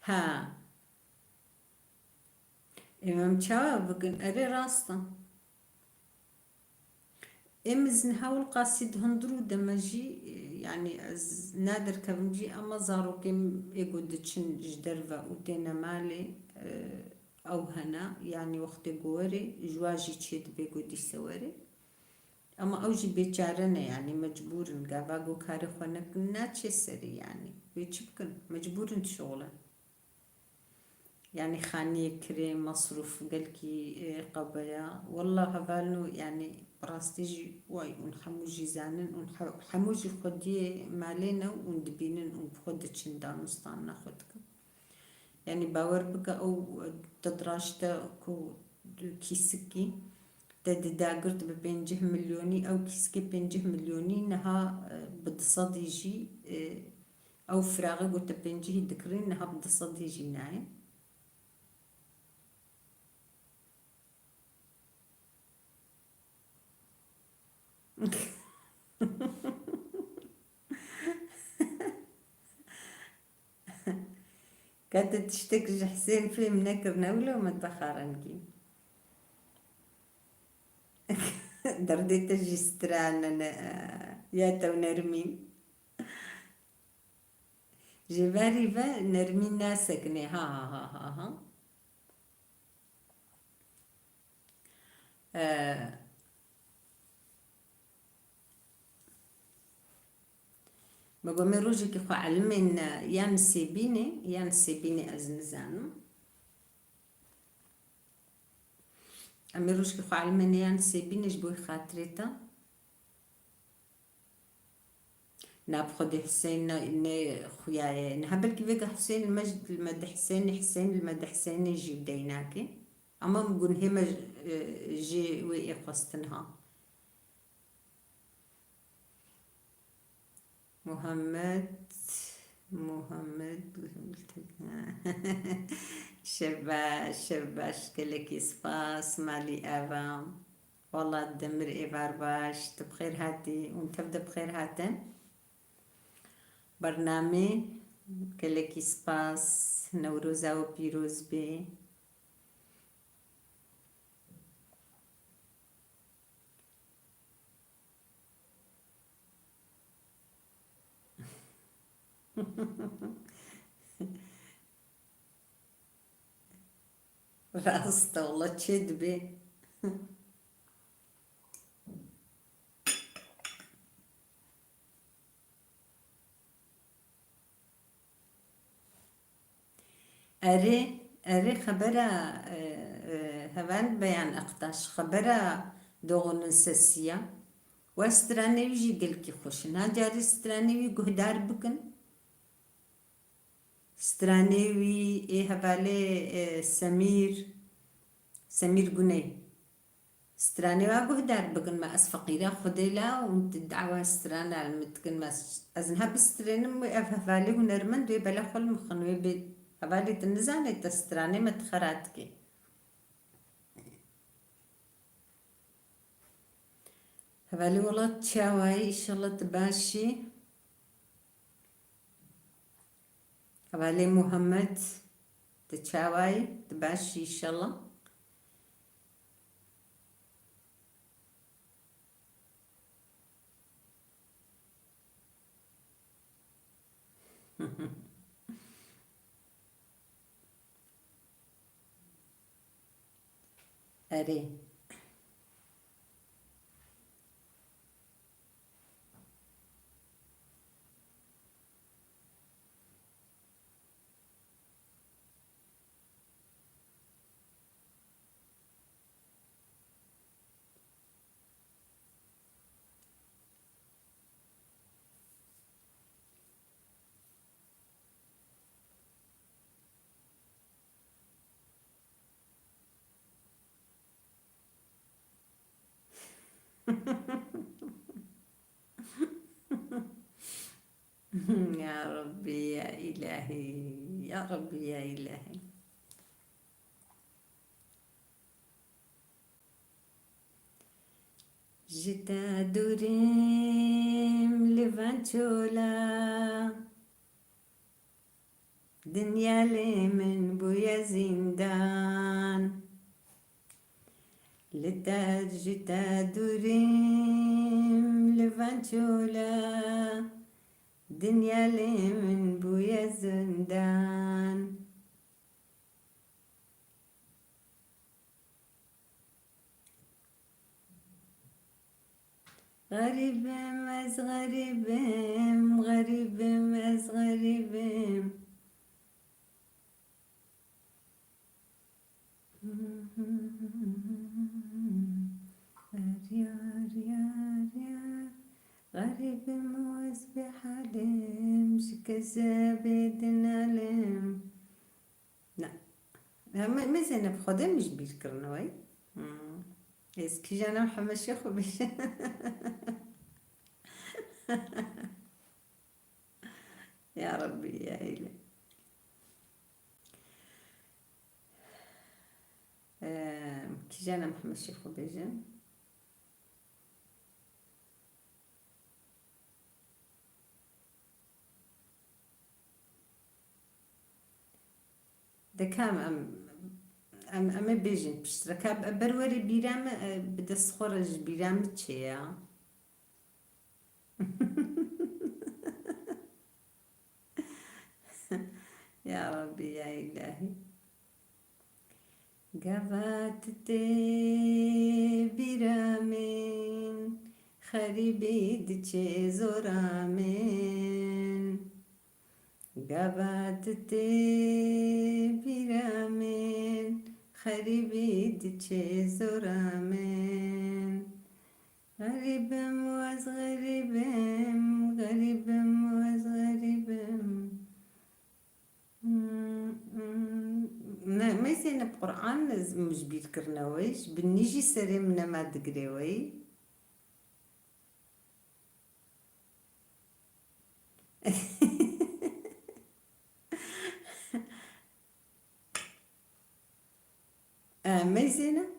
Ha. Ê, em çawa bikin? Erê, rast e. Ê, min zin hewl qasî di hundir û deme jî, e, yanî ez naderkevim jî, ama zarokên ê ku diçin ji derve û têne malê, e, ew hene, yanî wextê ku werê, ji wa jî çêdibe ku dîse werê. Ama ew jî bêçare ne, yanî mecbûr in. Gava ku karê xwe nekin, naçe serê, yanî. Wê çi bikin? Mecbûr in dişuxulin. Yanî xaniyê kirê, mesrûf gelkî, e, qebeya. Wella hevalno, yanî bi rastî jî way, hûn hemû jî zanin, hûn he-, hemû jî xwediyê malê ne û hûn dibînin û bi xwe diçin danûstanina xwe dikin. Yanî bawer bike, ew te diraşte ku kîsikî te dida girt bi pêncî milyonî, ew kîsikê pêncî milyonî niha, e, bi du sedî jî, e, ew firaxê ku te pêncî dikirî niha bi du sedî jî nayê. Ka te tiştek ji Hisên fêm nekirine wilo, metbexa rengîn. Derdê te jî strane ne, ya te û Nermîn. Ji verî ve Nermîn nasekine, ha, ha, ha, ha, ha. E, Me got, me rojekî xwe elimên, e, yan Sêbînê, yan Sêbînê ez nizanim. Em ê rojekî xwe elimên yan Sêbînê ji bo xatirê te. Na bi Xwedê Husên ne, ne xuya ye. Niha belkî vêga Husên li me, li me di Husênê, Husên li me di Husênê jî deynakê. Ama min gunhê me, e, jê wê ê xwestin ha. Muhammed, Muhammed, şev baş, şev baş, gelekî spas, malî eva. Wala Demir êvar baş, tu bi xêr hatî, hûn tev de bi xêr hatin. bernamê. Gelekî spas. Newroza we pîroz be. Rast e, wela çê dibe. Erê, erê xebera, e, e, Heval Beyan Aktaş, xebera Doğu'nun Sesi ya. We stranê wî jî gelkî xweş in. Ha carî stranê wî guhdar bikin. Stranê wî ê hevalê, e, Semîr, Semîr Guney. Stranê wa guhdar bikin, me ez feqîra Xwedê la û tu dawa strana li min dikin, me ez niha bistrênim wê ev hevalê hunermend wê bela xwe li min xin, wê bê hevalê tu nizanê te stranê me dixera dikê. Hevalê welat çawa yî, înşallah tu baş î. Hevalê Muhammed, tu çawa yî? Tu baş î înşallah. Erê. Ya Rabbi, ya Îlahî, ya Rabbi, ya Îlahî. Ji te dûrim li van çola, dinya lê min bûye zîndan. Li te, ji te dûrim li van çola, dinya lê min bûye zîndan. Xerîb im ez, xerîb im, xerîb im ez, xerîb im. Yar, yar, yar, yar. Xerîb im û ez bêhal im, ji kesê bê dinalim. Na. Ya me, me Zeynep Xwedê min ji bîr kirine wey. Hmm. Ez kîjan em hemeşê xwe bêjin. Ya Rabbî, ya Îlahî. Em, kîjan em hemeşê xwe bêjin. Deka em, em, em ê bêjin piştre. Ka ber werê bîra me, e, bi dest xwe re ji bîra min çêya. Ya Rabbî, ya Îlahî. Gava tu tê bîra min, xerîbî diçe zora min. Gava tu tê bîra min, xerîbî diçe zora min. Xerîb im û ez xerîb im, xerîb im û ez xerîb im. Hmm, hmm. Me, me Zeynep Quran min ji bîr kirine wey, ji binî jî serê min nema digire wey. E, me Zeynep?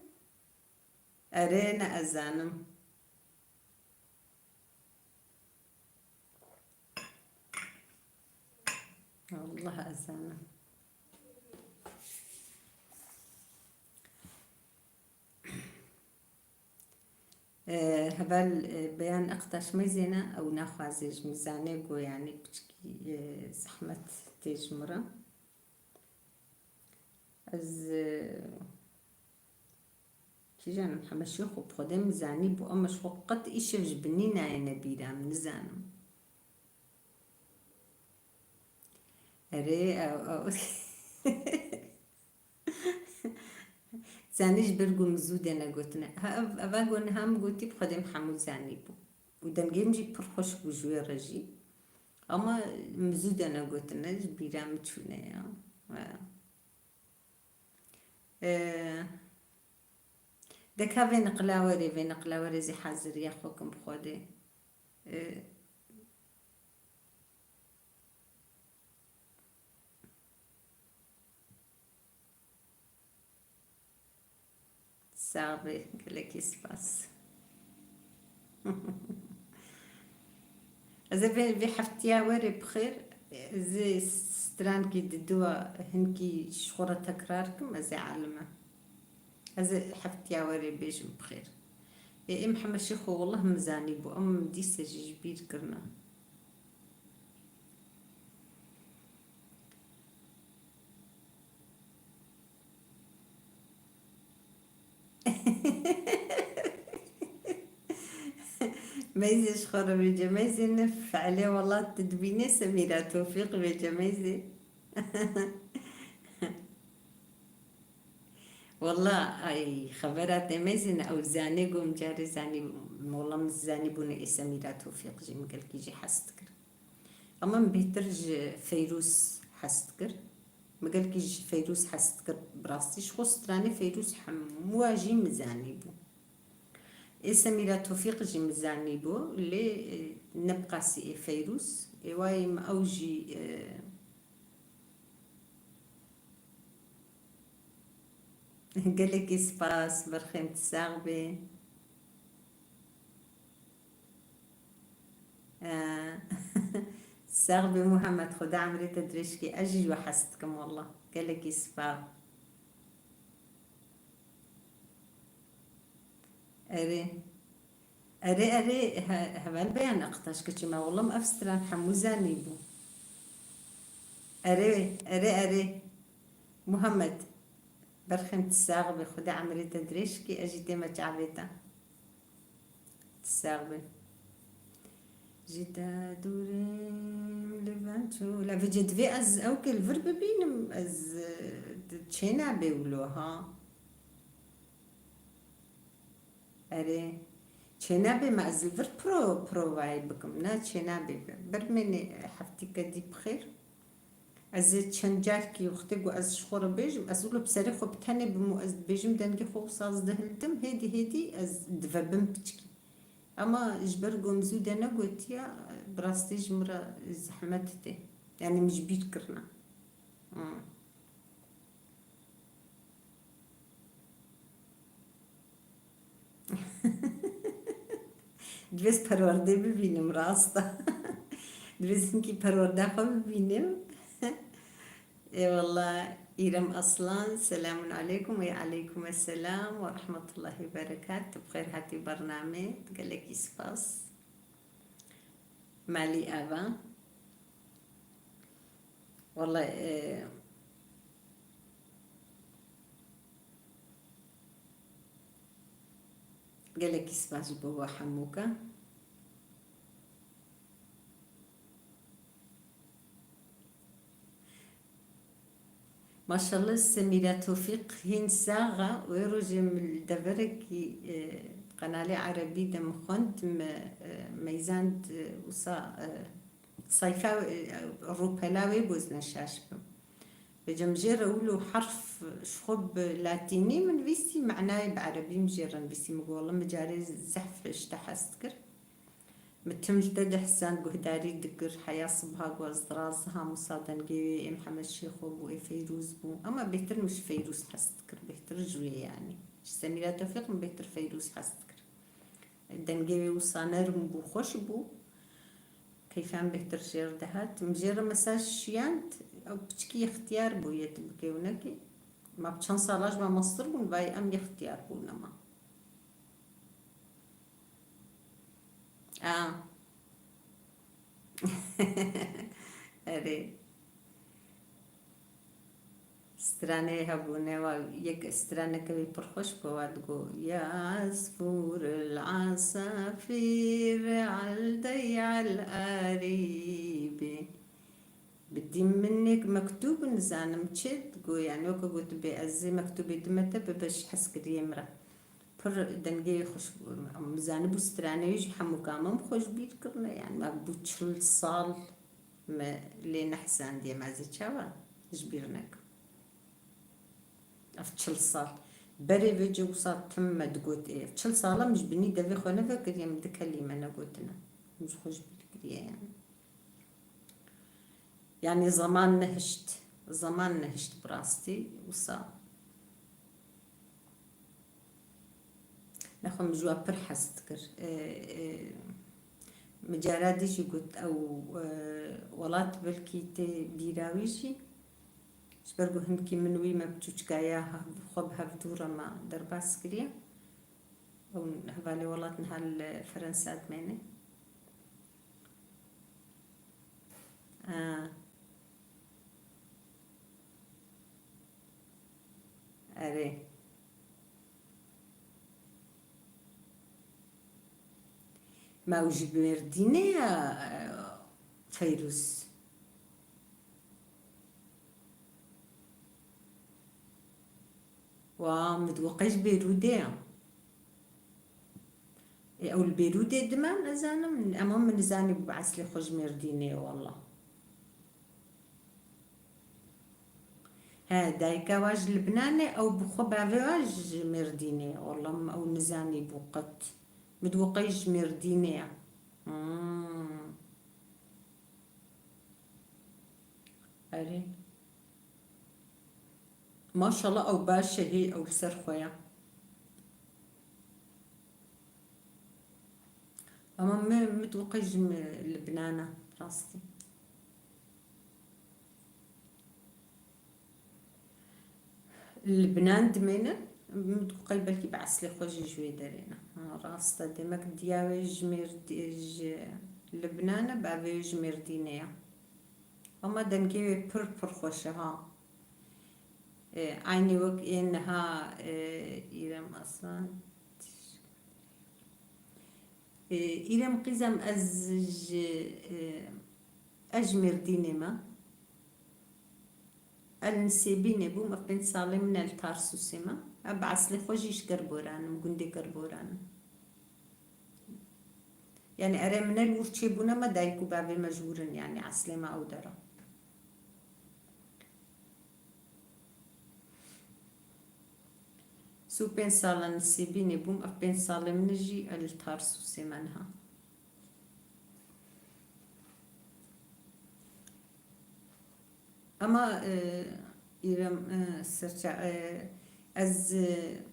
Erê, ne ez zanim. Wallah ez zanim. E, heval, e, Beyan Ektaş meyzêne, ew naxwaze ji min zanê ku, yanî, piçkî, e, zehmet tê ji min re. Ez, e, kîjan im, Hemeşîxo, bi Xwedê min zanîbû, ama ji xwe qet îşev ji binî nayêne bîra min, nizanim. Erê, ew, ew. Zanî ji ber ku min zû de negotine. Ha, ev, eva ku niha min gotî, bi Xwedê min hemû zanîbû. Û dengê min jî pir xweş bû ji wê re jî. Ama min zû de negotine, ji bîra min çûne ya. Ha. Ee, de ka vê niqla werê, vê niqla werê zî haziriya xwe kim bi Xwedê. Ee, Sax be, gelekî spas. Ez ê vê, vê heftiya werê bi xêr, ez ê strankî di dua hinkî ji xwe re tekrar kim, ez ê alim im. Ez ê heftiya werê bêjim bi xêr. Ê, ê Mihemed Şêxo, wallah min zanîbû, em dîse jî ji bîr kirine. Meyzê ji xwe re bêje, meyzê ne feelê, wela tu dibînê Semîra Tofîq bêje meyzê. Wela, ay, xebera te meyzê ne, ew zanê ku min carê zanî, wela min zanîbûne ê Semîra Tofîq jî min gelkî jî hez dikir. Ama min bêhtir ji Feyrûz hez dikir. Min gelkî ji Feyrûz hez dikir. Bi rastî ji xwe stranê Feyrûz hemûa jî min zanîbû. Ê Semîra Tofîq jî min zanîbû, lê, e, ne bi qasî ê Feyrûz. Ê wayê min ew jî, e, Gelekî spas, berxê min, tu sax bî. Ee, sax bî Muhammed, Xuda emrê te dirêj kî. Ez jî ji we hez dikim, wallah. Gelekî spas. Erê. Erê, erê, he-, heval Beyan Ektaş kiçî me, wela min ev stran hemû zanîbû. Erê, erê, erê. Muhammed, berxê min, tu sax bî, Xuda emrê te dirêj kî, ez jî tême çavê te. Tu sax bî. Ji te dûrîm li ben çû. La vêce divê ez ew kê li vir bibînim, ez, e, çênabê wilo ha. Erê. Çênabê me ez li vir pro-, provayê bikim. Na çênabê bi-, birmênê heftîke dî bi xêr. Ez ê çend carkî wextê ku ez ji xwe re bêjim, ez wilo bi serê xwe bi tenê bim û ez dibêjim dengê xwe wisa ez dihildim, hêdî hêdî ez divebim piçkî. Ama ji ber ku min zû de negotiya, bi rastî ji min re zehmet tê. Yanî min ji bîr kirine. Hmm. Divê ez perwerdê bibînim, rast e. Divê ez hinkî perwerda xwe bibînim. Ê wallah, Îrem Aslan, selamun aleykum. Ê aleykum esselam ve rahmetullahi ve berekat. Tu bi xêr hatî bernamê. Gelekî spas. Malî ava. Wele, e, gelekî spas ji bo we hemûka. Maşallah, Semîra Tofîq hîn sax e. Wê rojê min li deverekî, e, qenalê erebî de min xwend, min, e, meyzand, e, wisa, e, sayfa, e, rûpela wê bozne şaş bim. Vêca min jê re wilo herf ji xwe bi latînî min nivîsî, manayê bi erebî min jê re nivîsî. Min got, wele min carê zehf ji te hez dikir. Min tim ji te dihsand, guhdarî dikir, heya sibha ku ez diraziham wisa dengê wê ê Mihemed Şêxo bû, ê Feyrûz bû. Ema bêhtir min ji Feyrûz hez dikir, bêhtir ji wê yanî. Ji Semîra Tofîq min bêhtir Feyrûz hez dikir. Dengê wê wisa nerm bû, xweş bû. Heyfan bêhtir jê re dihat. Min jê re mesaj şiyand, ew piçikî ixtiyar bûye, tu bikê û nekê. Ma bi çend sala ji me mestir bûn, vay em ixtiyar bûn, nema. A. Erê. Straneyê hebûne, wa yek straneke wî pir xweş bû, wa digo: "Ya asfûr el asafîr, al dey al arîbî." Bi dîm min yek mektûb nizanim çi digo, yani weke gotibê ez ê mektûbê dime te, bibe ji hezkiriyê min re. Pir dengê wî xweş bû. Em zanibû straneyê jî hemû gaman xwe ji bîr kirine, yani me bû çil sal. Me lê nehsandiye, me zê çawa ji bîr nekim. Ev çil sal. Berê vê cê wisa tim me digot ê. Ev çil sala min ji binî devê xwe nevekiriye, min di kelîme negotine. Min ji xwe ji bîr kiriye yani. Yani zaman nehişt. Zaman nehişt bi rastî wisa. Nexwe min ji we pir hez dikir. E, e, min cara dî jî got, ew, e, welat belkî tê bîra wî jî. Ji ber ku hinkî min wî me biçûçika ya hev-, xwe bi hev dû re me derbas kiriye. Ew hevalê welat niha li Ferensa dimêne. Ha. Erê. Ma ew ji Mêrdînê ya, e, Feyrûz? Wa, min digo qey ji Bêrûdê ya. Ê, ew li Bêrûdê dime, nizanim. Ema min nizanî bû bi eslê xwe ji Mêrdînê ye, wela. He, dayika wa ji Libnanê, ew bi xwe bavê wa ji Mêrdînê ye. Wela min ew nizanî bû qet. Min digo qey ji Mêrdînê ye. Hmm. Erê. Maşallah, ew baş e, hê ew li ser xwe ye. Ama min, min digo qey ji Libnana, rastî. Li Libnan dimêne, min digo qey belkî bi eslê xwe jî ji wê derê ne. Ha, rast e, demek diya wê ji Mêrd-, ji Libnan e, bavê wê ji Mêrdînê ye. Ama dengê wê pir, pir xweş e, ha. E, eynî wek ê niha, e, Îrem Aslan. E, Îrem qîzem, ez ji, e, ez ji Mêrdînê me. El Nisêbînê bûm, ev pênc salê min el Tarsusê me. Ev bi eslê xwe jî ji Kerboran im, gundê Kerboran im. Yani erê min el wir çêbûne me, dayik û bavê me ji wir in, yani eslê me ew dera. Sî û pênc sala Nisêbînê bûm, ev pênc salê min jî el Tarsusê me niha. Ama, e, Îrem, e, serça-, e, ez, e,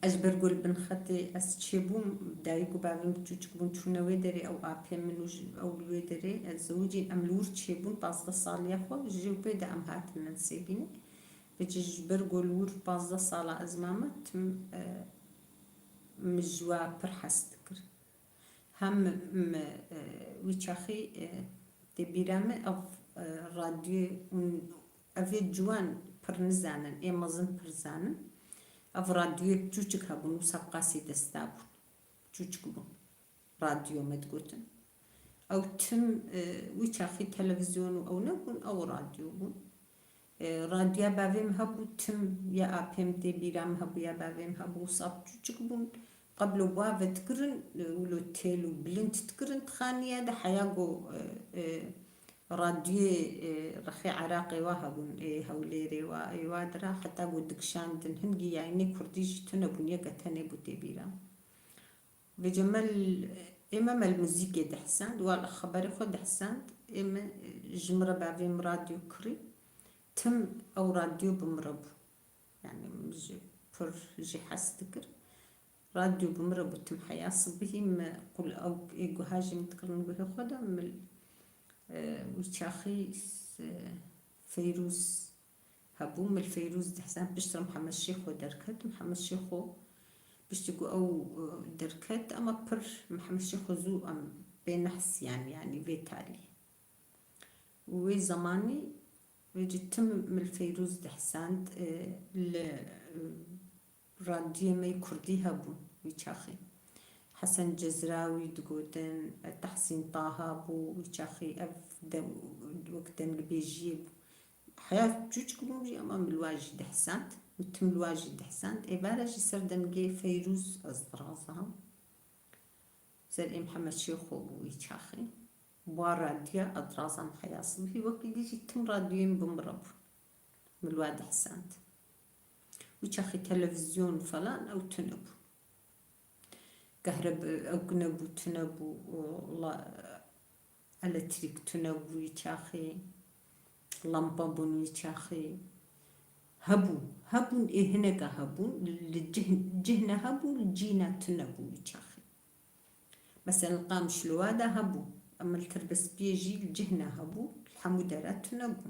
ez ji ber ku li bin xetê ez çêbûm, dayik û bavê min çûçik bûn, çûne wê derê, ew apê min û ji-, ew li wê derê, ez zewicîn, em li wir çêbûn, pazdeh saliya xwe, ji wê pê de em hatine Nisêbînê. Vêca ji ber ku li wir pazdeh sala ez mame, tim, e, min ji we pir hez dikir. Hem min, e, wî çaxî, e, tê bîra min ev, e, radyoyê hûn, ev ê ciwan pir nizanin, ê mezin pir zanin. Ev radyoyê çûçik hebûn, wisa bi qasî desta bûn. Çûçik bûn. Radyo me digotin. Ew tim, e, wî çaxî televîzyon û ew nebûn, ew radyo bûn. E, radyoya bavê min hebû, tim ya apê min tê bîra min hebû, ya bavê min hebû, wisa bi çûçik bûn. Qeblo wa vedikirin, e, wilo têl û bilind dikirin dixaniye de, heya ku, e, e, radyoyê, e, rexê Iraqê wa hebûn, ê Hewlêrê wa, ê wa dira, heta ku dikişandin, hingî yayînê kurdî jî tune bûn, yeke tenê bû tê bîra min. Vêca me l-, ê me, me li muzîkê dihsend, wa li xeberê xwe dihsend, ê me, ji min re bavê min radyo kirî, tim ew radyo bi min re bû. Yani min jî pir jî hez dikir. Radyo bi min re bû tim heya sibihî me qul ew ê guha jî min dikirin guhê xwe de min, e, wî çaxî, e, Feyrûz hebû, min Feyrûz dihsan piştre Mihemed Şêxo derket. Mihemed Şêxo piştî ku ew, e, derket, ema pir Mihemed Şêxo zû em pê nehsiyan, yanî vê talî. Wê zemanî vê cî tim min Feyrûz dihsand, e, li, e, radyoyê me yê kurdî hebûn wî çaxê. Hesen Cezrawî digotin, e, Tehsîn Taha bû wî çaxê, ev dem-, wek dengbêjiyê bû. Heya çûçik bûm jî, ema min li wa jî dihsand. Min tim li wa jî dihsand. Êvara jî ser dengê Feyrûz ez dirazam. Ser ê Mihemed Şêxo bû wî çaxê. Wa radya ez dirazam heya sibhî, wekî dî jî tim radyoyên bi min re bûn. Min li wa dihsand. Wî çaxê televîzyon falan ew tune bû. Kehreb-, ew nebû, tune bû, o, la-, elektrîk tune bû wî çaxê, lampa bûn wî çaxê. Hebû, hebûn, ê hineka hebûn, li cih-, cihna hebû, li cîna tune bû wî çaxê. Mesela li Qamişlo wa de hebû, em li Tirbespiyê jî li cihna hebû, li hemû dera tune bû.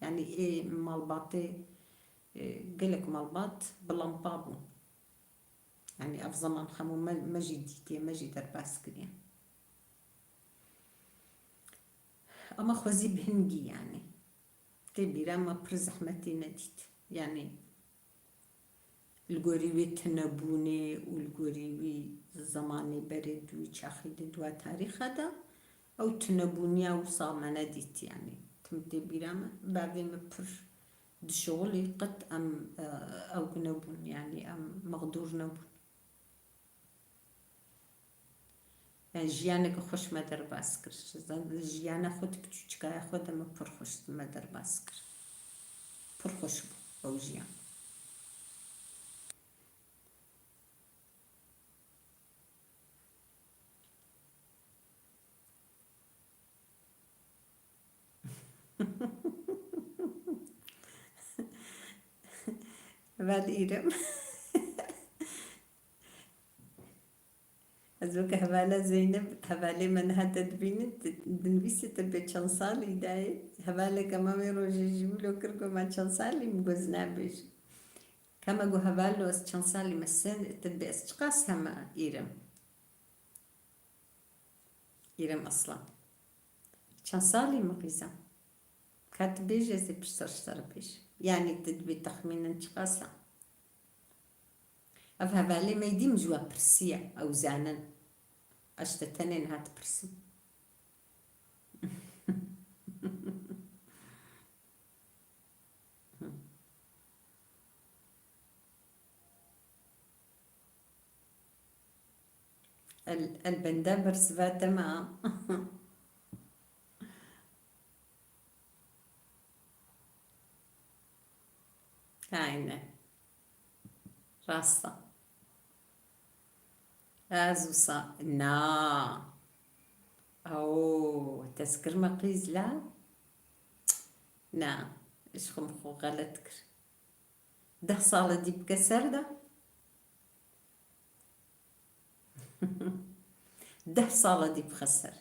Yanî ê malbatê, e, gelek malbat bi lampa bûn. Yanî ev zeman hemû me, me jî dîtiye, me jî derbas kiriye. Ama xwezî bi hingî yanî. Tê bîra me pir zehmetî nedît. Yanî li gorî wê tunebûnê û li gorî wî zemanê berê di wî çaxî de di wa tarîxa de ew tunebûniya wisa me nedît yanî. Tim tê bîra me, bavê me pir dişixulî qet em, e, ew nebûn, yanî em mexdûr nebûn. Yani jiyaneke xweş me derbas kir. Ji zan-, jiyana xwe di piçûçikaya xwe de me pir xweş me derbas kir. Pir xweş bû ew jiyan. Heval Îrem. Ez weke hevala Zeynep, hevalê me niha te dibînin, tu dinivîsî tu bê çend salî dayê. Hevaleke me wê rojê ji wilo kir, got, "Ma çend salî?" Min got, "Ez nabêjim." Ka me got, "Hevalo, ez çend salî me?" "Sen, tu dibê ez çiqas heme, Îrem?" Îrem Aslan. Çend salî me qîza? Ka tu bêjî, ez ê piştre ji te re bêjim. Yanî tu dibê texmînen çiqas e? Ev hevalê me dî min ji we pirsiye, ew zanin. Ez ji te tenê niha dipirsim. El, el bende bersiva te me. Aynen. Rast e. Ez wisa, na. Oo, te ez kirime qîz la? Na, ji xwe min xwe xelet kir. Deh sala dî bike ser de. Deh sala dî bixe ser.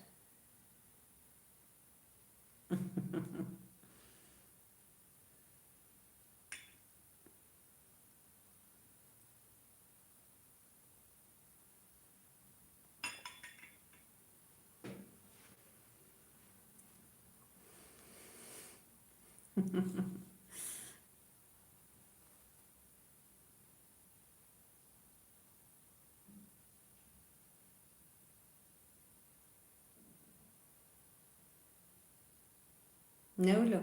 Ne wilo?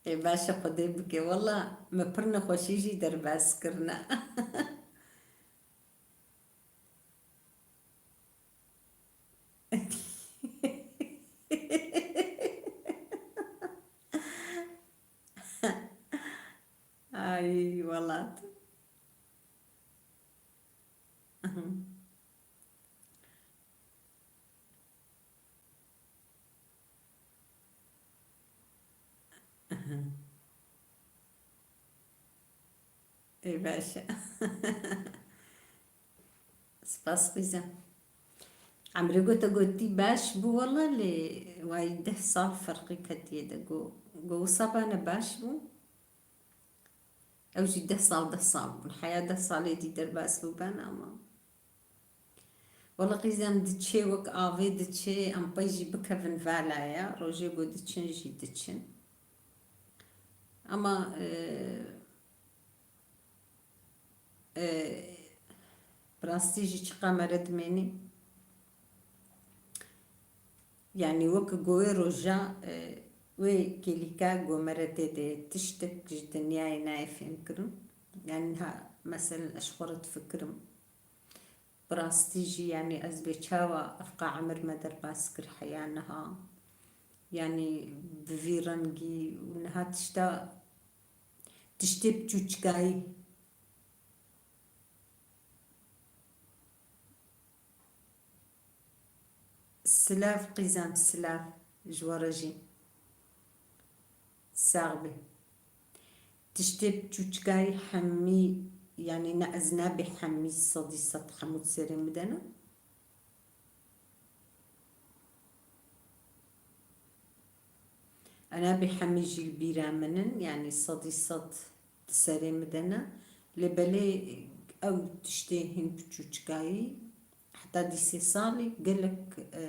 Ê baş e, Xwedê bike. Wela me pir nexweşî jî derbas kirine. Ay welat. Baş e. Spas qîzem. Emrê ku te gotî baş bû wele, lê way deh sal ferqî ketiye de. Go, go wisa bane baş bû. Ew jî deh sal, deh sal bûn. Heya deh salê dî derbas bû ben ama. Wele qîzem diçê wek avê diçê, em pey jî bikevin vala ya. Rojê ku diçin jî diçin. Ama, e, e, bi rastî jî çiqa mere dimênî. Yanî wek go wê roja, e, wê kêlîka go mere tê de tiştek ji dinyayê nayê fêhmkirin. Yanî niha meselen ez ji xwe re difikirim. Bi rastî jî, yanî ez bê çawa ev qa emir me derbas kir heya niha? Yanî bi vî rengî û niha tişta, tiştê bi çûçikayî. Silav qîzem, silav ji we re jî. Sax be. Tiştê bi çûçikayî hemî, yanî ne ez nabê hemî sedî sed hemû di serê min de ne. Ena bê hemî jî li bîra min in, yanî sedî sed di serê min de ne. Lê belê ew tiştê hîn bi çûçikayî, heta dîsê salî gelek, e,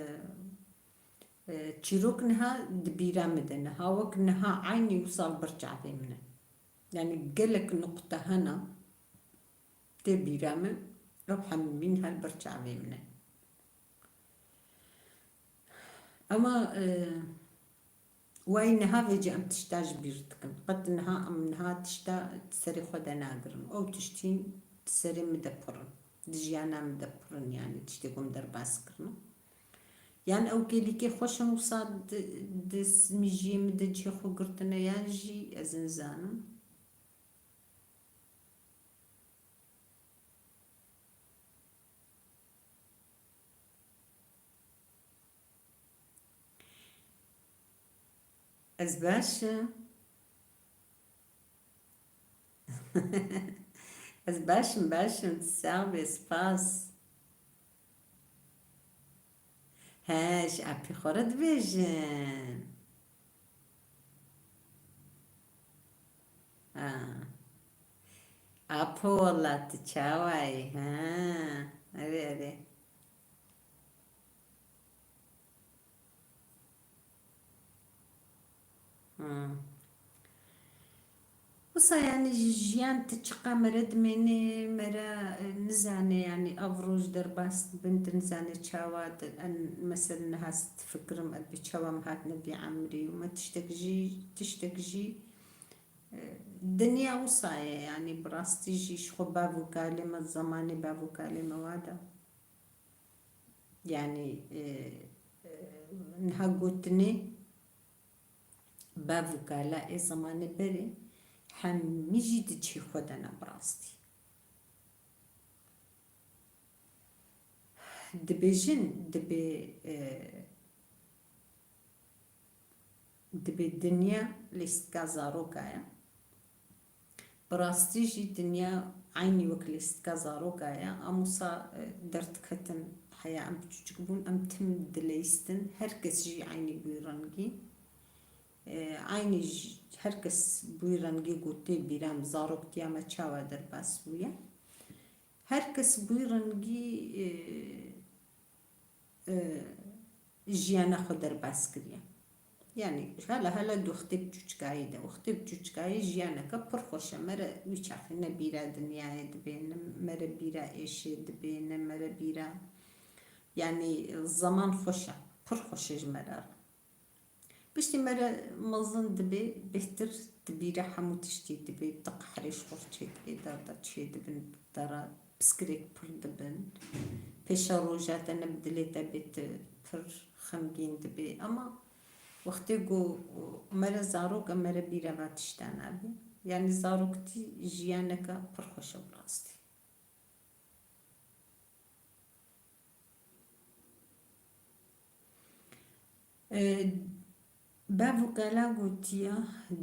e, çîrok niha di bîra min de ne. Ha wek niha eynî wisa li ber çavê min e. Yanî gelek nuqte hene tê bîra min, ew hemî niha li ber çavê min e. Ama, e, wayî niha vêca em tişta ji bîr dikin. Qet niha em niha tişta serê xwe de nagirin. Ew tiştî di serê min de pir in. Di jiyana min de pir in, yanî tiştê ku min derbas kirine. Yan ew kêlîkê xweş in wisa di, di mijiyê min de cihê xwe girtine, yan jî ez nizanim. Ez baş im. Ez baş im, baş im. Sax be, spas. He, ji apî xwe re dibêjin. Ha. Apo, wela tu çawa yî? Ha. Erê, erê. Hmm. Wisa, yanî, ji jiyan tu çiqa mere dimênê, mere, e, nizane, yanî, ev roj derbas dibin, tu nizane çawa, tu, en, mesela, niha difikirim, ev bi çawa min hatine vî emrî û me tiştek jî, tiştek jî, e, dinya wisa ye, yanî, bi rastî jî ji xwe bav û kalê me, zemanê bav û kalê me wa da. Yanî, e, e, niha gotinê bav û kala ê zemanê berê hemî jî di cihê xwe de ne bi rastî. Dibêjin, dibê, e, Dibê dinya lîstika zaroka ye. Bi rastî jî dinya eynî wek lîstika zaroka ye. Em wisa, e, derdiketin heya em piçûçik bûn, em tim dileyistin. Her kes jî eynî bûyî rengî. E, eynî jî her kes bûyî rengî ku tê bîra min, zaroktiya me çawa derbas bûye. Her kes bûyî rengî, e, e, jiyana xwe derbas kiriye. Yanî hala hala di wextê biçûçikayî de. Wextê biçûçikayî jiyaneke pir xweş e. Me re wî çaxê ne bîra dinyayê dibê, ne me re bîra êşê dibê, ne me re bîra, yanî zeman xweş e. Pir xweş e ji me re. Piştî me re mezin dibê, bêhtir dibîre hemû tiştî dibê, tu qehrê ji xwe çêdibê, derda çêdibin, dera piskirêk pir dibin. Pêşa roja te ne bi dilê te bê, tu pir xemgîn dibê. Ema wextê ku me re zarok e, me re bîra va tişta nabê. Yanî zaroktî jiyaneke pir xweş e bi rastî. E, Bev û kala gotiya,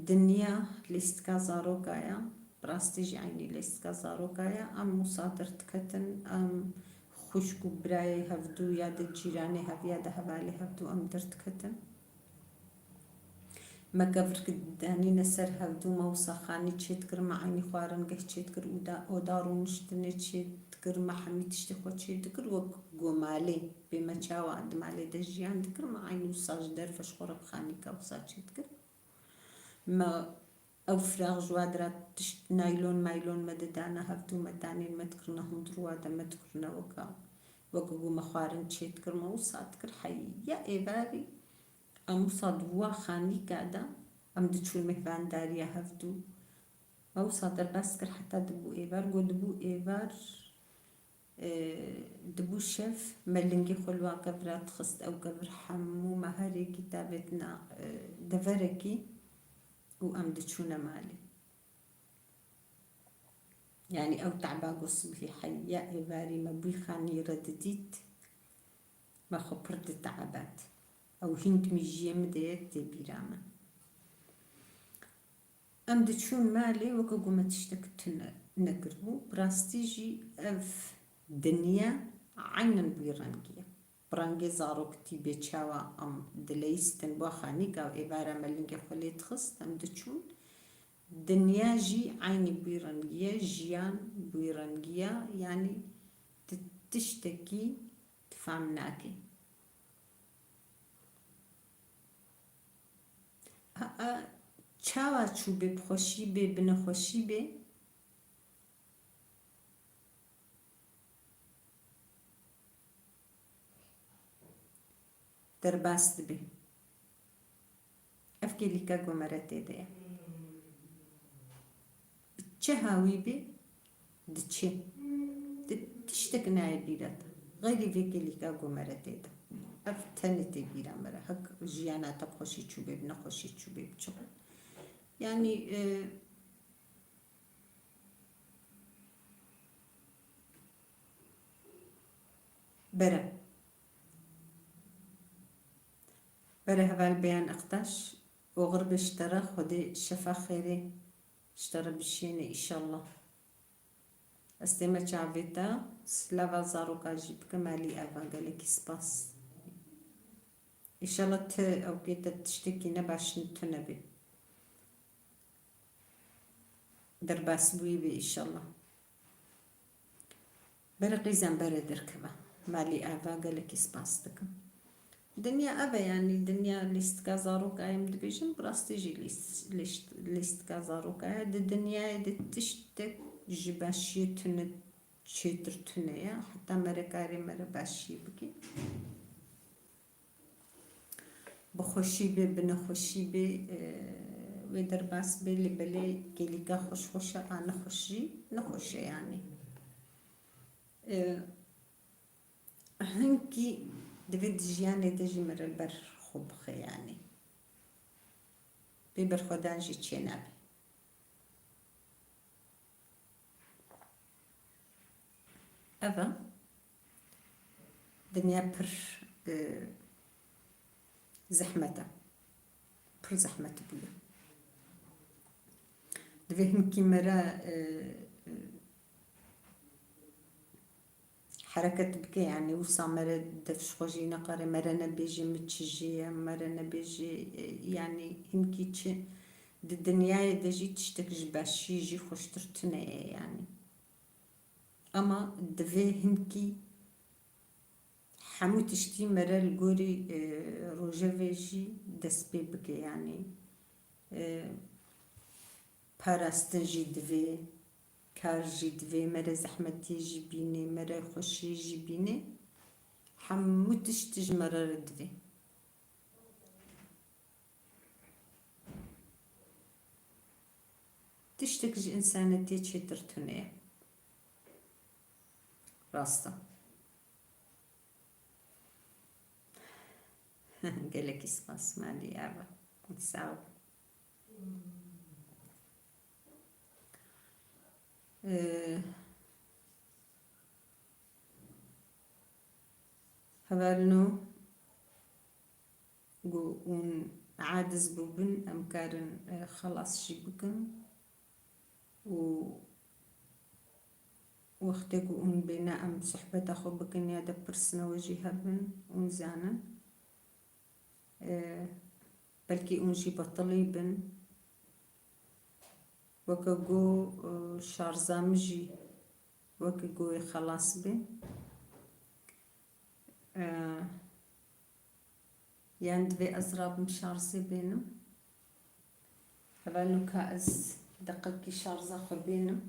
dinya lîstika zaroka ya. Bi rastî jî eynî lîstika zaroka ye. Em wisa derdiketin, em xwişk û birayê hevdû ya di cîranê hev ya di hevalê hevdû em derdiketin. Me kevirk danîne ser hevdû, me wisa xanî çêdikir, me eynî xwaringeh çêdikir û da, oda rûniştinê çêdikir, me hemî tiştê xwe çêdikir wek ku malê bê me çawa di malê de jiyan dikir, me eynî wisa ji derve ji xwe re bi xanîka wisa çêdikir. Me ew firax ji wa dira tişt naylon maylon me didana hevdû, me danên me dikirine hundir wa de me dikirine weka, weke ku me xwarin çêdikir, me wisa dikir. Heya êvarî em wisa di wa xanîka de em diçûn mêhvandariya hevdû. Me wisa derbas kir heta dibû êvar, got dibû êvar, e, dibû şev, me lingê xwe li wa kevira dixist, ew kevir hemû me herêkî tavêtina, e, deverekî û em diçûne malê. Yanî ew te'ba ku sibhî heya êvarî me bûyî xanî re didît, me xwe pir dite'ebat. Ew hîn dimîjiyê min de ye tê bîra min. Em diçûn malê weke ku me tiştek tune nekiribû. Bi rastî jî ev dinya eynen bi wî rengî ye. Bi rengê zaroktî bê çawa em dileyistin bo xanîka û êvara me lingê xwe lê dixist, em diçûn. Dinya jî eynî bi wî rengî ye, jiyan bi wî rengî ye, yanî tu tiştekî tu fam nakî. A, a, çawa çû bê, bi xweşî bê, bi nexweşî bê, derbas dibe. Ev kêlîka ku me re tê de ye. Çi hawî bê, diçe. Di tiştek nayê bîra te. Xeyrî vê kêlîka ku me re tê de. Ev tenê tê bîra me re. Hek jiyana te bi xweşî çûbê, bi nexweşî çûbê, bi çi. Yanî, e, bere. Bere heval Beyan Ektaş, oxir be ji te re, Xwedê şefa xêrê ji te re bişêne, îşallah. Ez tême çavê te, silava zaroka jî bikim, Elî Eva, gelekî spas. Îşallah ti ew kê te tiştekî ne baş tune bê. Derbas bûyî bê îşallah. Bere qîzen bere derkeve. Malî Eva, gelekî spas dikim. Dinya ev e, yanî dinya lîstika zaroka em dibêjin, bi rastî jî lîs-, lîst-, lîstika zaroka ye. Di dinyayê de tiştek ji beşiyê tune çêtir tune ye. Heta mere karê mere beşiyê bike. Bi xweşî bê, bi nexweşî bê, e, wê derbas bê, lê belê kêlîka xweş xweş e, a nexweşî nexweş e yanî. E, hinkî divê di jiyanê de jî me re li ber xwe bixe yanî. Bê berxwedan jî çênabe. Ev e. Dinya pir, e, zehmet e. Pir zehmet bûye. Divê hinkî me re, e, e, hereket bike, yanî wisa me re dev ji xwe jî neqere, me re nebêje min çi jê ye, me re nebêje, e, yanî hinkî çi di dinyayê de jî tiştek ji beşî jî xweştir tune ye, yanî. Ema divê hinkî hemû tiştî me re li gorî, e, rojevê jî dest pê bike, yanî, e, parastin jî divê, kar jî divê, me re zehmetiyê jî bînê, me re xweşiyê jî bînê. Hemû tişt ji me re re divê. Tiştek ji însanetiyê çêtir tune ye. Rast e. Gelekî spas, malî Eva. Sağ ol. Ee, hevalno ku hûn aciz bûbin, em karin, e, xelas jî bikin. û wextê ku hûn bêne em sohbeta xwe bikin ya de pirsina we jî hebin, hûn zanin. E, belkî hûn jî betilî bin. Weke ku, e, şarja min jî weke ku wê xelas be. E, Yan divê ez rabim şarjê bênim. Heve nuka ez deqekî şarja xwe bênim.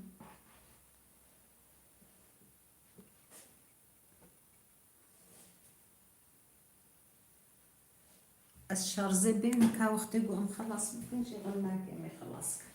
Ez şarjê bênim ka wextê ku em xelas bikin jî wan nake em ê xelas kin.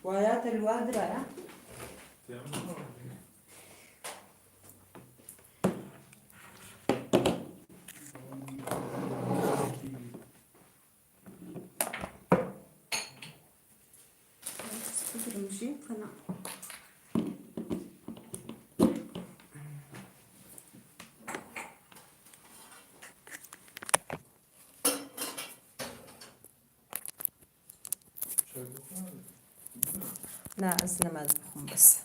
Waya te li wa dira ya. Bigirim jî, fena. Na, ez nema dibixwim bes.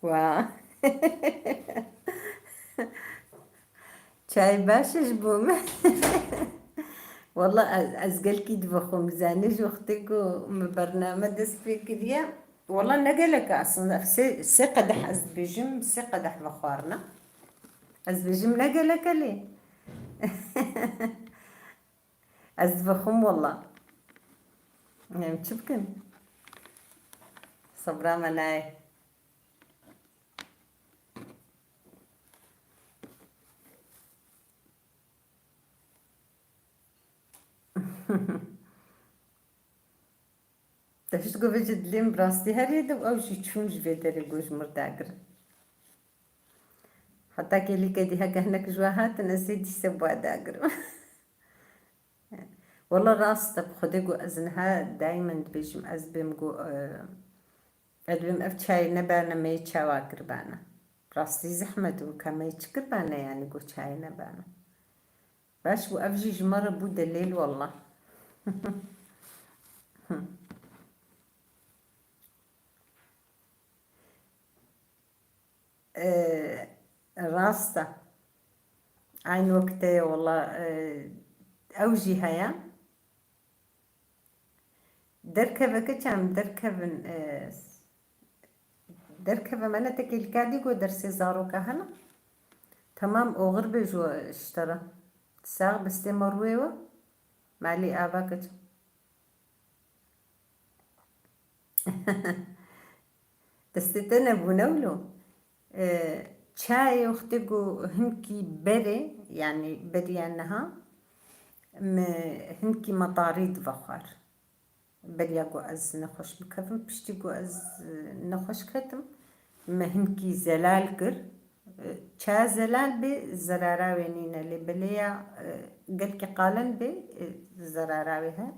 Wa. Çay baş e ji bo me. Walla ez, ez gelkî dibixwim. Zanî ji wextê ku min bername dest pê kiriye. Walla ne gelek e aslında. Sê, sê qedeh ez dibêjim, sê qedeh vexwarina. Ez dibêjim ne gelek e lê. Ez dibixwim walla. Em çi bikin? Sebra me nayê. Te hişt got vê ji dilê min bi rastî herê de û ew jî çûn ji vê derê got ji mir dagirin. Heta kêlîkê dî heke hinek ji we hatin, ez ê dîse bi we dagirim. Wela rast e, bi Xwedê got ez niha daîmen dibêjim, ez bêm got, e, ez dibêm ev çayê nebane me yê çawa kiribane. Rastî zehmet bû, ka me yê çi kiribane, yanî got çayê nebane. Baş bû, ev jî ji me re bû delîl wela. E, rast e. Eyn wek te ye wela, e, ew jî heye. Derkeve keçe em derkevin, e, derkeve me ne tekê li kadî got dersê zaroka hene. Temam oxir bê ji we ji te re. Sax bistê me rûyê we. Malî ava keçe. Destê te nebûne wilo. E, çayê wextê ku hinkî berê, yanî beriya niha, me hinkî metarî divexwar. Beriya ku ez nexweş bikevim, piştî ku ez, e, nexweş ketim, me hinkî zelal kir. E, çaya zelal bê, zerara wê nîne, lê belê ya, e, gelkî qalen bê, e, zerara wê heye.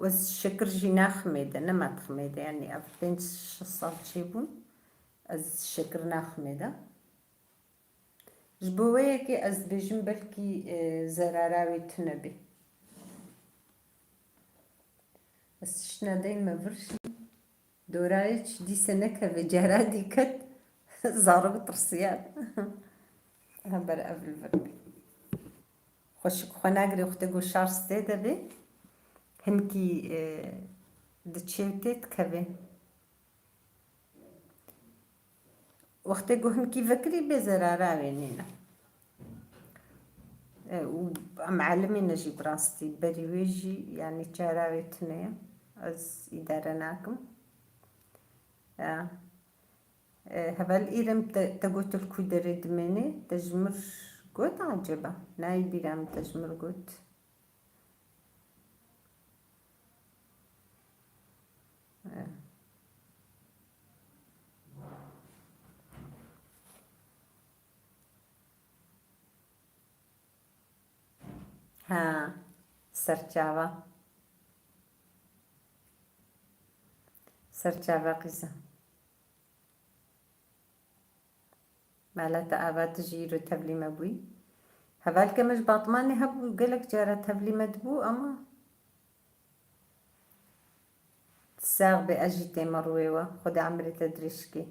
Ez şekir jî naximê de, nema diximê de, yanî ev pênc şeş sal çêbûn, ez şekir naximê de. Ji bo wê yekê ez dibêjim belkî, e, zerara wê tune bê. Ez tiştine deyme vir jî. Dorayê çi dîse nekeve, cara dî ket, zarok tirsiya. Heber ev li vir bê. Xweşik xwe nagirê, wextê ku şar stê de bê, hinkî, e, diçê û tê dikevê. Wextê ku hinkî vekirî bê zerara wê nîne. E, û em elimî ne jî bi rastî, berî wê jî, yanî çara wê tune ye. Ez îdare nakim. E, e, heval Îrem te, te got li ku derê dimênê, te ji mir got acaba? Nayê bîra min te ji mir got. E. Ha, serçava. Serçava qîza. Mala te ava, tu jî îro tevlî me bûyî. Hevalke min ji Batmanê hebû, gelek cara tevlî me dibû, ama sax bê, ez jî tême rûyê we. Xwedê emrê te dirêj kê.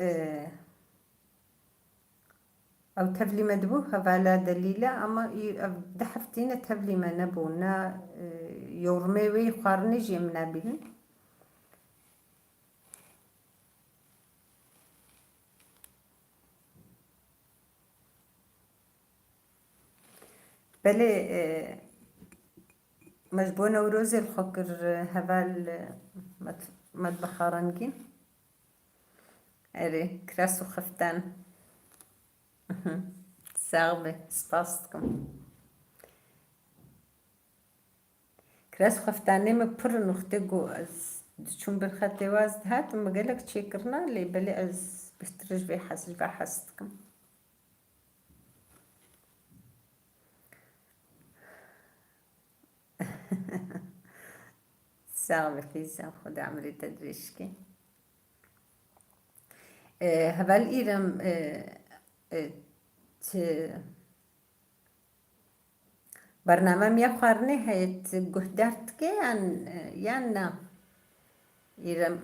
Ee, ew tevlî me dibû, hevala Delîle, ama î-, ev du heftî ne tevlî me nebû, ne, e, yormê wê xwarinê jî em nabînin. Belê, e, me ji bo Newrozê li xwe kir, e, heval, e, met-, metbexa rengîn. Erê, kiras û xeftan. Sax be, spas dikim. Kiras û xeftanê me pir in, wextê ku ez diçûm bin xetê we ez dihatim, min gelek çêkirina, lê belê ez bêhtir ji vê hez, ji vê hez dikim. Sax be qîza, Xwedê emrê te dirêj ke. E, heval Îrem, e, e, ti bername me ya xwarinê heye, ti guhdar dike yan, e, yan na? Îrem.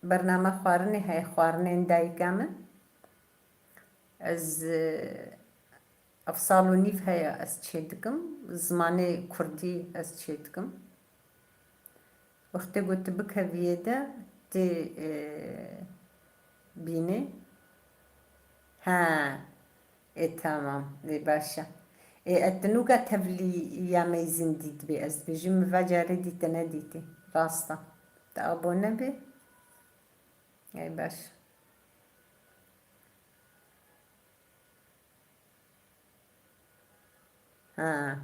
Bername xwarinê heye, xwarinên dayika min. Ez, e, ev sal û nîv heye ez çêdikim. Zimanê kurdî ez çêdikim. Wextê ku tu bikeviyê de, tê, e, bînê. Ha. Ê, tamam. Ê, baş e. Ê, ez ti nûka tevlî ya me yî zindî dibê, ez dibêjim, min va carê dî te nedîtî. Rast e. Te abone bê. Ê, baş. Ha.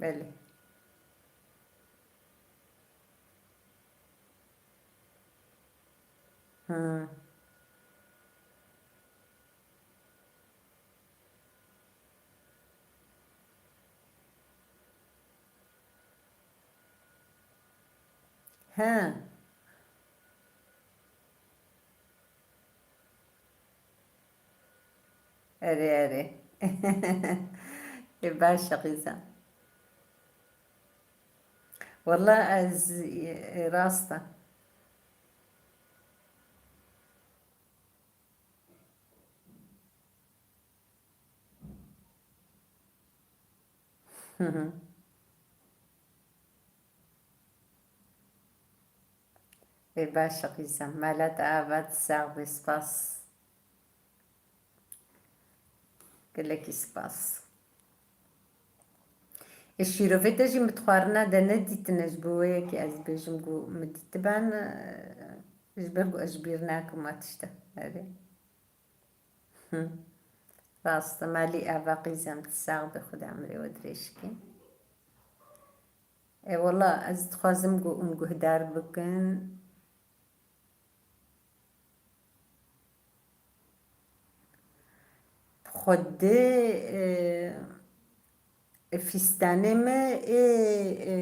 Belê. Hı. He. Erê, erê. Ê, baş e qîza. Wela ez, e, rast e. Hı hı. Ê, baş e qîza. Mala te ava, sax be, spas. Gelekî spas. Ê, şîrovê te jî min di xwarina de nedîtine, ji bo wê yekê ez dibêjim ku min dîtiban, e, ji ber ku ez ji bîr nakim wa tişta. Erê. Hı. Rast e, malî ava qîzem, tu sax be, Xuda emrê we dirêj ke. E, wela ez dixwazim ku hûn guhdar bikin. Xwedê, e, e, fîstanê me ê, e,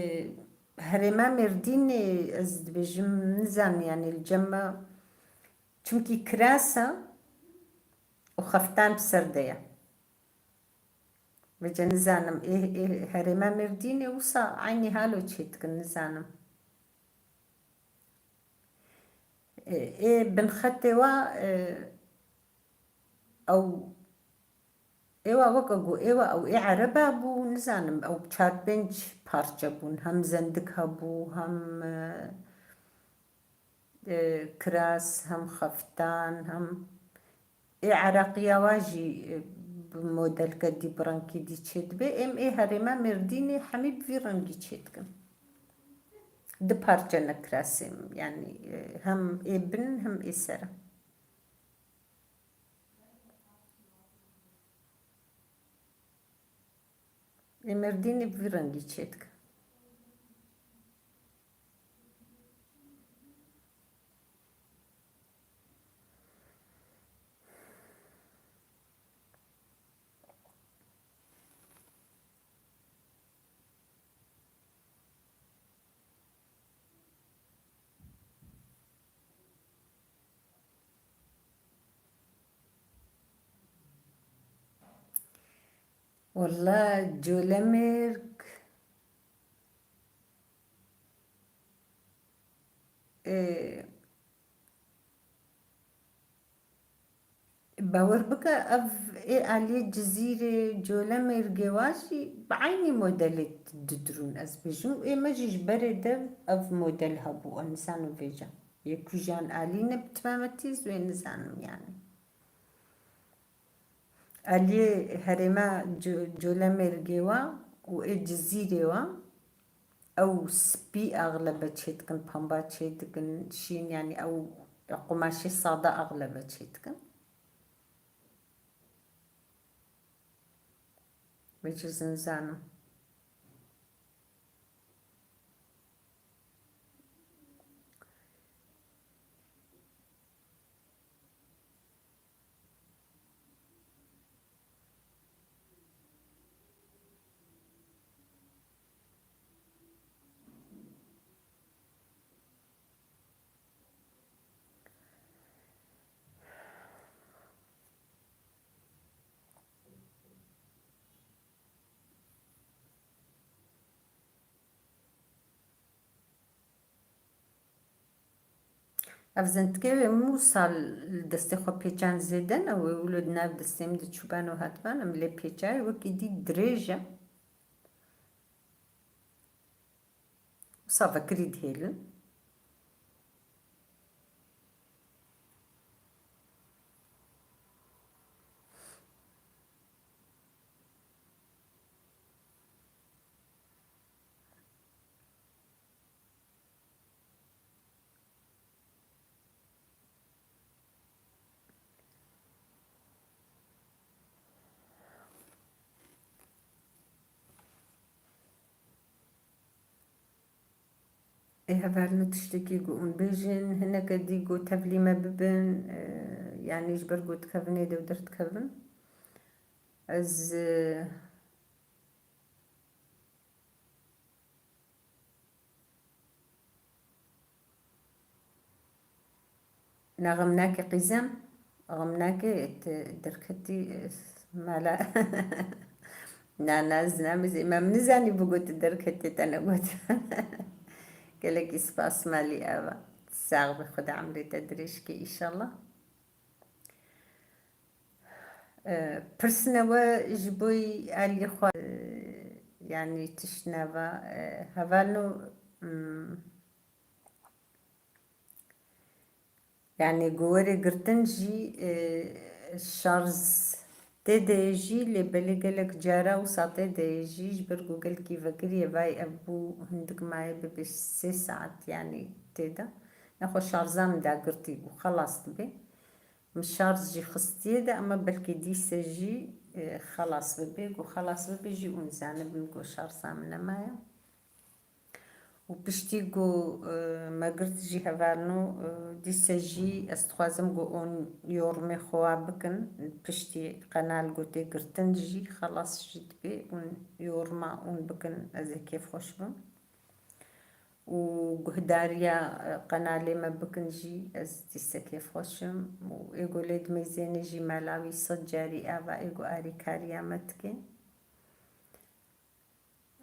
herêma Mêrdînê, ez dibêjim, nizanim, yanî li cem me, çimkî kiras e û xeftan bi ser de ye. Vêca nizanim, ê, ê herêma Mêrdînê wisa eynî halo çêdikin, nizanim. Ê, ê binxetê wa, e, ew, ê wa weke ku ê wa ew ê ereba bû, nizanim, ew çar pênc parçe bûn. Hem zendik hebû, hem, e, e, kiras, hem xeftan, hem ê ereqiya wa jî, e, bi modelke dî, bi rengkî dî çêdibe. Êm ê herêma Mêrdînê hemî bi vî rengî çêdikin. Di parçe ne kirasê, yanî, e, hem ê bin hem ê ser. Ê Mêrdînê bi vî rengî çêdikin. Wela Colemêrg, e, Bawer bike, ev ê aliyê Cizîrê, Colemêrgê wa jî bi eynî modelê didirûn, ez bêjim. Ê me jî ji berê de ev model hebû, ez nizanim vêca. Yê ku jî an alî ne bi temametî, ez wê nizanim yanî. Aliyê herêma Co-, Colemêrgê wa û ê Cizîrê wa, ew spî axlebe çêdikin, pemba çêdikin, şîn, yanî ew qumaşê sade axlebe çêdikin. Vêca ez nizanim. Ev zindikê wê mû sal li destê xwe pêçan zêde ne, wê wilo di nav destê min de çûban û hatiban, em lê pêçayê wekî dî dirêj e. Wisa vekirî dihêlin. Ê hevalno, tiştekî ku hûn bêjin, hineke dî ku tevlî me bibin, e, yanî ji ber ku dikevin êdî û derdikevin. Ez, e, Na, xem nake qîzem, xem nake, tu derketî, e, mala. Na, na, ez namizê, me min nizanî bû ku tu derketê, te negot. Gelekî spas, malî ava. Sax be, Xuda emrê te dirêj ke, înşallah. E, pirsine we ji bo aliyê xwe, e, yanî tişt nava, e, hevalno, mm, yanî ku were girtin jî, e, şarj tê de ye jî, lê belê gelek cara wisa tê de ye jî, ji ber ku gelkî vekirî ye, vay ev bû hindik maye bibe sê saet, yanî tê de. Nexwe şarja min dagirtî bû, xelas dibe. Min şarj jî xistiye de, ama belkî dîse jî, e, xelas bibe. Ku xelas bibe jî hûn zanibin ku şarja min nemaye. Û piştî ku, e, me girt jî hevalno, e, dîse jî ez dixwazim ku hûn yorumê xwe wa bikin. Piştî qenal ku tê girtin jî xelas jî dibe. Hûn yoruma hûn bikin, ez ê kêfxweş bim. Û guhdariya, e, qenalê me bikin jî, ez dîse kêfxweş im. Û ê ku lê dimeyzêne jî mala wî sed carî ava ê ku arîkariya me dike.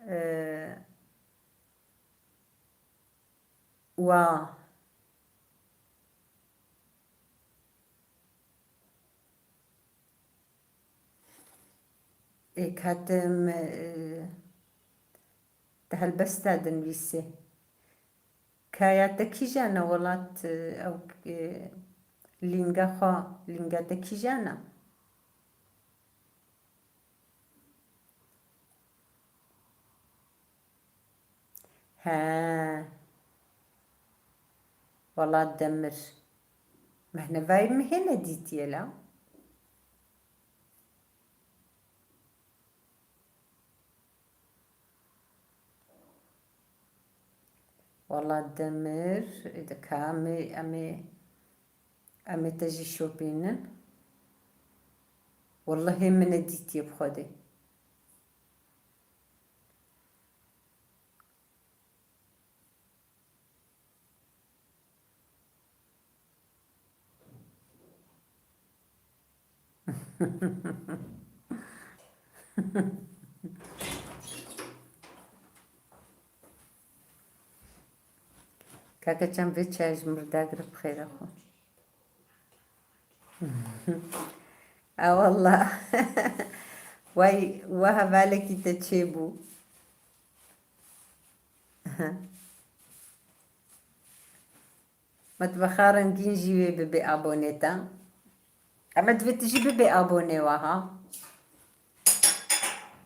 E, wa. Ê katim, e, di helbesta dinivîsê. Kaya te kîjan e welat, e, ew, e, lînga xwe, lînga te kîjan e? He. Welat Demir. Mehnevayê min hê nedîtiye la. Welat Demir, e, de ka em ê, em ê, em ê te jî şopînin. Wellehê min nedîtiye bi Xwedê. Kaka çend vê çayê ji min re dagire bi xêra xwe. A wallah. Way, wa hevalekî te çêbû. Metbexa Rengîn jî wê bibe abonê te. Eme divê tu jî bibe abonê wa ha.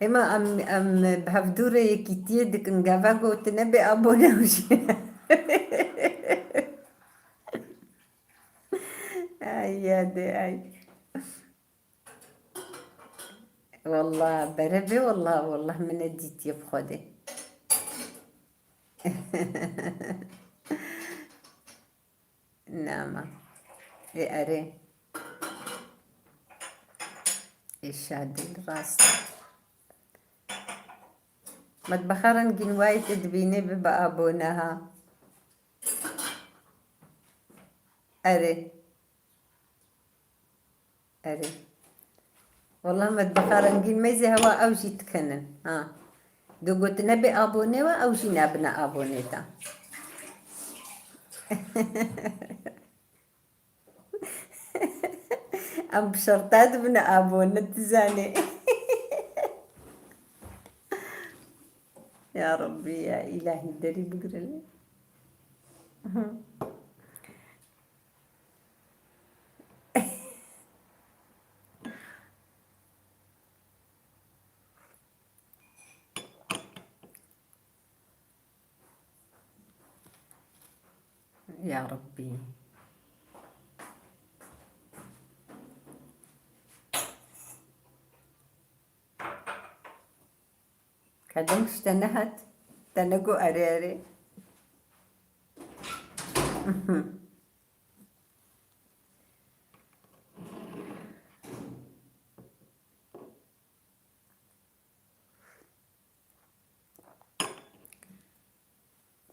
Ema em, em bi hevdû re yekîtiyê dikin, gava ku tu nebe abone û jî. Ay yadê ay. Wallah, berevê wallah, wallah min nedîtiye bi Xwedê. Nema. Ê erê. Ê şadî rast. Metbexa Rengîn wayê te dibînê bibe abone ha. Erê. Erê. Wallah Metbexa Rengîn meyzê hewa ew jî dikenin. Ha. Do gotine bê abone we, ew jî nabine abone te. Em bi şerta dibine abone, tu zanî. Ya Rabbî, ya Îlahî, derî bigire lê. Ya Rabbî. Kadın işte nehat. Te negot erê erê.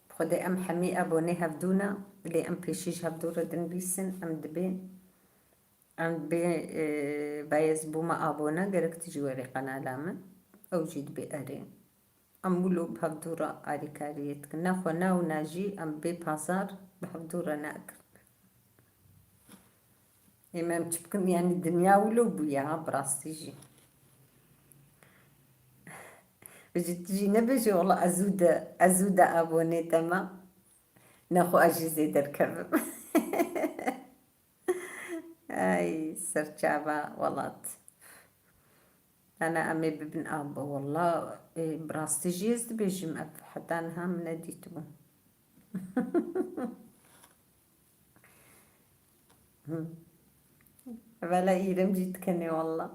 Xwedê em hemî abonê hevdû ne, lê em pêşî ji hevdû re dinivîsin, em dibê, em dibê, e, Bayez bûme abone, gerek tu jî werî qenala min. Ew jî dibê erê. Em wilo bi hevdû re alîkariyê dikin. Ne xwe ne wina jî em bê pazar bi hevdû re nakin. Ê me em çi bikin? Yanî dinya wilo bûye ha, bi rastî jî. Ji tu jî nebêje, wela ez zû de, ez zû de abonê te me. Nexwe ez jî zê derkevim. Ay, serçava welat. Ana em ê bibin abo. Wela, ê, bi rastî jî ez dibêjim, ev heta niha min nedîtibû. Hı. Vela îrim jî dikenê walla.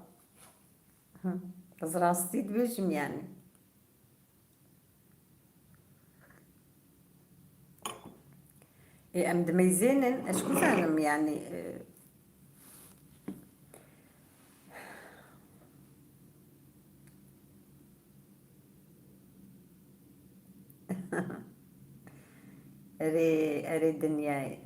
Hı. Ez rastî dibêjim yani. Ê, em dimeyzênin, ez ku zanim yani, e, Erê, erê dinyayê.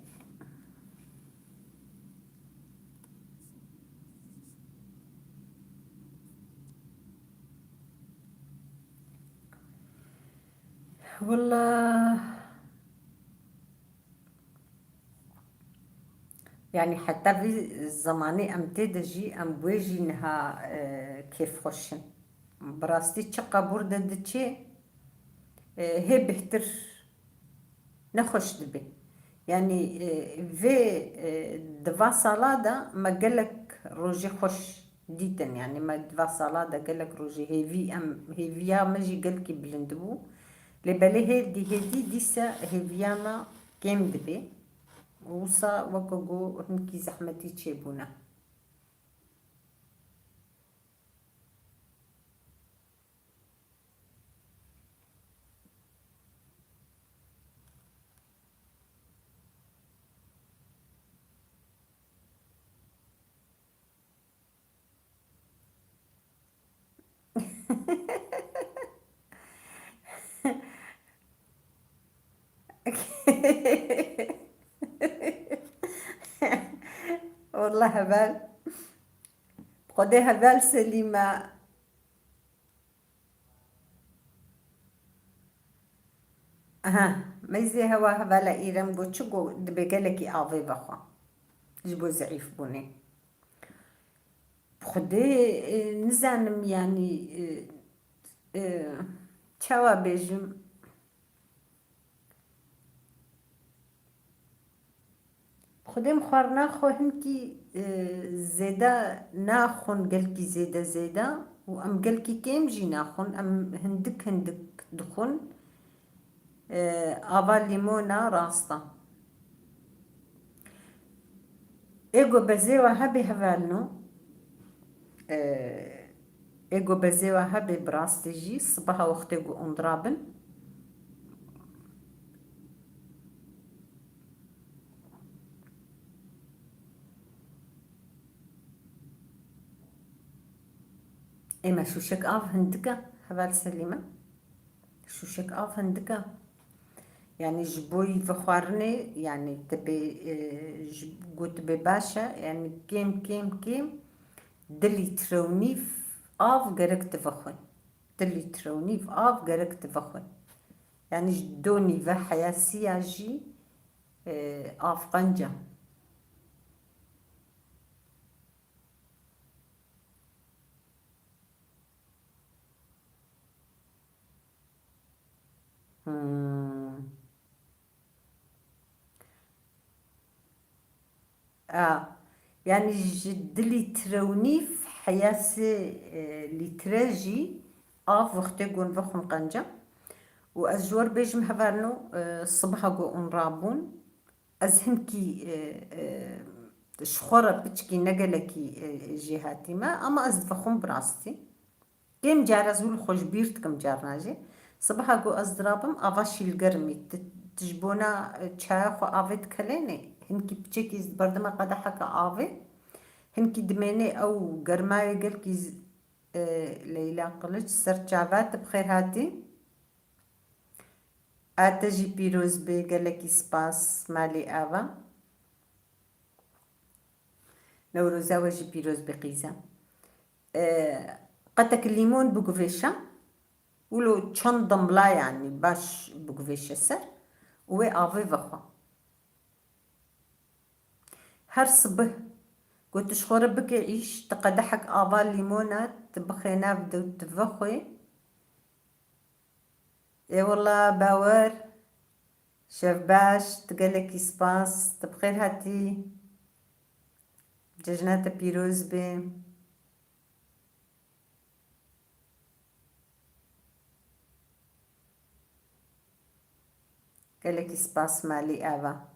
Wala. Yani heta vî zemanî em tê de jî, em wê jî niha, e, kêfxweş in. Bi rastî çi qebûr de diçê, e, hê bihtir nexweş dibe. Yani, e, vê, e, di va sala de me gelek rojê xweş dîtin. Yani me di va sala de gelek rojê hêvî, em, hêviya me jî gelkî bilind bû. Lê belê hêdî hêdî dîsa hêviya me kêm dibe. Wisa weke ku hinkî zehmetî çêbûne. Wallah heval. Xwedê heval Selîme. Aha, meyzê hewa hevala Îrem got çi got, dibê gelekî avê vexwe. Ji bo zeîf bûnê. Xwedê, e, nizanim, yanî, e, e, çawa bêjim? Xwedê em xwarina xwe hinkî, e, zêde naxwin, gelkî zêde zêde û em gelkî kêm jî naxwin, em hindik hindik dixwin. E, ava lîmona rast e. Ê ku bezê we hebê hevalno, e, ê ku bezê we hebê bi rastî jî sibeha wextê ku ondra bin. Ê me şûşek av hindik e, heval Selîme. Şûşek av hindik e. Yanî ji bo yî vexwarinê, yanî tu bê, e, ji, got bê baş e, yanî kêm, kêm, kêm di lître û nîv av gerek tu vexwe. Di lître û nîv av gerek tu vexwe. Yanî ji do nîve heyasiya jî, e, av qenc e. Hmm. A, yanî ji di lître û nîv heya sê, e, lître jî av wextê gon vexwin qenc e. Û ez ji we re bêjim hevalno, e, sibeha ku hûn rabûn, ez hinkî, e, e, ji xwe re piçkî ne gelekî, e, jêhatî me, ama ez divexwim bi rastî. Kêm car ez wilo xwe ji bîr dikim, carna jî. Sibeha ku ez dirabim, ava şîlgerimî. Tu, tu ji bona, e, çaya xwe avê dikelênê. Hinkî piçekî ez diberdime qedeheke avê. Hinkî dimênê ew germayê gelkî z-, e, Leyla Qiliç, ser çava, tu bi xêr hatî. A te jî pîroz bê, gelekî spas, malê ava. Newroza we jî pîroz be qîza. E, qetek lîmon biguvêşe. Wilo çend demla, yanî baş biguvêşe ser û wê avê vexwe. Her sibih ku tu ji xwe re bike îş, tu qedehek ava lîmona tu bixê nav de û tu vexwê. Ê wela bawer. Şev baş, tu gelekî spas, tu bi xêr hatî. Cejna te pîroz be. Gelekî spas malî ava.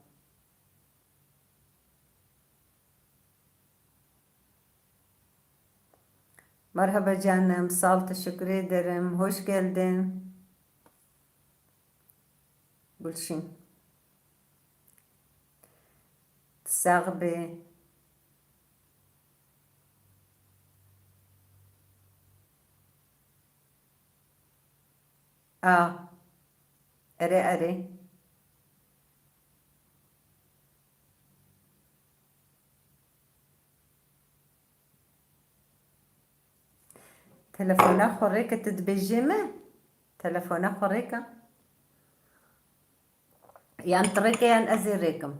Merhaba canım, sağ ol, teşekkür ederim. Hoş geldin. Gülşin. Sağ be. A. Erê, erê. Telefona xwe rêke, tu dibêjê me? Telefona xwe rêke. Yan tu rêke yan ez ê rêkim.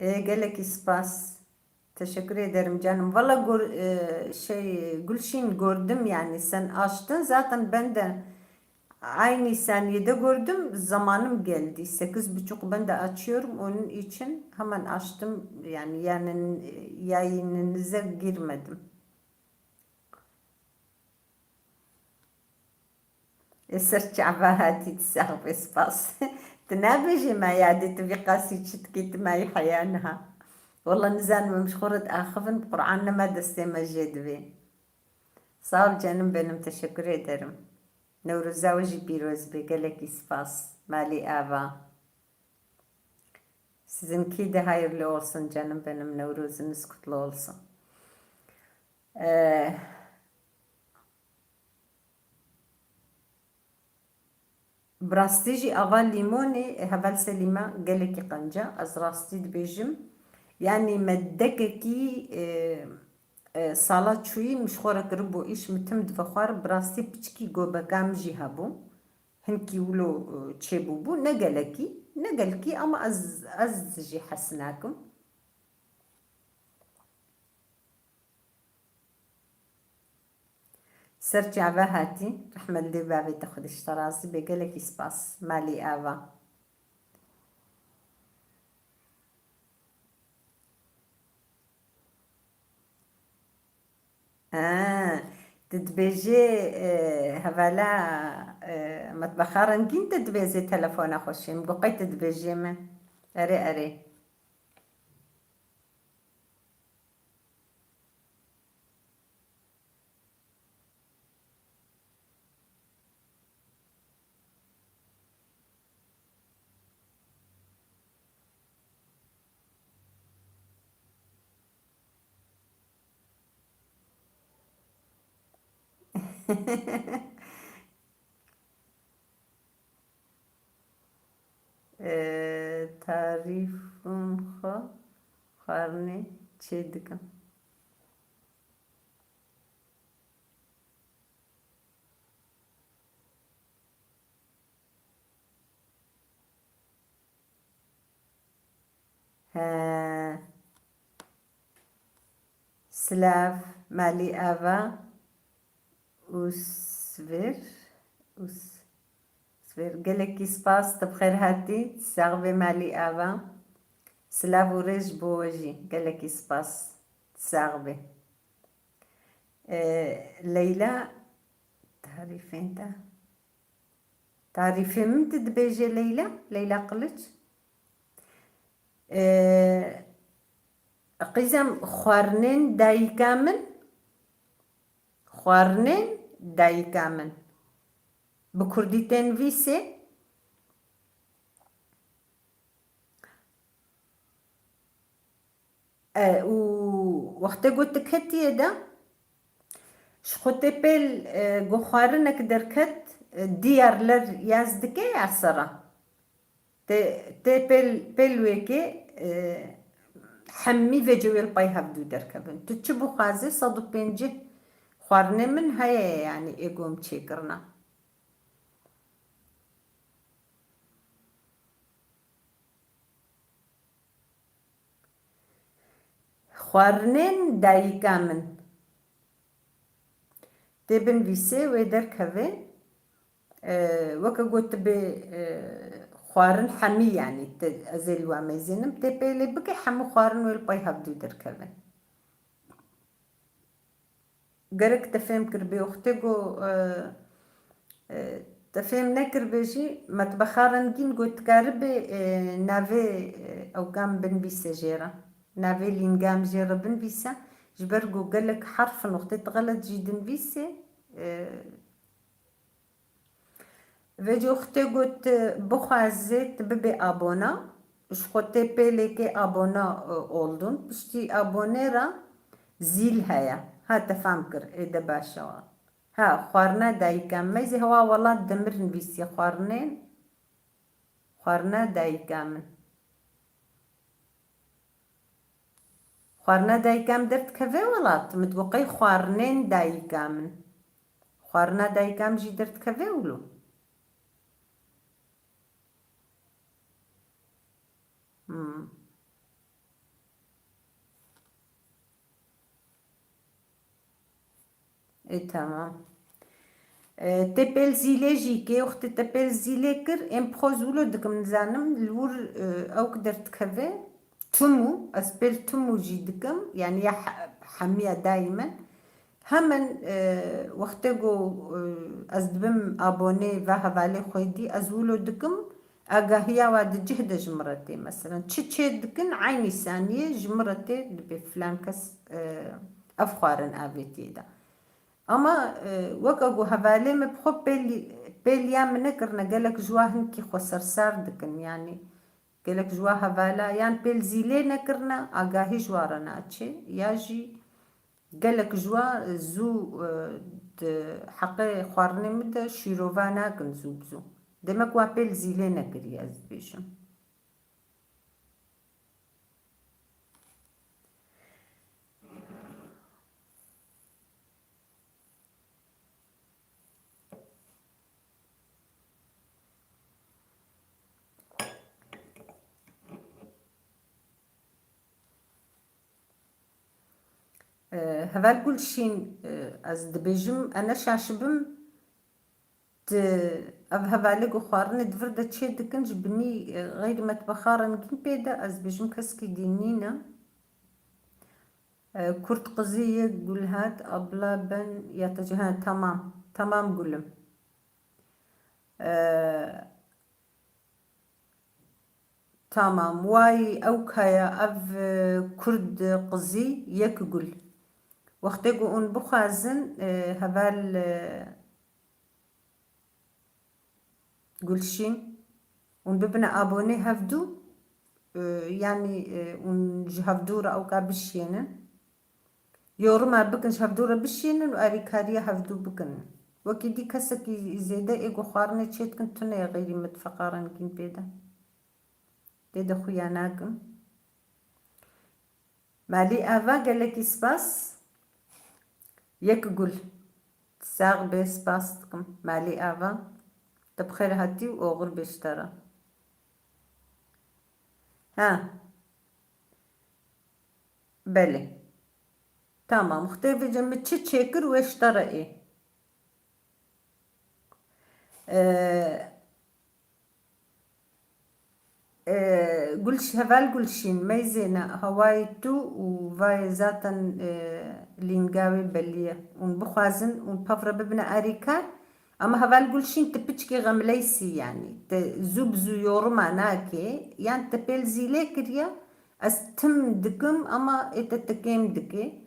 E, gelekî spas. Teşekkür ederim canım. Valla gör-, e, şey, Gülşin, gördüm yani sen açtın. Zaten ben de aynı saniyede gördüm. Zamanım geldi. Sekiz buçuk ben de açıyorum. Onun için hemen açtım. Yani, yani, e, yayınınıza girmedim. Ê ser çava hatî, tu sax bî, spas. Tu nabêjî me yadê tu vî qasî çi dikî, tu me yî heya niha. Walla nizanim em ji xwe re diaxivin, bi Qur'an nema destê me jê divê. Sağ ol canım benim, teşekkür ederim. Newroza we jî pîroz be, gelekî spas. Malî ava. Sizinki de hayırlı olsun canım benim, Newrozunuz kutlu olsun. Ee, Bi rastî jî ava lîmonê, e, heval Selîma gelekî qenc e. Ez rastî dibêjim. Yanî me dekekî, e, e, sala çûyî min ji xwe re kiribû îş, min tim divexwar. Bi rastî piçikî gobeka min jî hebû. Hinkî wilo, e, çêbûbû. Ne gelekî, ne gelkî ama ez, ez jî hez nakim. Ser çava hatî, rehmet li dê bavê te, Xwedê ji te razî be, gelekî spas, malî ava. Ha, tu dibêjê, e, hevala, e, metbexa rengîn tu dibêjê telefona xwe şê. Min got qey tu dibêjê me. Erê, erê. Ee, tarîfin xwe xwarinê çê dikim. He. Silav, malî ava. Û sivêr, û s-, sivêr. Gelekî spas, tu bi xêr hatî, sax bê malî ava. Silav û rêz ji bo we jî. Gelekî spas. Sax bê. Ee, Leyla, tarîfên te. Tarîfê min tu dibêje Leyla, Leyla Kılıç. Ee, qîzem xwarinên dayika min, xwarinên dayika min. Bi kurdî tên vîsê. E, û wextê ku tu ketiye de, ji xwe tê pêl, e, ku xwarinek derket, e, diyarler yaz dike ya sera. Tê, tê pêl, pêl wê kê, e, hemî vê cewê li pey hevdû derkevin. Tu çi bixwazî, sed û pêncî xwarinê min heye, yanî ê ku em çêkirina. Xwarinên dayika min. Tê binivîsê wê derkeve, e, weke gotibê, e, xwarin hemî, yanî te, ez ê li we mêzînim, tê pêlê bike hemû xwarin wê li pey hevdû derkevin. Gerek te fêm kiribê, wextê ku, e, e, te fêm nekiribê jî, metbexa rengîn ku dikaribe, e, navê, e, ew kam binivîse jê re. Navê lînga em jê re binivîse. Ji ber ku gelek herf in, wextê tu xelet jî dinivîsê, e, Vêca wextê ku tu bixwazê tu bibê abona, ji xwe tê pêlêkê abona, e, oldun. Piştî abonê re zîl heye. Ha, te fam kir, ê de baş e. Ha, xwarina dayika min. Meyzê hewa welat demir nivîsiye xwarinên. Xwarina dayika min. Xwarina dayika min derdikeve welat. Min digot qey xwarinên dayika min. Xwarina dayika min jî derdikeve wilo. Hmm. Ê, tamam. E, te pêl zîlê jî kê, wextê te pêl zîlê kir, em bi xwe zûlo dikim, nizanim, li wir, e, ew ki derdikeve, timû, ez pêl timû jî dikim, yani ya he-, hemiya daîmen. Hemen, e, wextê ku, e, ez dibim abonê ve hevalê xwe dî, ez wilo dikim, agahiya wa di cih de ji min re tê. Meselen, çi çê dikin, eynî saniyê ji min re tê, dibê filan kes, e, ev xwarin avêtiyê de. Ama, e, weke ku hevalê min bi xwe pêlî-, pêliya min nekirine, gelek ji wa hinkî xwe sersar dikin, yani gelek ji wa hevala yan pêl zîlê nekirine, agahî ji wa re naçe, ya jî gelek ji wa zû, e, di heqê xwarinê min de şîrova nakin zû bi zû. Demek wa pêl zîlê nekiriye, ez dibêjim. E, Heval Gulşîn, e, ez dibêjim, e, neşaşibim, di ev hevalê ku xwarinê di vir de çê dikin, ji binî, e, xeyrî metbexa rengîn pê de, ez dibêjim keskî dî nîne. E, Kurt qizî yek gul hat, abla ben ya te, ha, tamam, tamam gulüm. E, Tamam, way ew kaya, ev, e, Kurd qizî yek gul. Wextê ku hûn bixwazin, e, heval, e, Gulşîn, hûn bibine abonê hevdû, e, yanî, e, hûn ji hevdû re ewka bişiyênin. Yoruma bikin, ji hevdû re bişînin û alîkariya hevdû bikin. Wekî dî kesekî zêde ê ku xwarinê çê dikin tune ye xeyrî mitfeqa rengîn pê de. Tê de xuya nakim. Malî Ava, gelekî spas. Yek gul. Sax bê, spas dikim. Malî Ava, te bi xêr hatî û oxir bê ji te re. Ha. Belê. Tamam. Xtê vêce min çi çêkir wê ji te re ê. Ee, ee, Gulş-, Heval Gulşîn, meyzêne hawayê tu û vayê zaten, ee, lînga wê belî ye. Hûn bixwazin, hûn pevre bibine arîkar. Ama Heval Gulşîn, tu piçkî xemleysî, yanî. Tu zû bi zû yoruma nakê. Yan tu pêl zîlê kiriye, ez tim dikim ama ê te tu kêm dikê.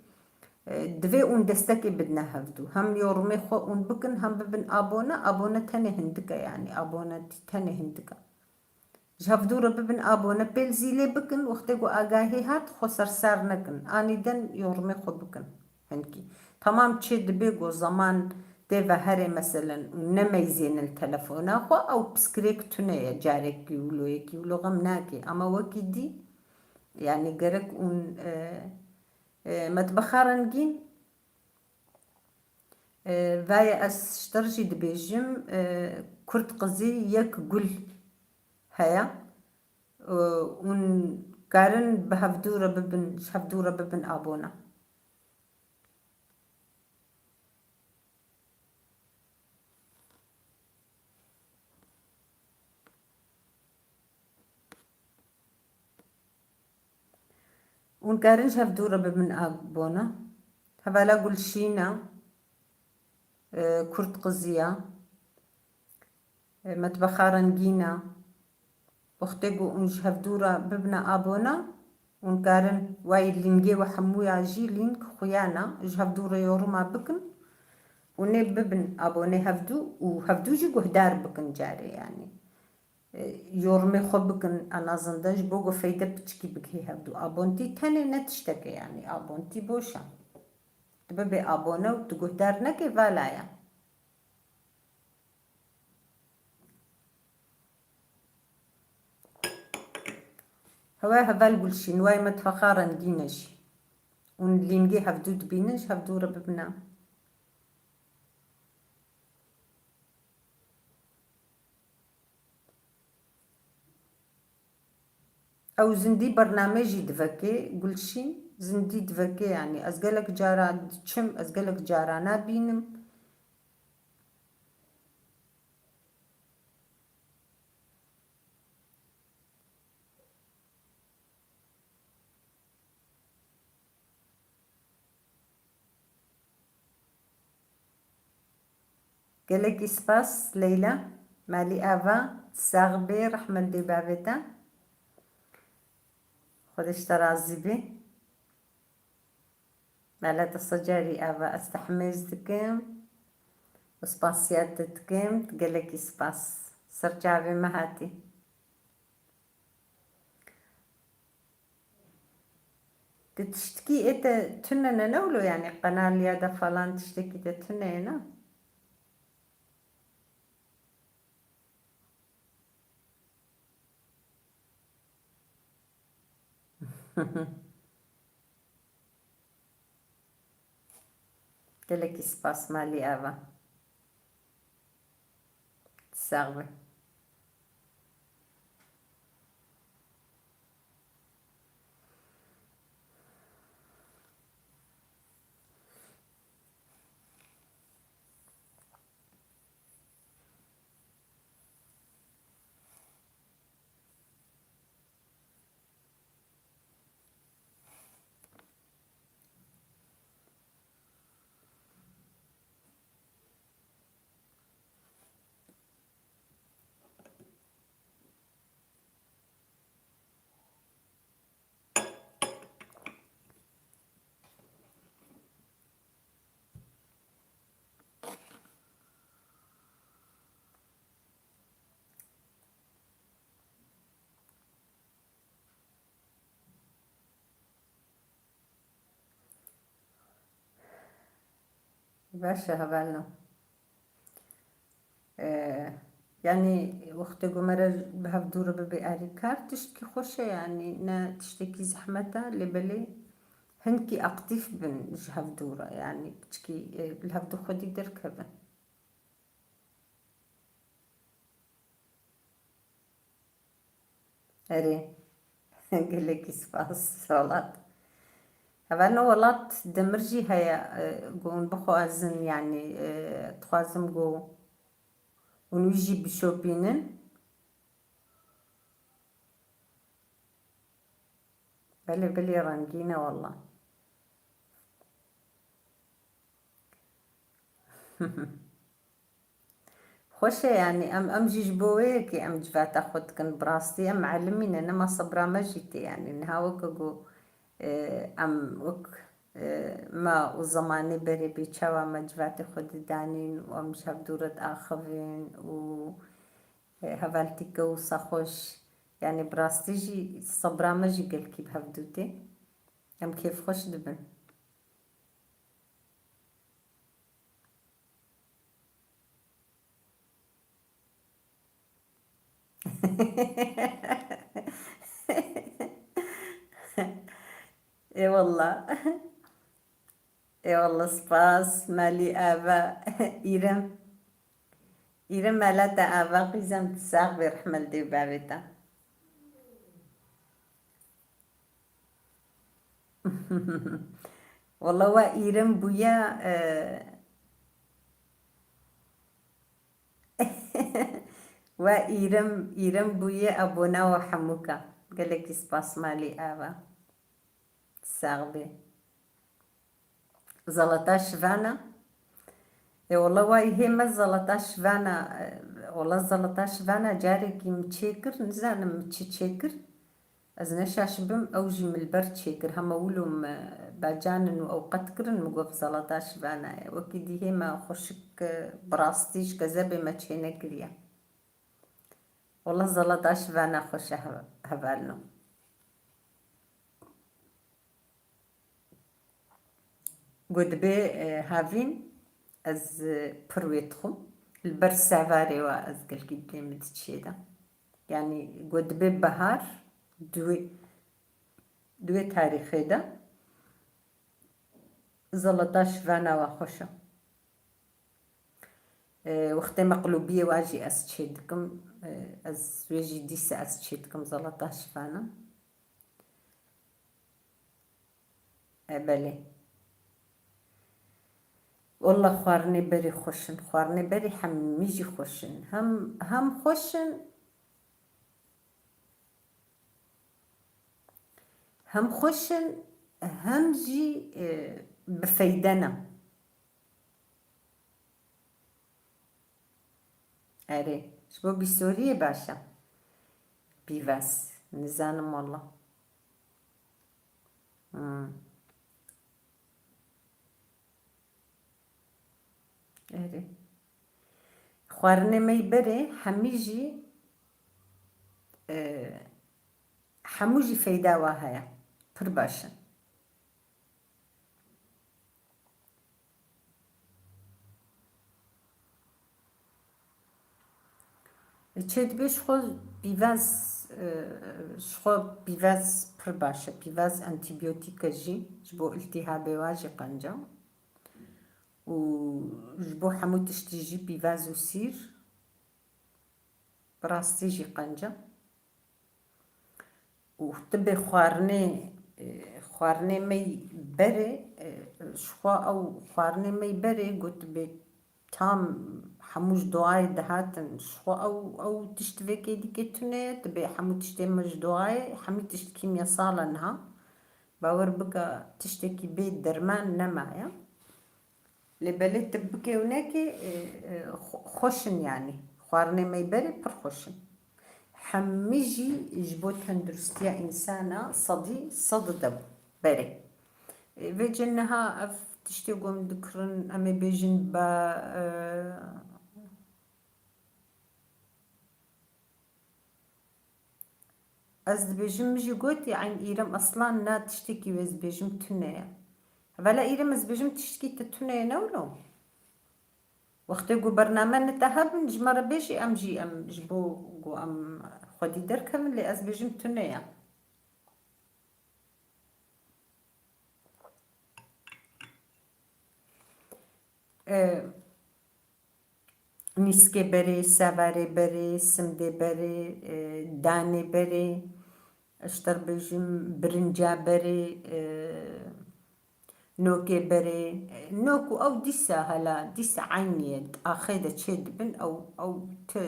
E, divê hûn destekê bidine hevdû. Hem yorumê xwe hûn bikin, hem bibin abone. Abone tenê hindik e, yanî. Abone tenê hindik e. Ji hevdû re bibin abone, pêl zîlê bikin, wextê ku agahî hat, xwe sersar nekin. Anîden yorumê xwe bikin. Hinkî. Tamam, çê dibe ku zeman tê ve herê, meselen, û nemeyzênin telefona xwe, ew piskirêk tune ye, carekî wilo, yekî wilo xem nake. Ama wekî dî, yanî gerek hûn, e, e, metbexa rengîn, E, vayê ez ji te re jî dibêjim, e, Kurd qizî yek gul heye. E, hûn karin bi hevdû re bibin, ji hevdû re bibin abona. Hûn karin ji hevdû re bibin abona. Hevala Gulşîna, e, Kurd Qizî ya, e, Metbexa Rengîn a. Wextê ku hûn ji hevdû re bibine abone, hûn karin wayî lîngê we hemûya jî lînk xuya ne, ji hevdû re yoruma bikin û nê bibin abonê hevdû û hevdû jî guhdar bikin carê, yanî. E, yorumê xwe bikin, en azından ji bo ku feyde piçikî bigihê hevdû. Abontî tenê ne tiştek e, yanî abontî boş e. Tu bibê abone û tu guhdar nekê, vala ye. Hewe heval Gulşîn, way metbexa rengîn e jî. Hûn lîngê hevdû dibînin, ji hevdû re bibine. Ew zindî bername jî divekê, Gulşîn, zindî divekê, yanî ez gelek cara diçim, ez gelek cara nabînim. Gelekî spas Leyla. Malî ava, sax bê, rehmet dê bavê te. Xwedê ji te razî bê. Mele te secarî ava ez te hemêz dikim û spasiya te dikim. Gelekî spas. Ser çavê me hatî. Tu tiştekî ê te tune ne, ne wilo, yanî qenaliya de falan tiştekî te tune ye, ne? Gelekî spas Malî ava. Sax be. Baş e, hevalno. Ee, yanî wextê ku me re bi hevdû re bibe alîkar, tiştekî xweş e, yanî ne tiştekî zehmet e, lê belê hinkî aktîf bin ji hevdû re, yanî piçikî, e, li hevdû xwedî derkevin. Erê. Gelekî spas, welat. Hevalno, welat demir jî heye, e, ku hûn bixwazin, yanî, e, dixwazim ku hûn wî jî bişopînin. Belê, belê, rengîn e wela. Xweş e, yanî em, em jî ji bo wê yekê em civata xwe dikin. Bi rastî em elimî ne, nema sebra me jî tê, yanî niha weke ku, e, em wek, e, me û zemanê berê bê çawa me civatê xwe didanîn û em ji hevdû re diaxivin û, e, hevaltî ke wisa xweş, yanî bi rastî jî sebra me jî gelkî bi hevdû tê. Em kêfxweş dibin. Ê wallah. Ê wallah, spas, Malî ava. Îrem. Îrem mela te ava, qîzem, tu sax bê, rehmet dê û bavê te. Wala we îrim bûye, e, we îrim, îrim bûye abona we hemûka. Gelekî spas Malî ava. Sax bê. Zelata şivana. Ê wala wayî hê me zelata şivana, e, wala zelata şivana carekî min çêkir, nizanim min çi çêkir. Ez neşaş bim, ew jî min li ber çêkir. Hema wilo me bacanin û ewqet kirin, min got zelata şivana ye. Wekî dî hê me xweşik, e, bi rastî ji kezebê me çênekiriye. Wala zelata şivana xweş e he-, hevalno. Got dibê, e, havîn ez, e, pir wê dixwim. Li ber sevarê wa ez gelkî dilê min diçêde. Yanî got dibê bihar di wê, di wê tarîxê de zelata şivana wa xweş e. E, wextê me qilûbiyê wa jî ez çê dikim. E, ez wê jî dîsa ez çê dikim zelata şivana. E, belê. Wallah xwarinê berê xweş in. Xwarinê berê hemî jî xweş in. Hem, hem xweş in, hem xweş in, hem jî, e, bi feyde ne. Erê, ji bo bîsoriyê baş e. Pîvaz, nizanim wala. Hmm. Erê. Xwarinê me yî berê hemî jî, e, hemû jî feyda wa heye. Pir baş in. Çê dibê ji xwe pîvaz, e, ji xwe pîvaz pir baş e. Pîvaz antîbiyotîk e jî, ji bo îltîhabê wa jî qenc e. Û ji bo hemû tiştî jî pîvaz û sîr bi rastî jî qenc e. Û tu bê xwarinê, e, xwarinê me yî berê, e, ji xwe ew xwarinê me yî berê, got bê tam hemû ji doğayê dihatin. Ji xwe ew, ew tişt vê kêdîkê tune ye, tu bê hemû tiştê me ji doğayê, hemî tişt kîmyasal e niha. Bawer bike tiştekî bê derman nemaye. Lê belê tu bikê û nekê, e, e, xwe-, xweş in yanî. Xwarinê me yî berê pir xweş in. Hemî jî ji bo tenduristiya însana sedî sed de berê. E, vêce niha ev tiştê ku em dikirin, em ê bêjin ba, e, Ez dibêjim, min jî gotî, eyn Îrem, eslan na tiştekî wê ez dibêjim tune ye. Hevala Îrem, ez dibêjim tiştekî te tune ye, ne wilo? Wextê ku bername ne te hebin, ji me re bêjî, em jî, em ji bo ku em xwedî derkevin, lê ez dibêjim tune ye. E, Nîskê berê, sevarê berê, simdê berê, e, danê berê, ez ji te re bêjim, birinca berê, e, nokê berê. E, nok û ew dîsa hela, dîsa eynî ye. Axê de çê dibin, ew, ew ti,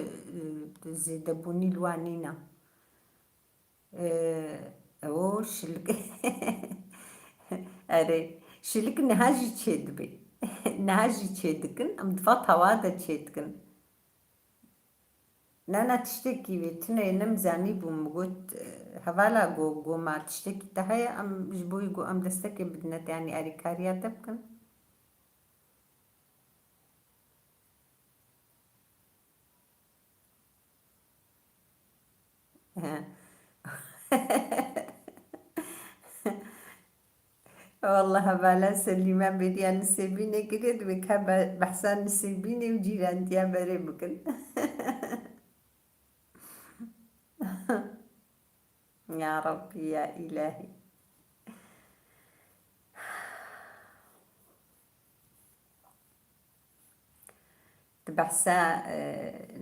e, zêdebûnî li wan nîne. Ee, o şilik. Erê, şilik niha jî çêdibê. Niha jî çêdikin, em di va tawa de çêdikin. Na, na, tiştekî wê tune ye, ne min zanîbû, min got, e, hevala go, go ma tiştekî te heye, em ji bo wî go em destekê bidine te, yanî erêkariya te bikin. Wallah hevala Selîma bêriya Nisêbînê kiriye, divê ka be-, behsa Nisêbînê û cîrantiya berê bikin. Ya Rabbî, ya Îlahî. Tu behsa, e,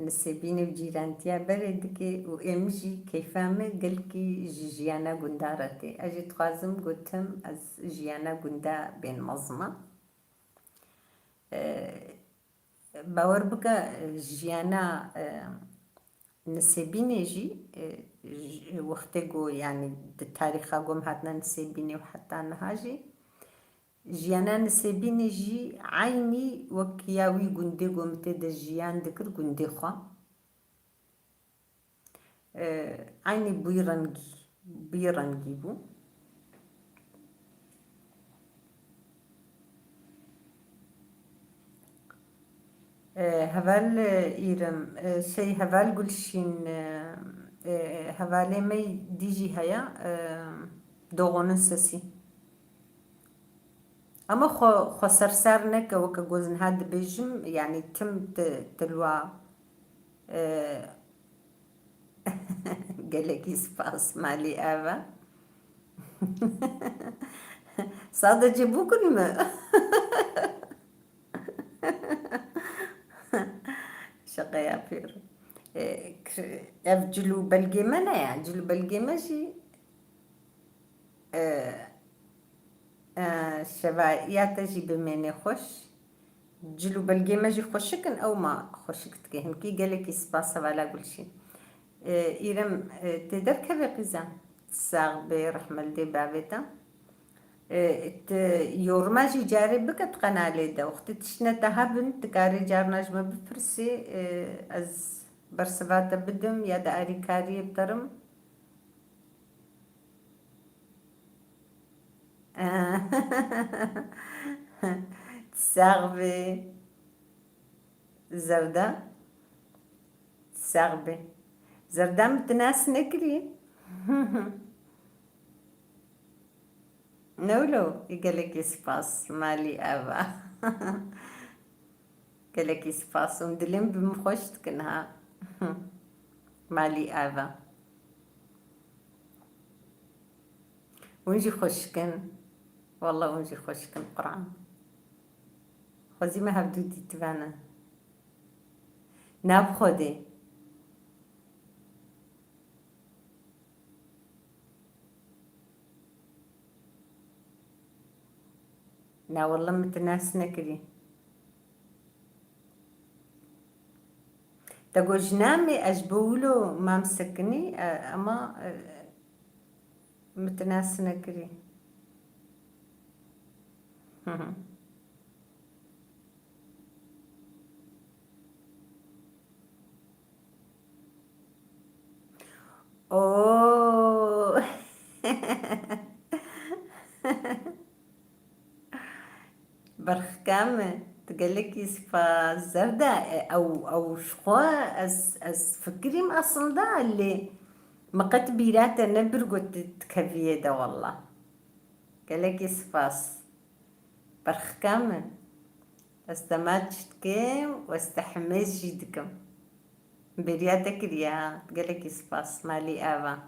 Nisêbînê û cîrantiya berê dikê û ê min jî keyfa min gelkî ji jiyana gunda re tê. Ez jî dixwazim gotim ez jiyana gunda bên mezin me. E, Bawer bike, jiyana, e, Nisêbînê jî, e, ji wextê ku, yanî di tarîxa ku em hatine Nisêbînê û heta niha jî, Jiyana Nisêbînê jî eynî wek ya wî gundê ku min tê de jiyan dikir, gundê xwe. E, eynî bûyî rengî, bûyî rengî bû. E, heval, e, Îrem, e, şey, heval Gulşîn, e, e, hevalê me dî jî heye, e, Doğu'nun Sesi. Ama xwe, xwe sersar neke, weke ku ez niha dibêjim, yanî tim ti, ti li wa, e, gelekî spas, malî ev e. Sadece bugün mü? Şaka yapıyorum. E, kir-, ev cil û belgê me ne ya? Cil û belgê me jî, e, e, şevaiya te jî bimêne xweş. Cil û belgê me jî xweşik in, ew ma xweşik dike. Hinkî gelekî spas hevala Gulşîn. E, Îrem, e, tê derkevê qîza. Sax bê, rehme li dê bavê te. E, tu yorma jî carê bike di qenalê de. Wextê tiştine te hebin, tu karê carna ji me bipirsî, e, ez bersiva te bidim ya di arîkariyê biterim. Sax bê. Zerda. Sax bê. Zerda min tu nas nekirî. Ne wilo, gelekî spas, malî ava. Gelekî spas, hûn dilê min bi min xweş dikin ha. Malî ava. Hûn jî xweşik in. Wallah hûn jî xweşik in, Quran. Xwezî me hevdû dîtibe ne. Na bi Xwedê. Na wallah min tu nas nekirî. Te got ji namê ez ji bo wilo mam sekinî, e, ema, e, min tu nas nekirî. Oo. Berxika min, tu gelekî spas Zerda, e, ew, ew ji xwe ez, ez fikirîm aslında lê min qet bîra te nebir got tu dikeviyê de wallah. Gelekî spas. Berxika min. Ez te maç dikim û ez te himêz jî dikim. Bêriya te kiriye ha. Gelekî spas. Malî ava.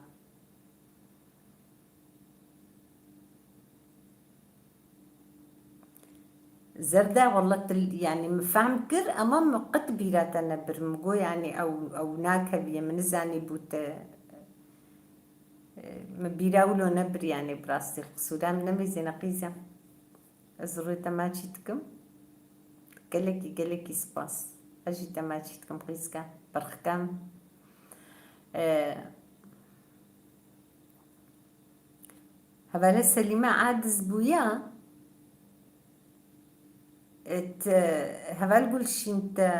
Zerda, wallah til, yanî min fehm kir, ema min qet bîra te nebir. Min got, yanî ew, ew nakeviye, min nizanî bû te, e, min bîra wilo nebir, yanî bi rastî qisûra min nemêzêne qîzem. Ez rê te maçî dikim. Gelekî, gelekî spas. Ez jî te maçî dikim qîzka. Berxika min. E, Hevala Selîme aciz bûya. E, te, heval Gulşîn te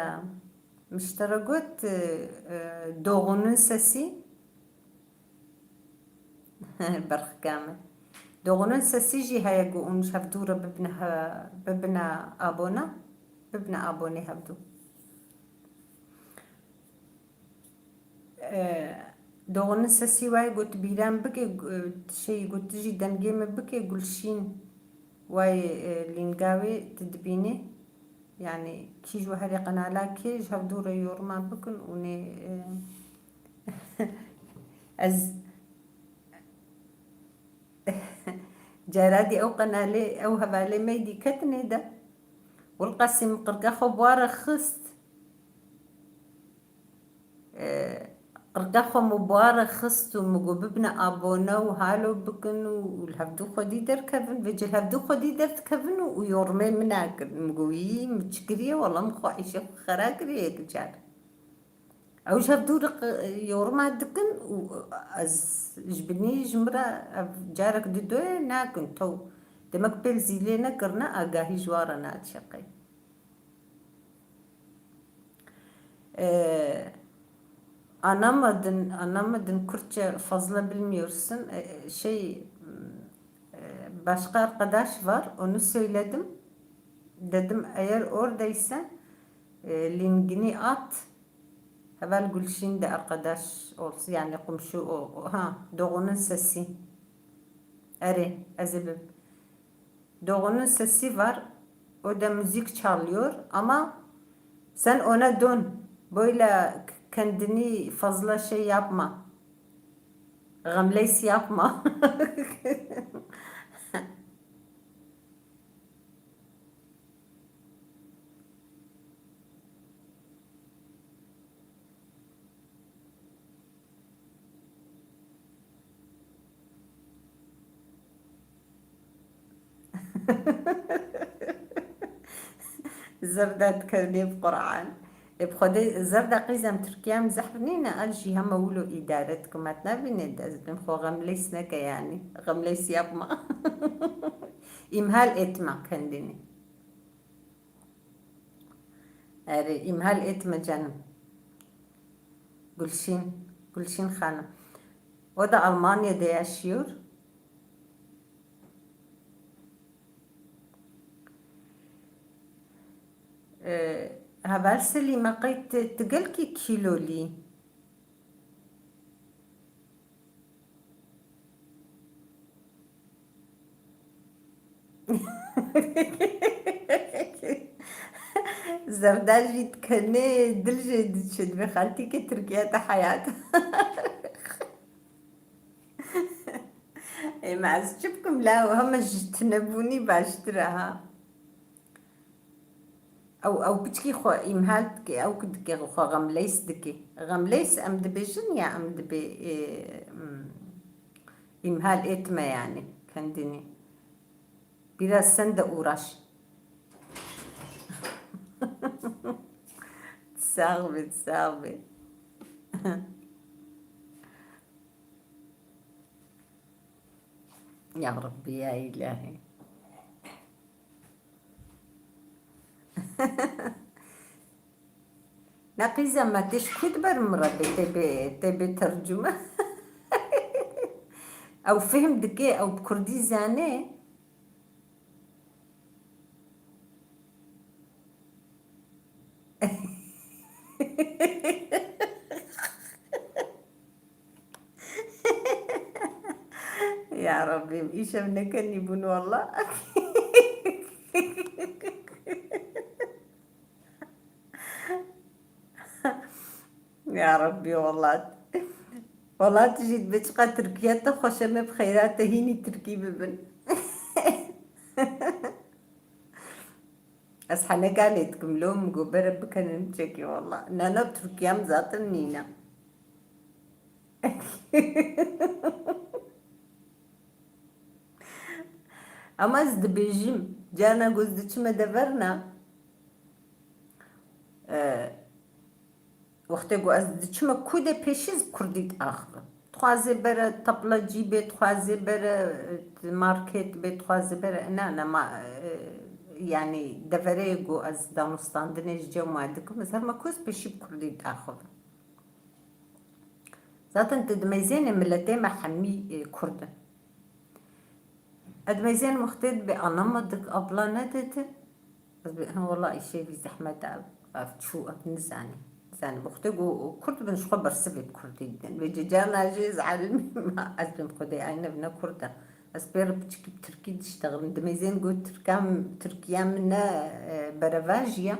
min ji te re got, e, e, Doğu'nun Sesi. Berxika min. Doğu'nun Sesi jî heye ku hûn ji hevdû re bibine he-, bibine abone. Bibine abonê hevdû. E, Doğu'nun Sesi wayê got bîran bike, e, şey got tu jî dengê min bike Gulşîn wayê, e, lînga wê tu dibînî. Yanî kî ji we herê qenala kê ji hevdû re yoruma bikin û nê, e, ez Caradî ew qenalê, ew hevalê me dî ketinê de. Wilqasî min qirka xwe bi wa re xist. E, qirka xwe min bi wa re xist û min got bibine abone û halo bikin û, û li hevdû xwedî derkevin. Vê ci li hevdû xwedî derdikevin û, û yormê min nakin. Min got yî min çi kiriye? Wela min xwe îşê xwe xera kiriye yek car. Ew ji hev dû re qi-, yoruma dikin û ez ji binî ji min re ev carek didoye nakin. Tew Demek pêl zîlê nekirine, agahî ji wan re naçe qey. Ee, anlamadın, anlamadın, Kürtçe fazla bilmiyorsun. Ee, şey, e, başka arkadaş var, onu söyledim. Dedim, eğer oradaysa, e, linkini at. Heval Gülşin de arkadaş olsun, yani komşu o, o, ha, Doğu'nun sesi. Erê, ez ê bi-, Doğu'nun sesi var. O da müzik çalıyor ama sen ona dön. Böyle k-, kendini fazla şey yapma. Gamleys yapma. Zerda dikenê bi Qur'an. Ê bi Xwedê zerda qîzem Tirkiye em zehf nîne, el jî hema wilo îdare dikim, et nabîne de ez bim xwe xemlês neke yanî. Xemlês yapma. İmhal etme kendini. Erê, imhal etme canım. Gülşin, Gülşin Hanım. O da Almanya'da yaşıyor. Ee, Heval Selîme, qey tu, tu gelkî kîlolî? Zerda jî dikenê, dil jê diçe, dibê xaltîkê Tirkiye te heyat. Ê, me ez çi bikim la, hema ji tunebûnî baştir e ha. Ew, ew piçkî xwe îmhal dike, ew ku dike xwe xemleys dike. Xemleys em dibêjin ya em dibê, ê, mm, îmhal etme yani kendini. Biraz sen de uğraş. Sağ ol, sağ ol. Ya Rabbi, ya ilahi. Ne qîza me tê ji ku di ber min re bê, tê bê, tê bê tercûme. Ew fêhm dike, ew bi kurdî zane. Ya Rabbim, îşev nekenî bûn walla. Ya Rabbî, welat. Welat jî dibe çiqa Tirkiye te xweş e, me bi xeyra te hînî Tirkî bibin. Ez heneka lê dikim, lo min got bere bikenin çekî wela. Nana Tirkiye em zaten nîne. Ama ez dibêjim, carna ku ez diçime deverna, e, wextê ku ez diçime ku de pêşî ez bi kurdî diaxivim. Dixwaze bere tapla cîbê, dixwaze bere, e, market bê, dixwaze bere, na, na, ma, e, yani deverê ku ez danûstandinê ji cem we dikim, ez herma ku ez pêşî bi kurdî diaxivim. Zaten tu dimeyzênê miletê me hemî, e, kurd in. Ez dimeyzênim wextê dibê anlamadık, abla ne dedi? Ez bê, ha, wela îşê vî zehmet e, ev, ev çû, ev nizanî. Nizanî, wextê ku kurd bin ji xwe bersivê bi kurdî didin. Vê cicana jî ez elimî ma, ez bêm xwedê ay ne, ne kurd e. Ez pê re piçikî bi tirkî diştexilin. Dimeyzên ku tirka, tirkiya min ne, e, berevajiya.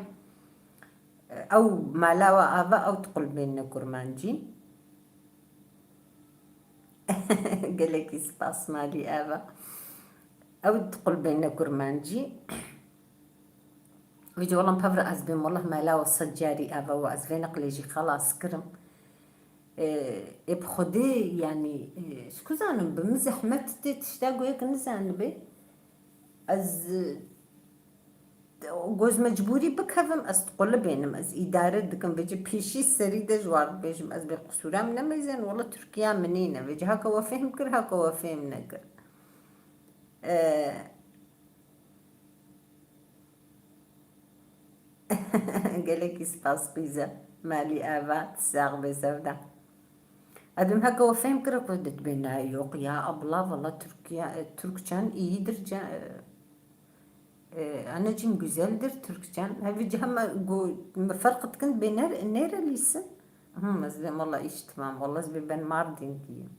Ew mala we ava, ew diqulbêne kurmancî. Gelekî spas malî ava. Ew diqulbêne kurmancî. Vêca wela pevre ez bêm, wela mala we sed carî ava we, ez vê neqlê jî xelas kirim. Ê, ê bi Xwedê, yanî, ê, ji ku zanim, bi min zehmet tê tişta ku yek nizanibê. Ez, e, goz mecbûrî bikevim, ez diqulibênim, ez îdare dikim. Vêca pêşî serî de ji wan bêjim, ez bê qisûra min nemeyzên, wela Tirkiya min nîne. Vêca haka we fêhm kir, haka we fêhm nekir. E, Gelekî spas qîze. Malî ava, sax bê sevda. Edim heke we fêm kire ku ditbê ne yok ya abla, valla Türkiye, e, Türkçen iyidir, ce-, e, e, anneciğim güzeldir Türkçen. Hevî cem me gu-, me ferq dikin bê ner-, nerelisin? Hı, ez dêm valla iş tamam. Valla ez bê ben Mardinliyim.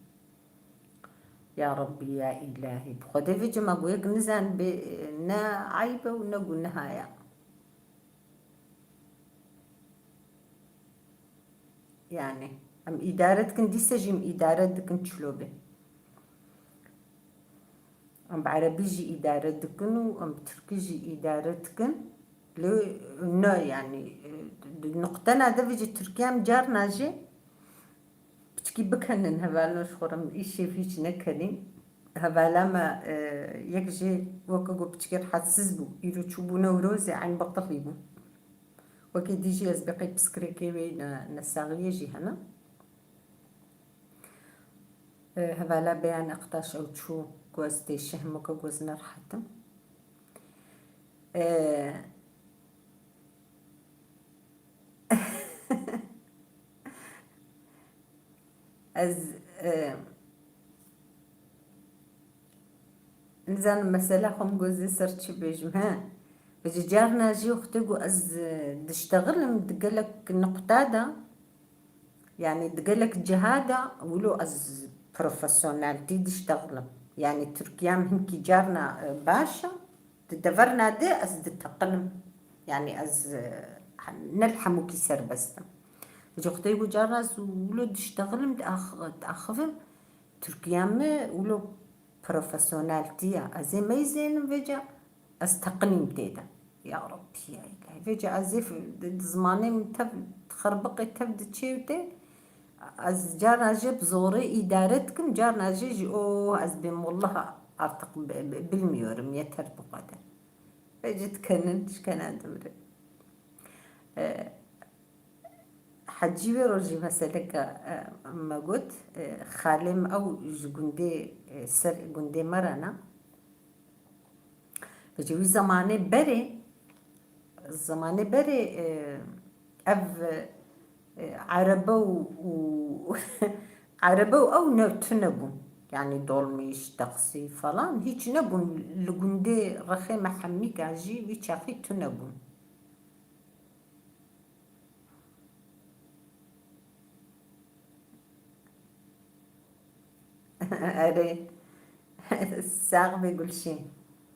Ya Rabbi ya İlahi. Bi Xwedê vê cem me gu yek nizan bê, e, ne aybe û ne guneha ya. Yani, em îdare dikin, dîse jî em îdare dikin çilo be. Em bi erebî jî îdare dikin û em bi tirkî jî îdare dikin. Lê ne, yani, e, di nuqtena de vê jî Tirkiye em carna jî piçkî bikenin hevalno ji xwe re em îşê hîç nekenîn. Hevala me, e, yek jê weke ku piçkî rehetsiz bû. Îro çûbû Newrozê, eyn betilî bû. Wekî dî jî ez bê qey piskirêkê wê ne-, nesaxiyê jî hene. E, hevala Beyan Ektaş ew çû ku ez têşehim weke ku ez nerehet im. E, Ez, e, nizanim mesela xwe min got zê ser çi bêjim, he. Vêca carna jî wextê ku ez, e, diştexilim di gelek nuqta de, yani di gelek ciha de, wilo ez profesyoneltî diştexilim. Yani Tirkiye min hinkî carna, e, baş e. Di deverna de ez diteqinim. Yani ez, e, ne li hemûkî serbest im. Ji wextê ku carna ez wilo diştexilim, diax-, diaxivim, Tirkiye min wilo profesyoneltî ye. Ez ê meyzênim vêca ez teqinîm tê de. Ya Rabbî ya Îlahî. Vêca ez ê f-, di, di zimanê min tev dixerbiqê, tev diçê û tê. Ez carna jê bi zorê îdare dikim, carna jê jî, oh, ez bêm, wallah artık bi-, bi-, bilmiyorum, yeter bu kadar. Vêca dikenin, şikena dimre. E, Hecî wê rojî meseleke, e, me got, e, xalê me ew ji gundê, e, ser gundê me re ne. Vêca wî zemanê berê, zemanê berê, e, ev, e, erebe û, û erebe û ew ne tune bûn. Yani dolmîş, taksî falan hîç nebûn. Li gundê rexê me hemîka jî wî çaxî tune bûn. Erê. Sax be Gulşîn.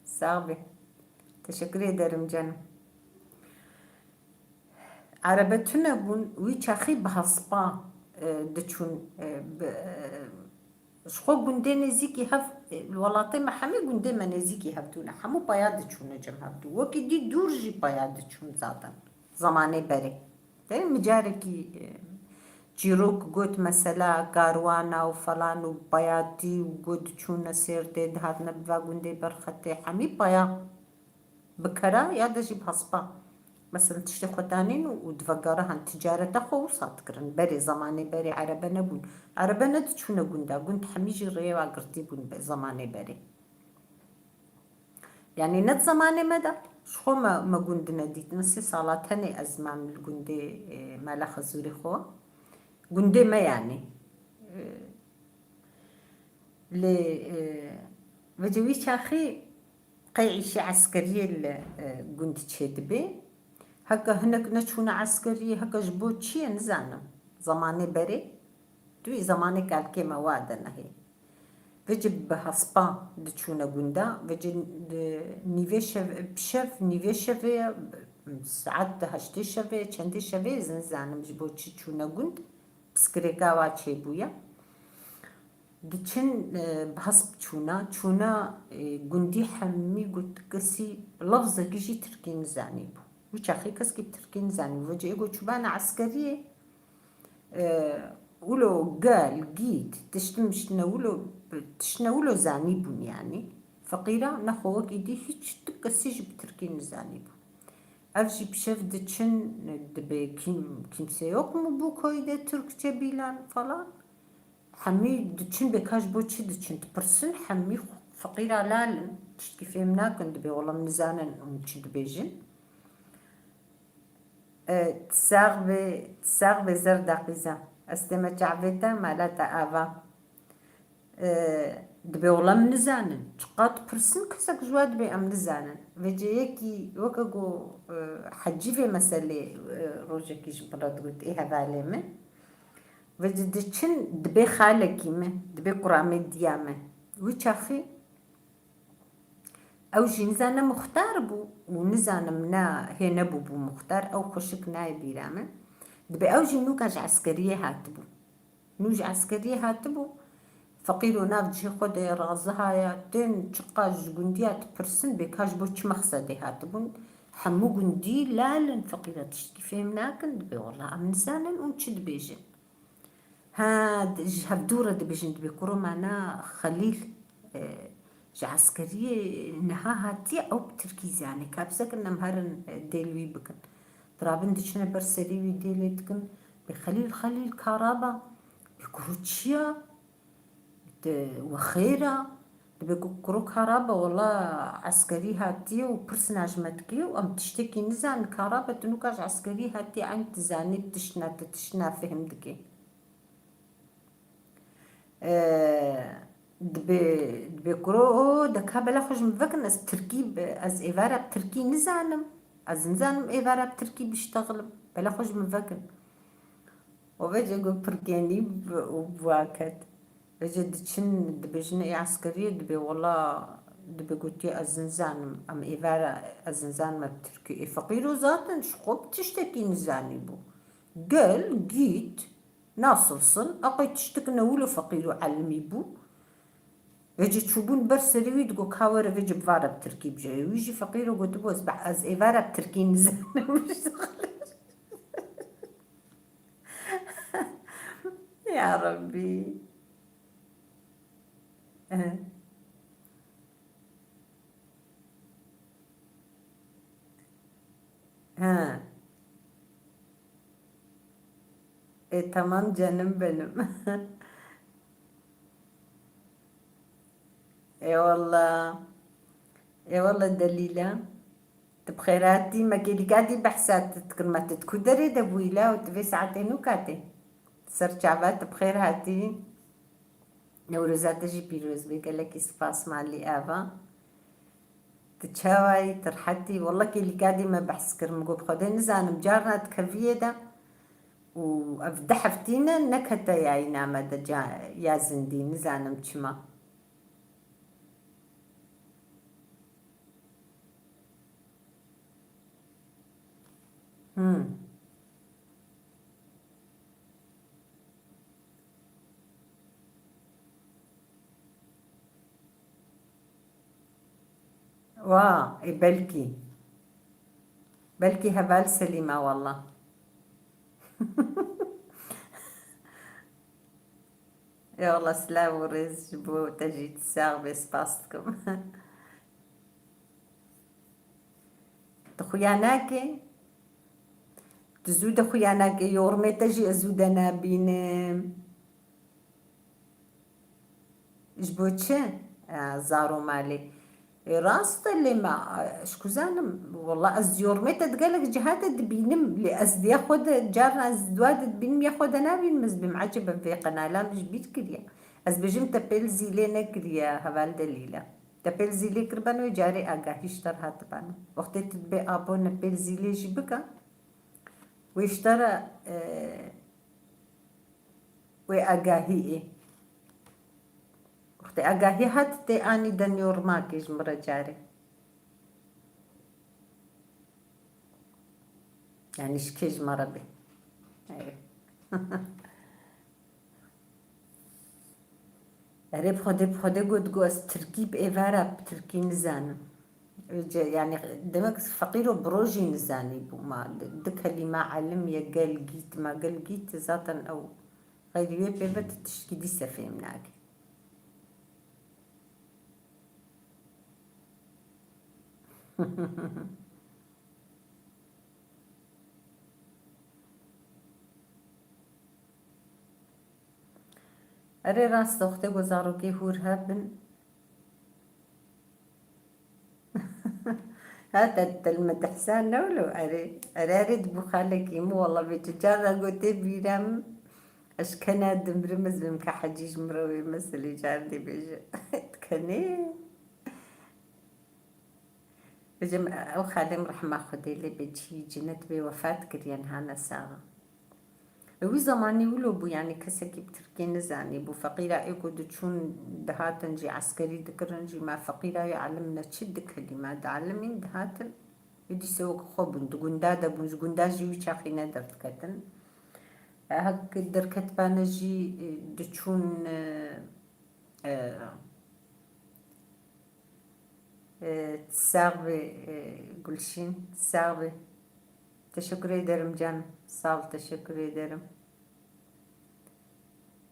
Sax be. Teşekkür ederim canım. Erebe tune bûn, wî çaxî bi hespa, e, diçûn, e, bi, e, Ji xwe gundê nêzîkî hev, li welatê me hemî gundê me nêzîkî hevdû ne. Hemû paya diçûne cem hevdû. Wekî dî dûr jî paya diçûn zaten. Zemanê berê. Te min carekî, e, çîrok got mesela karwana û falan û payatî û got diçûne sêrtê, dihatine bi va gundê berxetê. Hemî paya Bi kera ya de jî bi hespa. Mesela tiştê xwe danîn û, û di vegera han ticareta xwe wisa dikirin. Berê, zemanê berê erebe nebûn. Erebe nediçûne gunda. Gund hemî jî rêya girtî bûn be zemanê berê. Yani ne di zemanê me de, ji xwe me, me gund nedîtine. Sê sala tenê ez mam li gundê, e, Mela Xezûrê xwe. Gundê me yani. E, lê, e, vêca wî çaxî Qey îşê eskeriyê li, e, gund çêdibe. Heke hinek neçûne eskeriyê, heke ji bo çi ye nizanim. Zemanê berê, tu yî zemanê kalkê me wa de nehê. Vêca bi hespa diçûne gunda, vêca di nîvê şev-, bi şev, nîvê şevê, saet di heştê şevê, çendê şevê, ez nizanim ji bo çi çûne gund, piskirêka wa çêbûye. Diçin, e, bi hesp çûna, çûna, e, gundî hemî got kesî lafzekî jî tirkî nizanîbû. Wî çaxê keskî bi tirkî nizanîbû. Vêca ê got çûbana eskeriyê, e, wilo gel, gît, tiştin miştine wilo, tiştine wilo zanîbûn yanî. Feqîra nexwe wekî dî hîç tu kesî jî bi tirkî nizanîbû. Ev jî bi şev diçin, dibê kim-, kimse yok mu bu köyde Türkçe bilen falan. Hemî diçin bê ka ji bo çi diçin? Dipirsin, hemî feqîra lal in, tiştkî fêm nakin, dibê wela em nizanin hûn çi dibêjin. E, sax bê, sax bê zerda qîza. Ez tême çavê te, mala te ava. E, dibê wela em nizanin. Çiqas dipirsin, kesek ji we dibê em nizanin. Vêce yekî weke ku, e, hecî vê meselê, e, rojekî ji min re digot, ê hevalê min. Vêce diçin dibê xalekî min, dibê kuramê diya min. Wî çaxî ew jî nizane muxtar bû û nizanim ne hê nebûbû muxtar, ew xweşik nayê bîra min. Dibê ew jî nûka ji eskeriyê hatibû. Nû ji eskeriyê hatibû, feqîro nav cihê xwe de raziha ya, tên çiqas ji gundiya dipirsin, bê ka ji bo çi mexsedê hatibûn, hemû gundî lal in, feqîra tiştkî fêm nakin, dibê wela em nizanin û çi dibêjin. Ha, d-, ji hevdû re dibêjin, dibê kuro me na Xelîl, e, ji eskeriyê niha hatiye, ew bi tirkî zane. Ka bisekin em herin, e, dêl wî bikin. Dirabin diçine ber serî wî dêlê dikin. Bê Xelîl, Xelîl karaba. Bê kuro çi ya? Te we xêr a? Dibê ku kuro karaba, wela eskerî hatiye û pirsina ji me dike û em tiştekî nizanin. Karaba, tu nûka ji eskerî hatî, eyn tu zanî tişt ne, tu tişt nafihim dikî. E, dibê, dibê kuro, o, de ka bela xwe ji min vekin, ez tirkî bi, ez êvara bi tirkî nizanim. Ez nizanim êvara bi tirkî biştexilim. Bela xwe ji min vekin. Û vêce got pirkenî bi-, û bi wa ket. Vêce diçin, dibêjin ê eskeriyê, dibê wela, dibê gotiye ez nizanim, em êvara ez nizanim bi tirkî. Ê feqîro zaten ji xwe bi tiştekî nizanî bû. Gel, gît, nasılsın, aqey tiştik ne wilo feqîro elimî bû. Vêce çûbûn ber serê wî digot, ka were vêce bivare bi tirkî bijêre. Wî jî feqîro gotibû, ez be-, ez êvara bi tirkî nizanim. Ya Rabbî. Eh. Ha. E, tamam canım benim. Eyvallah. Eyvallah Delîla. Tu bi xêr hatî, me kêlîka dî behsa tu dikir, me tu di ku derê de bûyî la û tu vê saetê nûka tê. Ser çava tu bi xêr hatî. Newroza te jî pîroz be, gelekî spas malî ava. Tu çawa yî, tu rehet î? Wela kêlîka dî me behs kir, min got, bi Xwedê nizanim, carna dikeviyê de û ev du heftî ne, nekete yayîna me de ca-, ya zindî, nizanim çima. Hmm. Wa, ê belkî. Belkî heval Selîm e wela. Ê wela silav û rêz ji bo te jî, tu sax bê, spas dikim. Tu xuya nakî? Tu zû de xuya nakî, yormê te jî ez zû de nabînim. Ji bo çi? E, zaro malê. E, rast e, lê me, e, ji ku zanim? Wela ez yormê te di gelek ciha de dibînim, lê ez ya xwe de, carna ez di wa de dibînim, ya xwe de nabînim, ez bêm ecêb, em vê qenala min ji bîr kiriye. Ez bêjim te pêl zîlê nekiriye, heval Delîla. Te pêl zîlê kiribano, wê carê agahî ji te re hatibano. Wextê tu dibê abone pêl zîlê jî bike, wê ji te re, e, wê agahî ê. Wextê agahî hat, tê anî de yormakê ji min re carê. Yanî ji kê ji me re bê. Ê. Erê, bi Xwedê, bi Xwedê got, got, ez tirkî bi êvara bi tirkî nizanim. Ece, yanî, demek feqîro bi rojî nizanî bû ma. Di, di kelîme elim ye, gel gît, ma gel gît, zaten ew xeyrî wê pê ve tu tiştkî dîse fêm nake. Erê rast e, wextê ku zarokê hûr hebin. Ha, te, te li min dihsa newlo, erê, erê, erê, di bo xalekî min, wela bê tu cara gotê bîra min, ez kena dimrim, ez bim ke hecî ji min re wê meselê car dê bêje. Dikenê. Bêjim, ew xalê min rehma Xwedê lê bê, çî cinet bê, wefat kiriye niha ne sax e. Li wî zemanî wilo bû, yanî kesekî bi tirkî nizanî bû. Feqîra ê ku diçûn dihatin jî eskerî dikirin jî, me feqîra yê elim ne çi dikirî, me dielîmîn dihatin. Êdî sewek xwe bûn, di gunda de bûn, ji gunda jî wî çaxî ne derdiketin. E, hek derketibane jî, e, diçûn, e, e, Ee, sağ ve, e, Gülşin, sağ ve. Teşekkür ederim canım. Sağ ol, teşekkür ederim.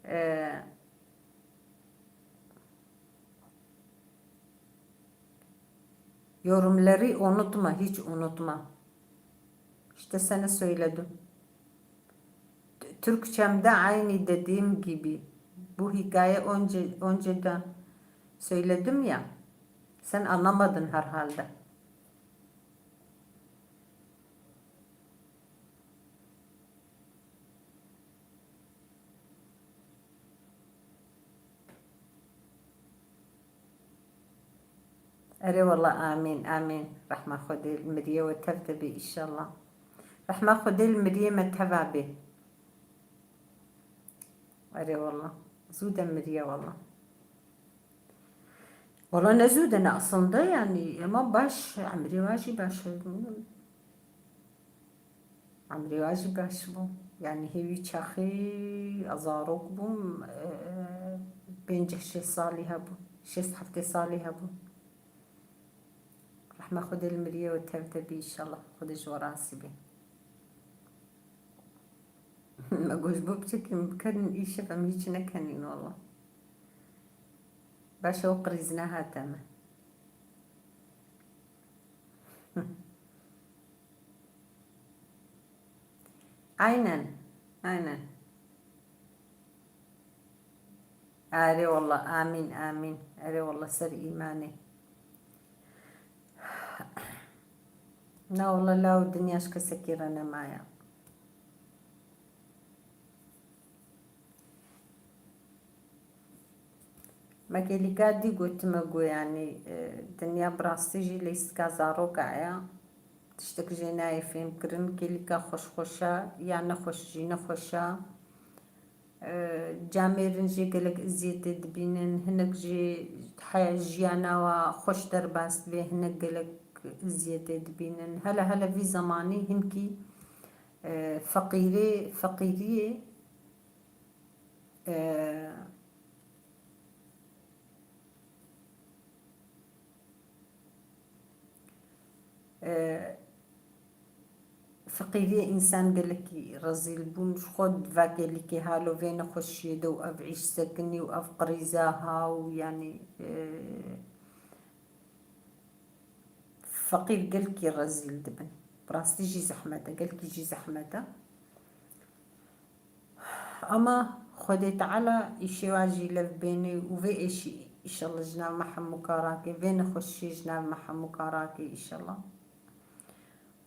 Ee, yorumları unutma, hiç unutma. İşte sana söyledim. Türkçemde aynı dediğim gibi. Bu hikaye önce, önceden söyledim ya. Sen anlamadın herhalde. Erê wela, amîn, amîn. Rehma Xwedê li miriyê we tev de bê, îşallah. Rehma Xwedê li miriyê me teva bê. Erê wela. Zû de miriye wela. Wela ne zû de ne, aslında yani, ema baş, emrê wa jî baş e. Emrê wa jî baş bû. Yani hêvî çaxî ez zarok bûm, e, pêncî şêst salî hebû. Şêst heftê salî hebû. Rehma Xwedê li miriyê we tev de bî, îşallah. Xwedê ji we razî bê. Me got, ji bo piçekî min bikerin îşev, em hîç nekenîn wela. Baş e, ew qirîz nehate me. Aynen, aynen. Erê wela, amîn, amîn. Erê wela, ser îmanê. Na wela, law dinya ji kesekî re nemaye. Me kêlîka dî gotime ku, yanî, e, dinya bi rastî jî lîstika zaroka ye. Tiştek jê nayê fêhm kirin. Kêlîka xweş xweş e, ya nexweş jî nexweş e. E, camêrin jê gelek eziyetê dibînin, hinek jê he-, jiyana wa xweş derbas dibe, hinek gelek eziyetê dibînin. Hele hele vî zemanî hinkî, e, feqîrê, feqîriyê, e, e, feqîriyê însan gelekî rezîl bûn. Ji xwe di va kêlîkê halo vê nexweşiyê de û ev îş sekinî û ev qirîza ha û yanî, e, feqîr gelkî rezîl dibin. Bi rastî jî zehmet e, gelkî jî zehmet e. Ama Xwedê Teala îşê wa jî lev bênê û vê êşî îşallah ji nav me hemû karakê, vê nexweşiyê ji nav me hemû karakê îşallah.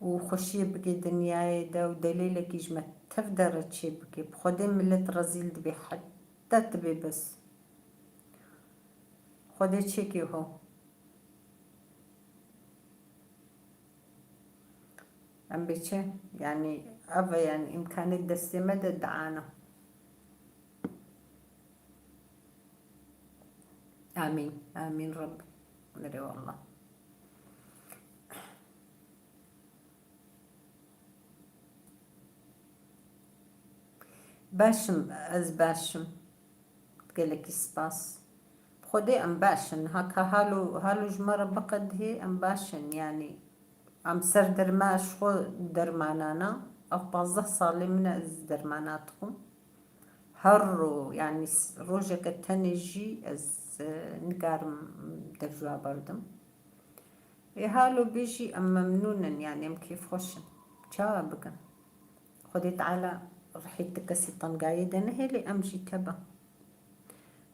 Û xweşiyê bike dinyayê de û delêlekî ji me tev de re çê bike. Bi Xwedê milet rezîl dibe heta tibê bes. Xwedê çêkê ho. Em bê çi? Yanî ev e, yanî îmkanê destê me de diana. Amîn. Amîn Reb. Erê wela. Baş im, ez baş im. Gelekî spas. Bi Xwedê em baş in. Haka halo, halo ji me re biqedihê, em baş in. Yanî em ser derma, ji xwe dermanana. Ev pazdeh salê min e ez dermana dixwim. Her ro, yanî s-, rojeke tenê jî ez, e, nikarim dev ji we berdim. Ê halo bê jî em memnûn in, yanî em kêfxweş in. Çawa bikin? Xwedê Teala rihê ti kesî tengayê de nehêlê, em jî teba.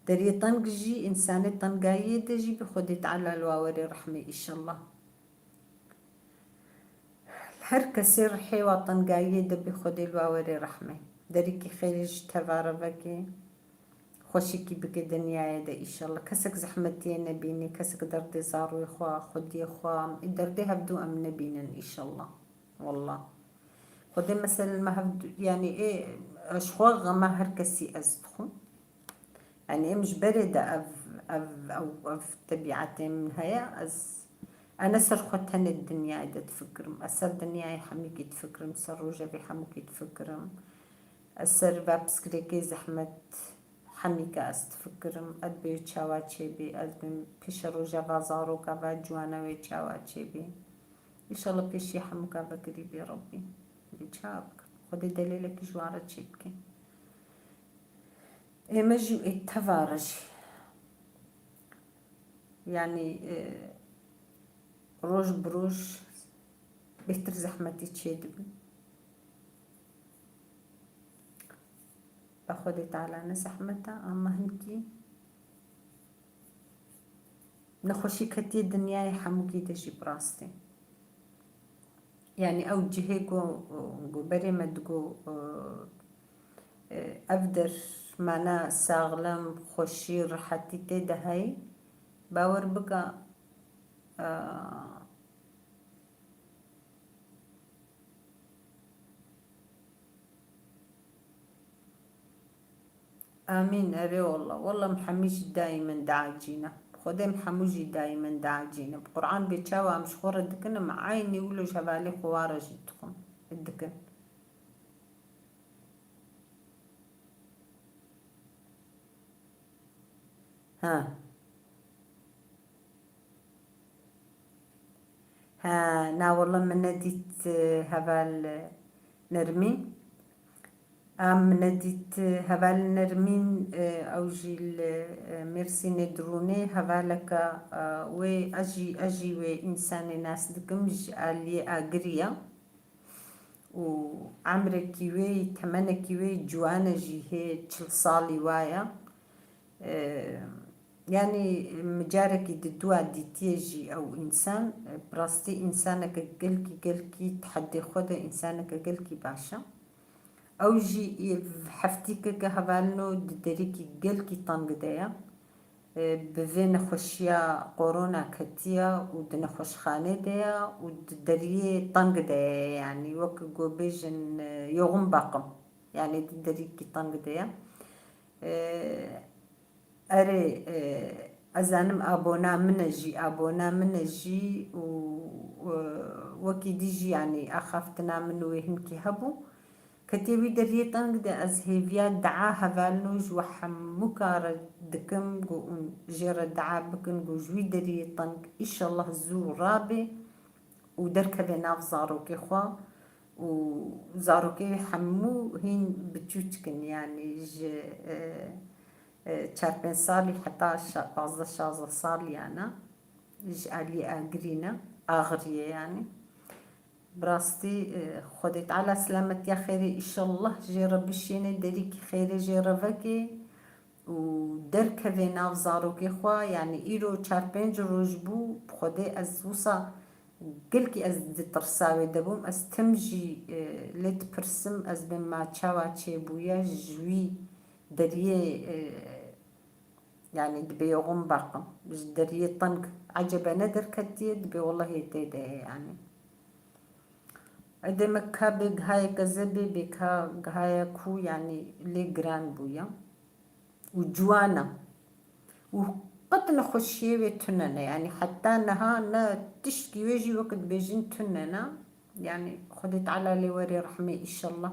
Deriyê teng jî, însanê tengayê de jî bi Xwedê Teala li wa werê rehmê, îşellah. Her kesê rihê wa tengayiyê de bê, Xwedê li wa werê rehmê. Derîkî xêrê ji teva re veke. Xweşikî bike dinyayê de, îşallah. Kesek zehmetiyê nebîne, kesek derdê zaroyê xwe, xwediyê xwe, derdê hevdû em nebînin, îşallah. Wallah. Xwedê meselen me hevdû, yanî ê, ji xwe xema her kesî ez dixwim. Yanî em ji berê de ev, ev, ew, ev tebîetê min heye, ez, ez ne ser xwe tenê di dinyayê de difikirim. Ez ser dinyayê hemûkî difikirim, ser rojevê hemûkî difikirim. Ez ser va pirsgirêkê zehmet hemîka ez difikirim. Ez bê çawa çêbê, ez bê pêşe rojeva zaroka va ciwana wê çawa çêbê. Înşallah pêşiya hemûka vekirî bê Rebbî. Bê çawa bikim? Xwedê delêlekî ji wan re çêbike. Ê me jî û ê teva re jî. Yanî, e, roj bi roj bêhtir zehmetî çêdibin. Be Xwedê Teala ne zehmet e, ama hinkî nexweşî ketiye dinyayê hemûkî de jî bi rastî. Yanî ew cihê ku, ku berê me digo, e, ev der mana saxlem, xweşî, rihetî tê de heyî, bawer bike, e, Amîn, erê wela. Wela em hemî jî daîmen diecîne. Xwedê em hemû jî daîmen diecîne. Bi Quran bê çawa em ji xwe re dikin, em eynî wilo ji hevalê xwe wa re jî dixwin, dikin. Ha. He, na wele min nedît, e, heval, e, Nermîn. Em min nedît, e, heval Nermîn, e, ew jî li, e, Mêrsînê dirûnê hevaleke, e, wê, ez jî, ez jî wê însanê nas dikim, ji aliyê Agirî ye. Û emrekî wê, temenekî wê ciwan e jî, hê çil salî wa ye. E, yanî min carekî di dua dîtiye jî ew însan, e, bi rastî însaneke gelkî, gelkî di heddê xwe de însaneke gelkî baş e. Ew jî î heftîkeke hevalino di derîkî gelkî teng de ye. E, bi vê nexweşiya korona ketiye û di nexweşxanê de ye û di deriyê teng de ye, yanî wek ku bêjin, e, yoxun bakım. Yanî di derîkî teng de ye. E, erê, e, ez zanim abona min e jî, abona min e jî û, e, wekî dî jî, yanî axaftina min wê hinkî hebû. Ketiye wî deriyê teng de, ez hêviya dua hevalino ji we hemûka re dikim, ku hûn jê re dua bikin, ku ji wî deriyê teng îşallah zû rabê û derkeve nav zarokê xwe û zarokê hemû hîn biçûçik in, yanî ji, e, e, çar pênc salî heta şa-, pazdeh şazdeh salî yana ji aliyê Agirî ne, Axiriyê yanî. Bi rastî, e, Xwedê Teala silametiya xêrê îşallah jê re bişêne, derîkî xêrê jê re veke û derkeve nav zarokê xwe. Yanî îro çar pênc roj bû, bi Xwedê ez wisa gelkî ez di tirsa wê de bûm. Ez tim jî, e, lê dipirsim, ez bêm ma çawa çêbûye, ji wî deriyê, e, Yanî dibê yoxum baqim. Ji deriyê teng ecebe ne derketiye, dibê wellahî tê de ye yanî. Ê demek ka bê gihayeke zebê, bê ka gihaya ku yanî lê giran bûye. Û ciwan e. Û qet nexweşiyê wê tune ne. Yanî heta niha ne tiştkî wê jî wek dibêjin tune ne. Yanî Xwedê Teala lê werê rehmê îşallah.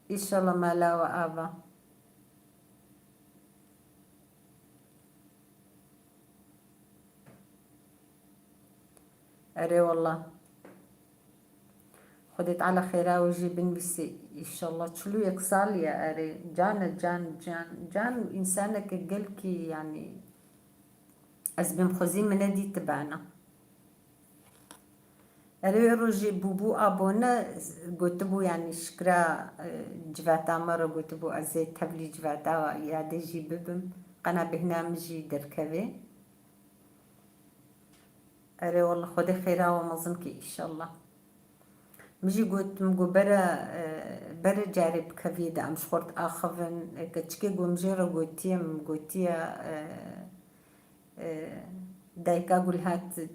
Îşallah mala we ava. Erê wallah. Xwedê Teala xêra we jê binivîsê. Îşallah çil û yek sal ye erê. Can e, can, can. Can û însaneke gelkî yanî ez bêm xwezî min nedîtibana. Erê wê rojê bûbû abone gotibû, yanî şikira, e, civata me re gotibû, ez ê tevlî civata yadê jî bibim. Qena bêhna min jî derkevê. Erê wele Xwedê xêra we mezin ke înşallah. Min jî got, min got bere, e, bere carê bi keviyê de em ji xwe re diaxivin. E, keçikê got, min jê re gotiye, min gotiye, e, e, dayika Gulhat, e,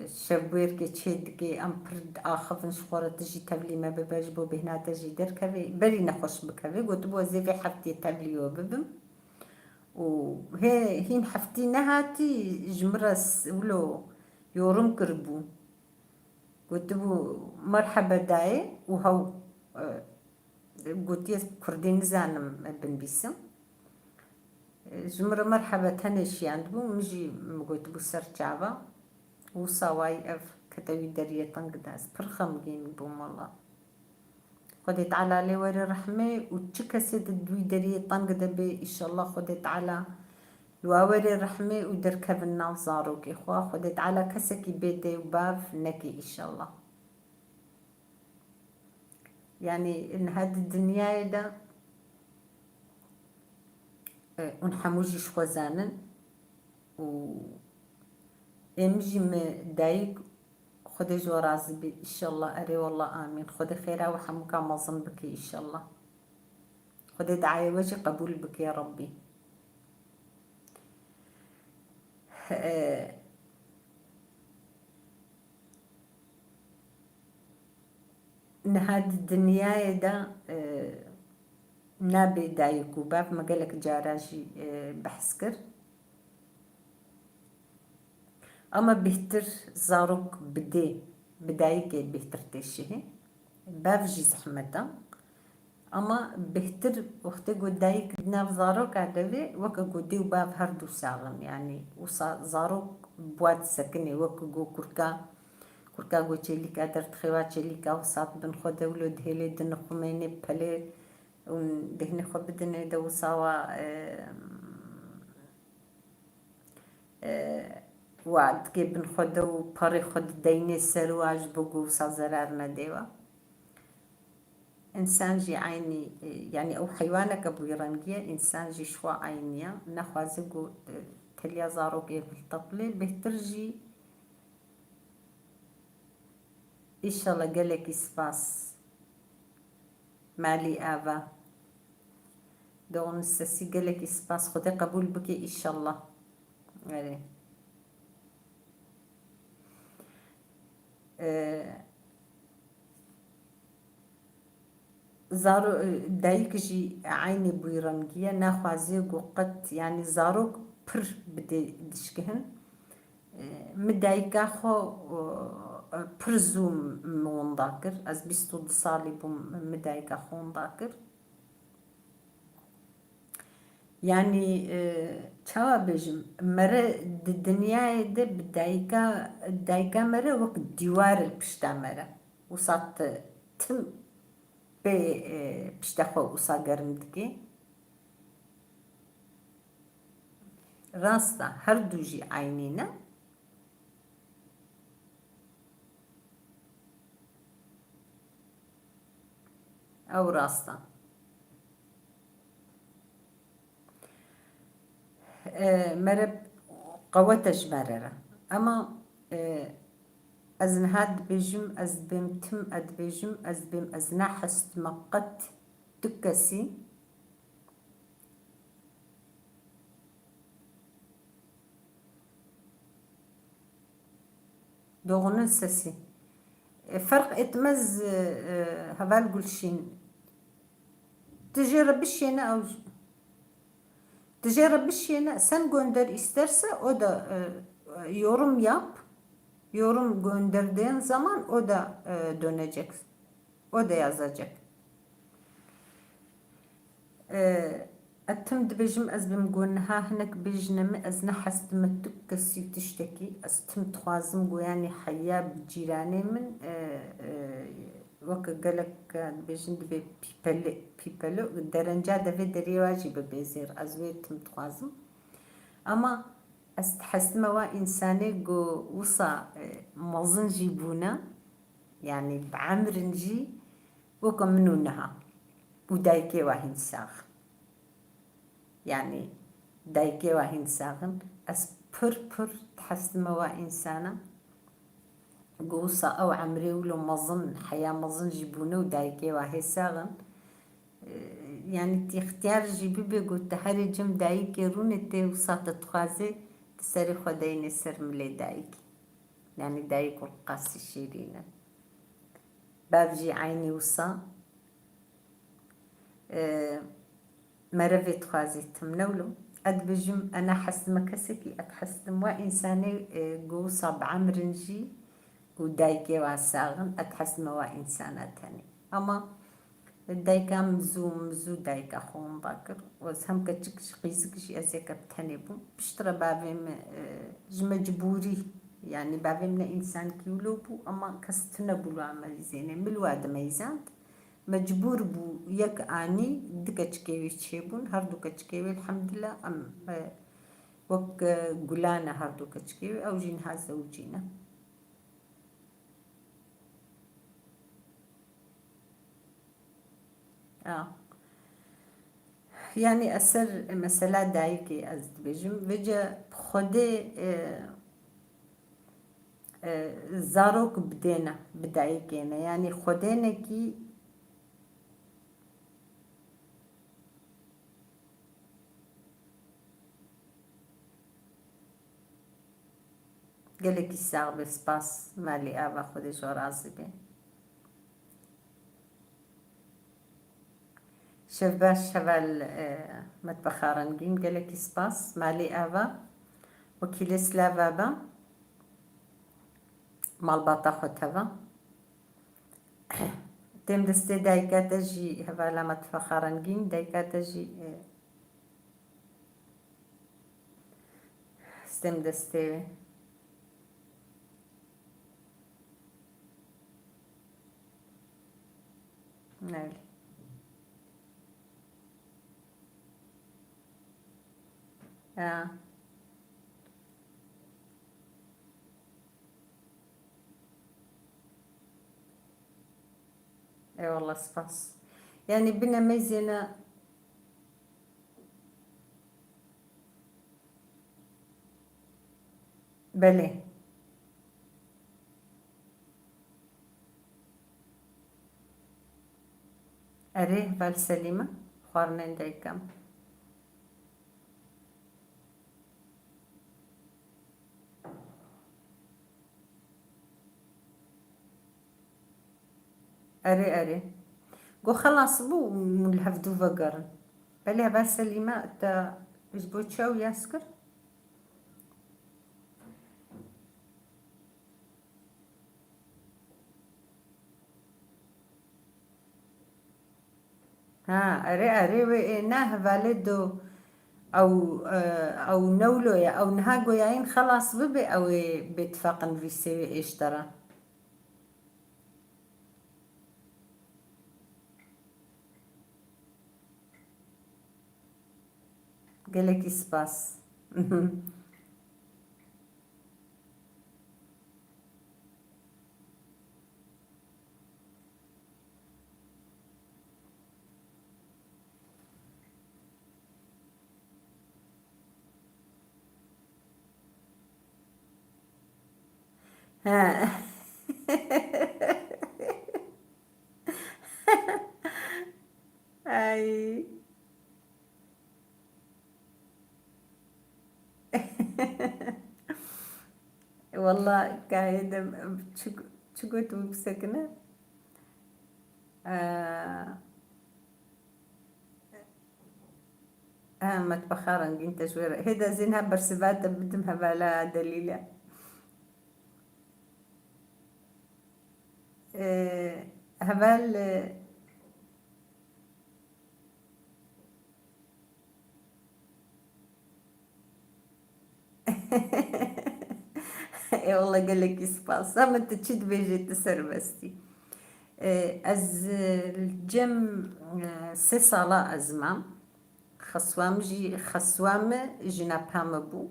şevbêrkê çê dike, em pir diaxivin ji xwe re, tu jî tevlî me bibe, ji bo bêhna te jî derkeve, berî nexweş bikeve. Gotibû, ez ê vê heftê tevlî we bibim. Û hê hîn heftî nehatî, ji min re s-, wilo yorum kiribû. Gotibû, merhebe dayê û hew, e, gotiye, kurdî nizanim binivîsim. E, ji min re merhebe tenê şiyandibû, min jî min gotibû ser çava. Wisa wayî ev kete wî deriyê teng de. Ez pir xemgîn bûm wela. Xwedê Teala lê were rehmê û çi kesê di wî deriyê teng de bê, înşallah Xwedê Teala li wa were rehmê û derkevin nav zarokê xwe. Xwedê Teala kesekî bê dê û bav neke înşallah. Yanî niha di dinyayê de, e, hûn hemû jî ji xwe zanin û ê min jî mi dayik Xwedê ji we razî bî, înşallah. Erê wela amîn. Xwedê xêra we hemûka mezin bike, înşallah. Xwedê diayê we jî qebûl bike, Rebbî. E, niha di dinyayê de, e, nabê dayik û bav, me gelek cara jî, e, behs kir. Ama bêhtir zarok bi dê, bi dayikê bêhtir tê şihê. Bav jî zehmet e. Ama bêhtir wextê ku dayik di nav zaroka de bê, weke ku dê û bav her du sax in. Yanî wisa zarok bi wa disekinê, weke ku kurka, kurka ku çêlîka derdixê, wa çêlîka wisa di bin xwe de wilo dihêlê, dinixumênê, pelê û dehnê xwe bidinê de wisa wa, e, e, wa dikê bin xwe de û parê xwe dideynê ser wa ji bo ku wisa zerar nedê wa. Însan jî eynî, e, yanî ew heywaneke bi wî rengî ye, însan jî ji xwe eynî ye. Nexwaze ku, e, teliya zarokê hilteqilê, bêhtir jî Înşallah, gelekî spas. Malî Ava. Doğun Sesî, gelekî spas. Xwedê qebûl bike înşallah. Erê. Ee, Zaro-, dayik jî eynî bûyî rengî ye, naxwaze ku qet, yanî zarok pir bi dê dişkihin. Mi dayika xwe, e, pir zû min winda kir. Ez bîst û du salî bûm, mi dayika xwe winda kir. Yanî, e, çawa bêjim, mere di dinyayê de bi dayika, dayika mere wek dîwar li pişta mere. Wisa ti tim pê, e, pişta xwe wisa germ dikê. Rast e, her du jî eynî ne. Ew rast e. E, mere qewete ji mere re. Ema, e, ez niha dibêjim, ez dibêm tim, ez dibêjim, ez dibêm, ez nahestime qet tu kesî. Doğunun sesi. E, fark etmez, e, e, Heval Gülşin. Tu jê re bişêne ew, tu jê re bişêne, sen gönder isterse, o da, e, yorum yap. Yorum gönderdiğin zaman o da, e, dönecek. O da yazacak. Ee, ez tim dibêjim, ez bim got niha hinek bêjine min, ez ne hez dime tu kesî û tiştekî, ez tim dixwazim got, yanî heya bi cîranê min, e, e, weke gelek, e, dibêjin dibê pîpele, pîpele, derenca devê derê wa jî bibê zêr, ez wê tim dixwazim. Ama ez dihesim wa însanê ku wisa, e, mezin jî bûne, yanî bi emrin jî weke min û niha û dayikê wa hîn sax. Yanî dayikê wa hîn sax in. Ez pir pir dihesim wa însana. Go wisa ew emrê wilo mezin, heya mezin jî bûne û dayikê wa hê sax in. E, yanî tî ixtiyar jî bibe, go tu herê cem dayikê rûnê tê wisa tu dixwazê, tu serê xwe deyne ser milê dayikê. Yanî dayik û qasî şêrîn in. Bav jî eynî wisa. E, merevê dixwazî tim newlo. Ez dibêjim, ez nahez dime kesekî, ez hez dim wa însanê, e, go wisa bi emrin jî û dayikê wa sax in, ez hez dime wa însana tenê. Ama dayika min zû, min zû dayika xwe winda kir. Û ez hem keçik jî, qîzik jî ez yeke bi tenê bûm. Piştre bavê min, e, ji mecbûrî, yanî bavê min ne însankî wilo bû, ama kes tune bû li wa meyzênê. Min li wa dimeyzand. Mecbûr bû yek anî, du keçikê wî çêbûn, her du keçikê wî elhamdulillah em, e, wek, e, gulan e her du keçikê wî, ew jî niha zewicî ne. Ya. Yanî ez ser mesela dayikê ez dibêjim, vêce bi Xwedê, e, e, zarok bi dê ne, bi dayikê ne. Yanî Xwedê ne kî Gelekî sax be, spas. Malê ava, Xwedê ji we razî be. Şev baş heval, e, Metbexa Rengîn, gelekî spas. Malê ava, wekîlê silava be. Malbata xwe teva. Têm destê dayika te jî, hevala Metbexa Rengîn, dayika te jî, e, stêm destê wê. Neyl. Ya. Eyvallah, spas. Yanî bine meyzêne. Belê. Erê, heval Selîme, xwarinên dayika min. Erê, erê. Got, xelas bû, hûn li hevdû vegerin. Belê, heval Selîme, te ji bo çi ew yas kir? Ha, erê, erê, wê ê ne hevalê do ew, e, ew newlo ye, ew niha goyayîn xelas bibe, ew ê bêtifaqin vî sêwê êştera. Gelekî spas. Ha. Ay. Wallah, kahê de çi, çi got û bisekine? Aa, ha, metbexa rengîn te ji wê re. Hê de zîn ha bersiva te bidim hevala Delîle. Ee, heval, e, Ê wele gelekî spas. Hema tu çi dibêjî, tu serbest î. Ê, ez, e, cem, e, sê sala ez mam. Xeswa min jî, xeswa min jina pa min bû.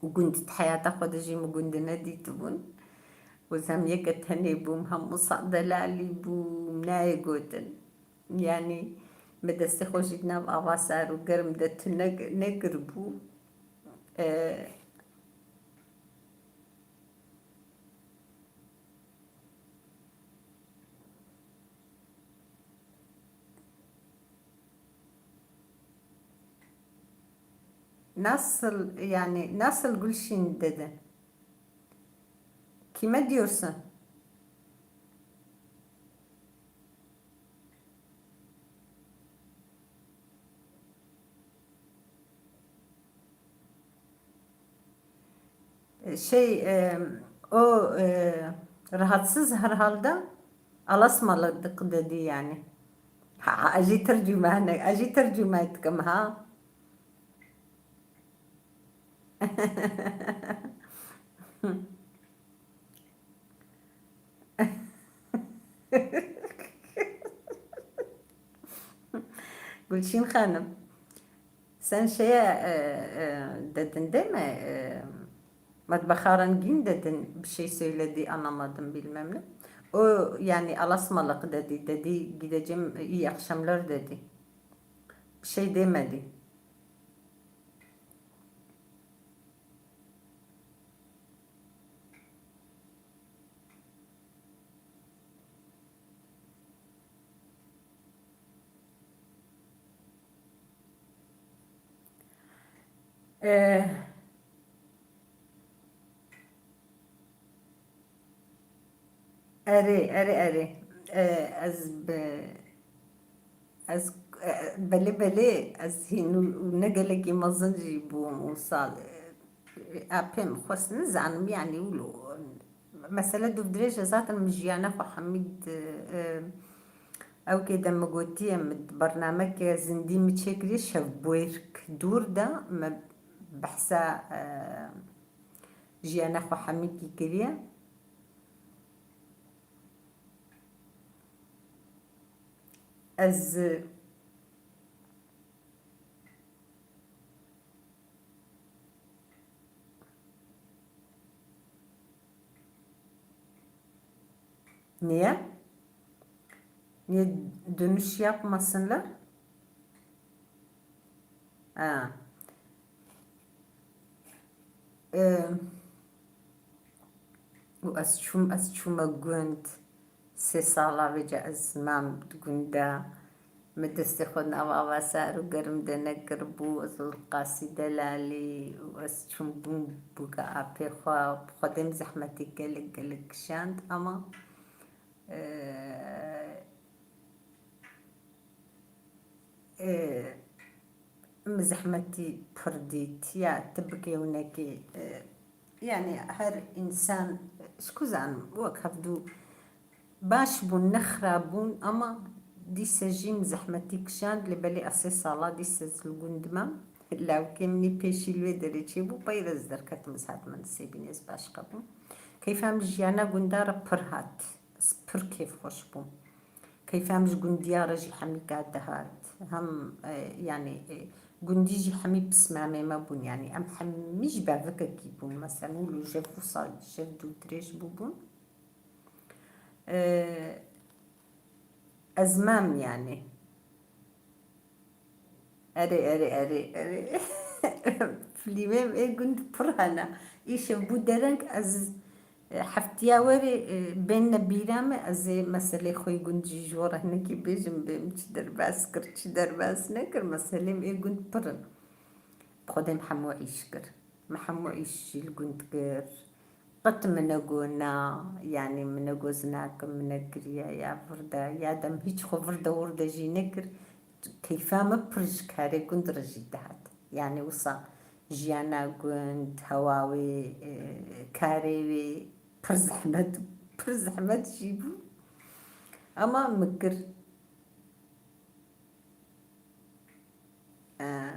Û gund di heyata xwe de jî min gund nedîtibûn. Û ez hem yeke tenê bûm, hem wisa delalî bûm, nayê gotin. Yanî, min destê xwe jî di nav ava sar û germ de tune nekiribû. E, Nasıl, yani, nasıl Gülşin dedi? Kime diyorsun? E, şey, e, o, e, rahatsız herhalde, alasmalık dedi yani. Ha, ez jî tercüme, ez jî tercüme etkim ha. Gülşin Hanım, sen şeye, e, e, dedin değil mi? E, Matbaha Rengin dedin, bir şey söyledi, anlamadım bilmem ne. O yani alasmalık dedi, dedi gideceğim, iyi akşamlar dedi. Bir şey demedi. Eh, Erê, erê, erê. E, ez bi, ez, e, belê, belê, ez hîn û, û ne gelekî mezin jî bûm wisa, e, apê min xwest nizanim, yanî wilo. Mesele dûvdirêj e, zaten min jiyana xwe hemî di, e, ewkê de min gotiye, min di bernameke zindî min çêkiriye, Şevbûrk dûr de min behsa, e, jiyana xwe hemîkî kiriye. Ez, niye? Niye dönüş yapmasınlar? Ha. Ee, û ez çûm, ez çûme gund. Sê sala vêca ez mam di gund de. Min destê xwe nav ava sar û germ de nekiribû. Ez li qasî delalî û ez çûm bûm bûka apê xwe. Xwedê min zehmetî gelek, gelek kişand, ama, e, e, min zehmetî pir dît. Ya tu bikê û nekê, e, yani her însan, ez ku zanim, wek hevdû baş bûn, ne xirab bûn, ama dîse jî min zehmetî kişand, lê belê ez sê sala dîse ez li gund me. Lawkê min î pêşî li wê derê çêbû, peyre ez derketim, ez hatime Nisêbînê, ez başqa bûm. Keyfa min jiyana gunda re pir hat. Ez pir kêfxweş bûm. Keyfa min ji gundiya re jî hemî ka dihat. Hem, e, yani, e, gundî jî hemî pismamê me bûn. Yani, em hemî ji bevikekî bûn. Mesela, wilo jev wisa jev dûvdirêj bûbûn. E, ez mam yani. Erê, erê, erê, erê. Filmê ê gund pir hene. Îşev bû dereng, ez, e, heftiya werê, e, bên ne bîra me, ez ê meselê xwe yê gund jî ji we re hinekî bêjim, bê min çi derbas kir, çi derbas nekir, meselê me ê gund pir in. Bi Xwedê min hemû îş kir. Min hemû îş jî li gund kir. Qet min nego na, yanî min nego zinakim min nekiriye ya vir de, ya dem hîç xwe vir de wir de jî nekir. Keyfa min pir ji karê gund re jî dihat. Yanî wisa jiyana gund, hewa wê, e, karê wê pir zehmet, pir zehmet jî bû. Ama min kir. E,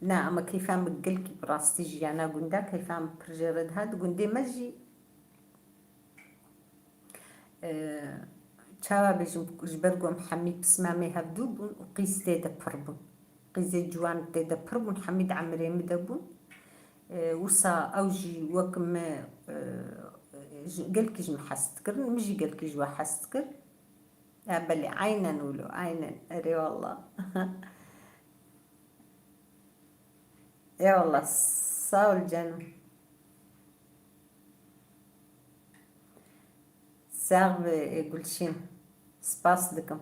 na, ama keyfa min gelkî bi rastî jiyana gunda, keyfa min pir jê re dihat. Gundê me jî, e, çawa bêjim, ji ber ku em hemî pismamê hevdû bûn û qîz tê de pir bûn. Qîzê ciwan tê de pir bûn, hemî di emirê min de bûn. E, wisa ew jî wek me, e, ji, gelkî ji min hez dikirin, min jî gelkî ji we hez dikir. Ya belê, aynen wilo, aynen. Erê wallah. Eyvallah, sağ ol canım. Sağ ol, e, Gülşin. Spas dikim.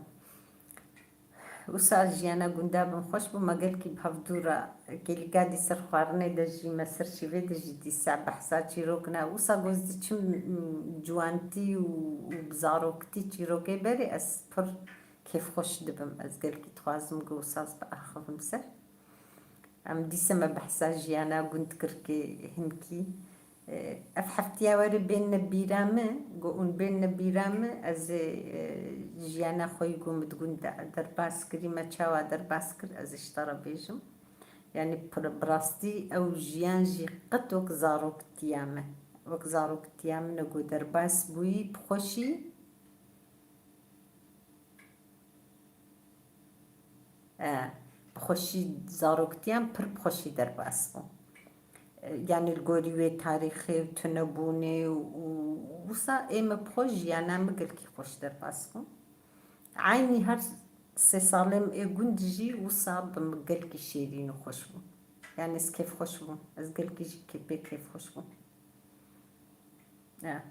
Wisa jiyana gunda bin xweş bû, me gelkî bi hev dû re, kêlîka dî ser xwarinê de jî, me ser şîvê de jî dîsa behsa çîrok ne. Wisa goz diçim, m, ciwantî û, û bi zaroktî çîrokê berê ez pir kêfxweş dibim. Ez gelkî dixwazim ku wisa ez biaxivim ser. Em dîse me behsa jiyana gund kir kê hinkî. Ev heftiya werê bênne bîra min, ku hûn bênne bîra min, ez ê, e, jiyana xwe yî ku min di gund de derbas kirî, me çawa derbas kir, ez ê ji te re bêjim. Yanî pir-, bi rastî ew jiyan jî qet wek zaroktiya min, wek zaroktiya min e ku derbas bûyî, bi xweşî. E, bi xweşî zaroktiyan pir bi xweşî derbas bû. E, yanî li gorî wê tarîxê û tunebûnê û, û wisa ê me bi xwe jiyana min gelkî xweş derbas bû. Eynî her sê salê min ê gund jî wisa bi min gelkî şêrîn û xweş bû. Yanî ez kêfxweş bûm. Ez gelkî jî kê-, pê kêfxweş bûm. E.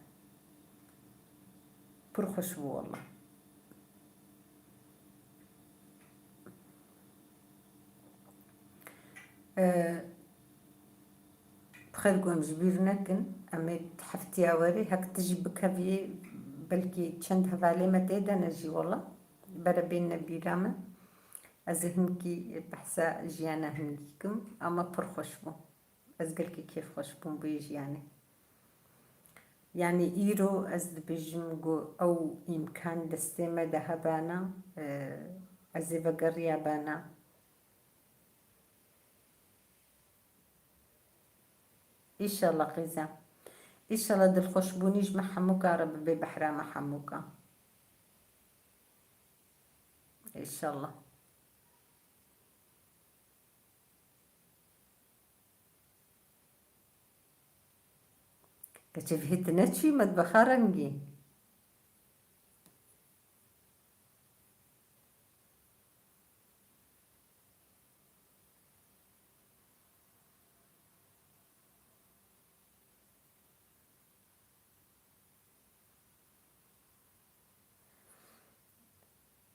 Pir xweş bû wela. Ee, bi xêr ku em ji bîr nekin, em ê heftiya werê hek tu jî bikeviyê, belkî çend hevalê me tê de ne jî wela. Bere bêne bîra min. Ez ê hinkî behsa jiyana hingî kim, ama pir xweş bû. Ez gelkî kêfxweş bûm bi vê jiyanê. Yanî îro ez dibêjim ku ew îmkan destê me de hebana, e, ez ê vegeriyabana. Înşallah qîza. Înşallah dilxweşbûnî ji me hemûka re bibe behra me hemûka. Înşallah. Keçê vê tu neçûyî metbexa rengîn?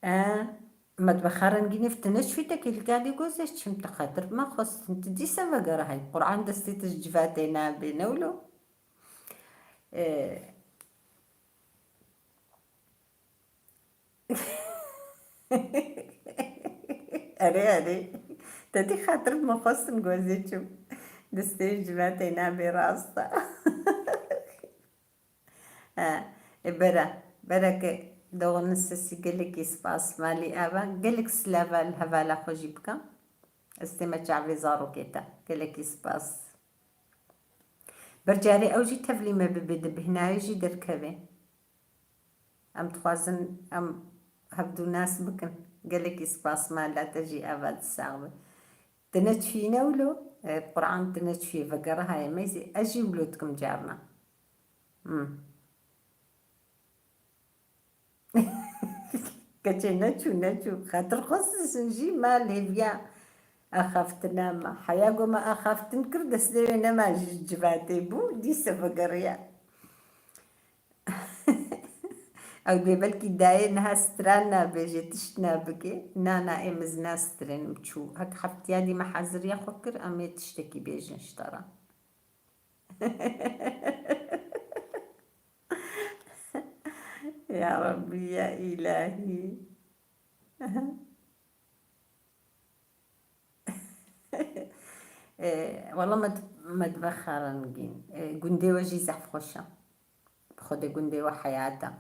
E, metbexa rengînê tu neçûyî te kêlîka dî gozê çim te xetir bi me xwestin. Tu dîse vegere hey. Quran destê tu ji civatê nabê, ne wilo? E, Erê, erê. Te dî xatir bi min xwestin gozê çûm. Destê ji me tê nabê rast e. He, ê bere. Bereke doxunin sesî gelekî spas malî ava. Gelek silava li hevala xwe jî bikim. Ez tême çavê zarokê te. Gelekî spas. Bercarê ew jî tevlî me bibe, di bêhnayê jî derkeve. Em dixwazin em hevdû nas bikin. Gelekî spas mala te jî ava di sax be. Tu neçûyî ne wilo? E, Quran tu neçûyî vegerihaye me zî ez jî wilo dikim carna. Hmm. Keçê neçû, neçû. Xatir xwestin jî ma lêviya axaftina me. Heya ku me axaftin kir, destê wê nema ji civatê bû, dîse vegeriya. Ew dê belkî dayê niha stran nabêje, tişt nabike. Na, na, ê mizna strên çû. Hek heftiya dî me haziriya xwe kir, em ê tiştekî bêjin ji te re. Ya Rabbî, ya Îlahî. E, wela me, me dibe xerengîn. E, gundê we jî zehf xweş e. Bi Xwedê gundê we heyat e.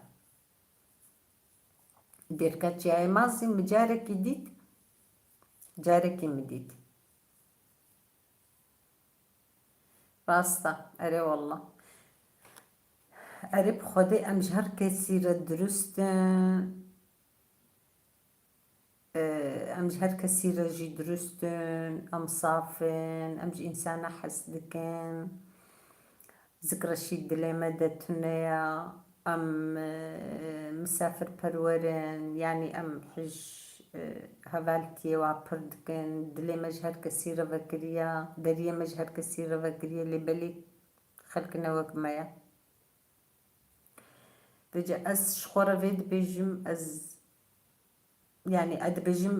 Dêrka çiyayê Mazî min carekî dît, carekî min dît. Rast e, erê wallah. Erê bi Xwedê em ji her kesî re dirust in. Em ji her kesî re jî dirust in, em saf in, em ji însana hez dikin. Zikreşîd dilê me de tune ye. Em, e, misafirperwer in, yanî em hij, e, hevaltiyê wa pir dikin. Dilê me ji her kesî re vekiriye, deriyê me ji her kesî re vekiriye, lê belê xelk ne wek me ye. Vêca ez ji xwe re vê dibêjim, ez Yani, ez dibêjim,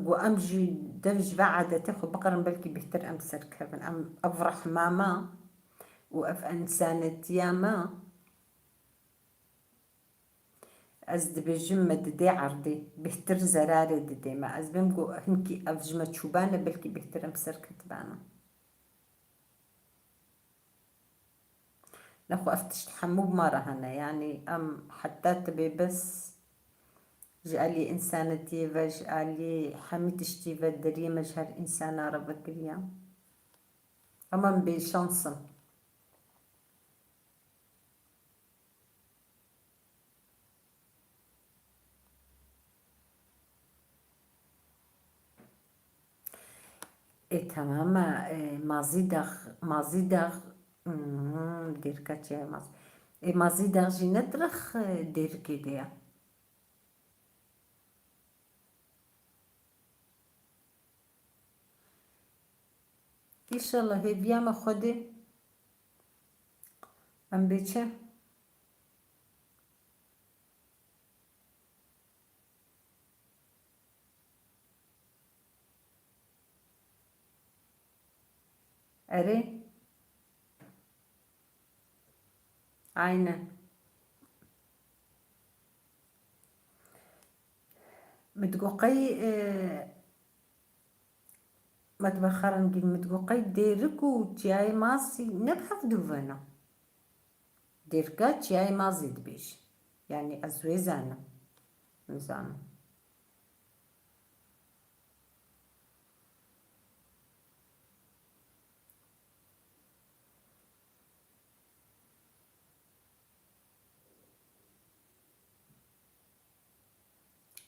ku em jî dev ji ve adetê xwe biqerin, belkî bêhtir em serkevin. Em ev rehma me û ev însanetiya me, ez dibêjim, me didê erdê, bêhtir zerarê didê me. Ez bêm ku hinkî ev ji me çûbane, belkî bêhtir em serketibane. Nexwe ev tişt hemû bi me re hene. Yanî em heta tibê bes ji aliyê însanetiyê ve, ji aliyê hemî tiştî ve deriyê me ji her însana re vekiriye. Ama em bêşans in. E, tamam e, Mazî Dax, Mazî Dax, hmm, Dêrika Çiyayê Mazî. E, Mazî Dax jî ne dirêx, e, Dêrikê de ye. Înşallah hêviya me Xwedê em bê çi? Erê. Aynen. Min digot qey, e, Metbexa rengîn, min digot qey Dêrik û Çiyayê Masî ne bi hevdû ve ne. Dêrika Çiyayê Mazî dibêjin. Yanî ez wê zanim. Nizanim.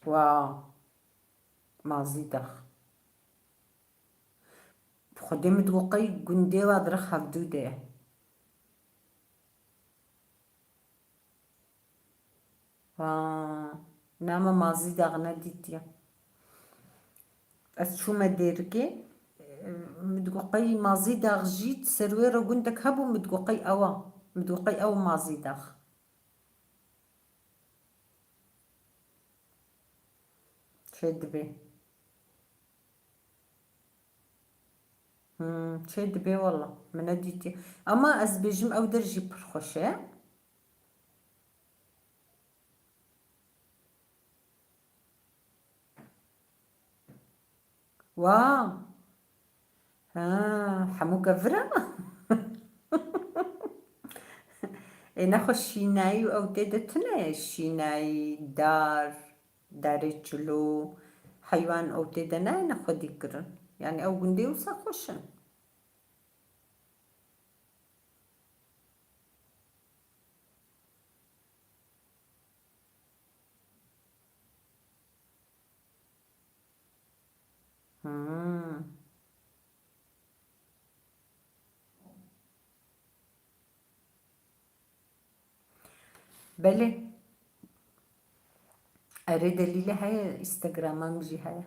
Wow. Mazî Dax. Bi Xwedê min digot qey gundê wa dirêx hevdû de ye. Wa, na me Mazî Dax nedîtiye. Ez çûme Dêrikê, min digot qey Mazî Dax jî ser wê re gundek hebû, min digot qey ew a. Min digot qey ew Mazî Dax. Çê dibê. Hmm, çê dibê wela. Min nedîtiye. Ama ez bêjim ew der jî pir xweş e. Wa. Ha, hemû kevir e. Ê, nexwe şînayî û ew tê de tune ye. Şînayî, dar, darê çilo, heywan ew tê de nayêne xwedî kirin. Yani ew gundê wisa xweş in. Hmm. Belê. Erê delîlê heye, Instagrama min jî heye.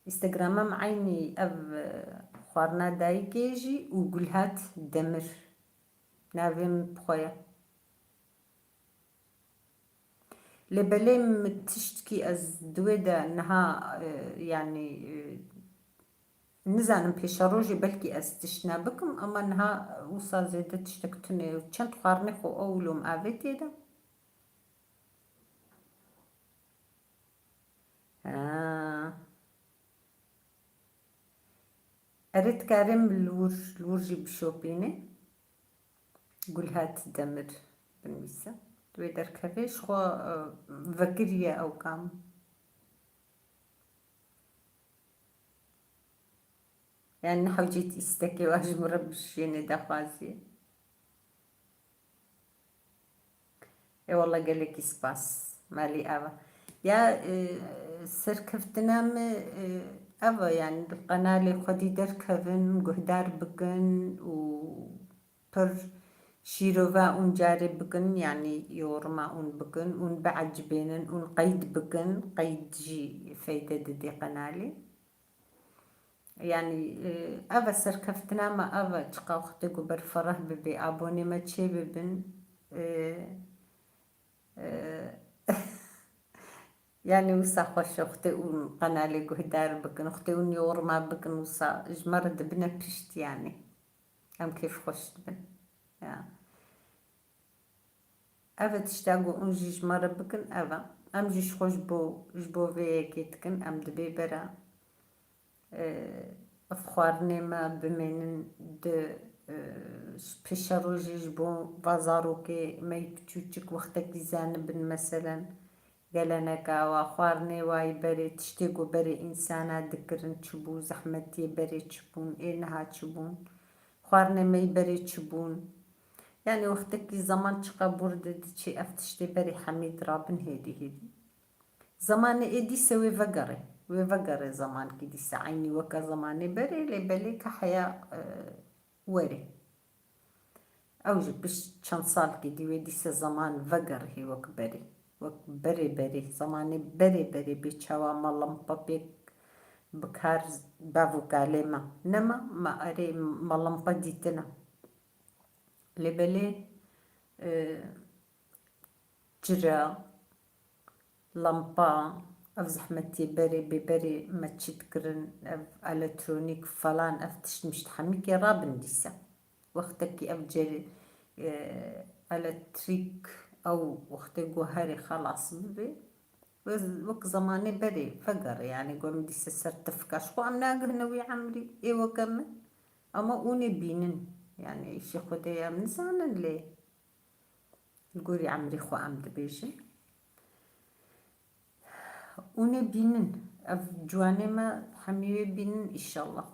Instagrama min eynî ev, e, xwarina dayikê jî û Gulhat Demir. Navê min bi xwe ye. Lê belê min tiştkî ez di wê de niha, e, yanî, e, nizanim pêşerojê belkî ez tişt nebikim, ama niha wisa zêde tiştek tune ye. Çend xwarinê xwe ew lom avê tê de. Ha. Erê, dikarê min li wir, li wir jî bişopînê. Gulhat Demir binivîse. Wê derkevê ji xwe, e, vekiriye ew kam. Yani ne hewcît îstekê wa ji min re bişînê daxwazî. Ê wele gelekî spas. Malî ev e. Ya, e, serkeftina me, e, ev e, yani di qenalê xwedî derkevin, guhdar bikin û pir şîrova ûn carê bikin, yani yoruma ûn bikin ûn biecibênin ûn qeyd bikin. Qeyd jî feyde didê qenalê. Yani, e, ev e serkeftina me, ev e çiqa wextê ku berfereh bibê, abonê me çê bibin. E, e, Yani wisa xweş e, xwtê û qenalê guhdar bikin, xwtê û yorma bikin, wisa ji me re dibine pişt yani. Em kêfxweş dibin. Ya. Ev e tişta ku hûn jî ji me re bikin, ev e. Em jî ji xwe ji bo, ji bo vê yekê dikin, em dibê bera. Ev xwarinê me bimênin di, e, pêşerojê ji bo va zarokê me yî piçûçik wextekî zanibin, meselen, geleneka wa, xwarinê wa yî berê, tiştê ku berê însana dikirin çi bû, zehmetiyê berê çi bûn, ê niha çi bûn, xwarinê me yî berê çi bûn. Yani wextekî zeman çiqa bûr de diçê, ev tiştê berê hemî dirabin hêdî hêdî. Zemanê ê dîse wê vegerê. Wê vegerê zemankî dîse. Eynî weke zemanê berê, lê belê ke heya, e, werê. Ew jî pişt çend salkî dî wê dîse zeman vegerihê wek berê. Wek berê berê. Zemanê berê berê bê çawa me lampa pêk bi kar bav û kalê me. Nema me erê me lampa dîtine. Lê belê, e, cira, lampa, ev zehmetiyê berê bêberê me çi dikirin, ev elektronîk falan, ev tişt mişt hemîkê rabin dîse. Wextekî ev cêrê, e, elektrîk ew wextê ku herê xelas bibe, wek, wek zemanê berê vegerê, yani ku em dîse ser tifka. Ji xwe em nagihine wî emrî, ê weke min, ama hûn ê bînin. Yani îşê Xwedê em nizanin lê. Li gorî emrê xwe em dibêjin. Hûn ê bînin. Ev ciwanê me hemî wê bînin, înşallah.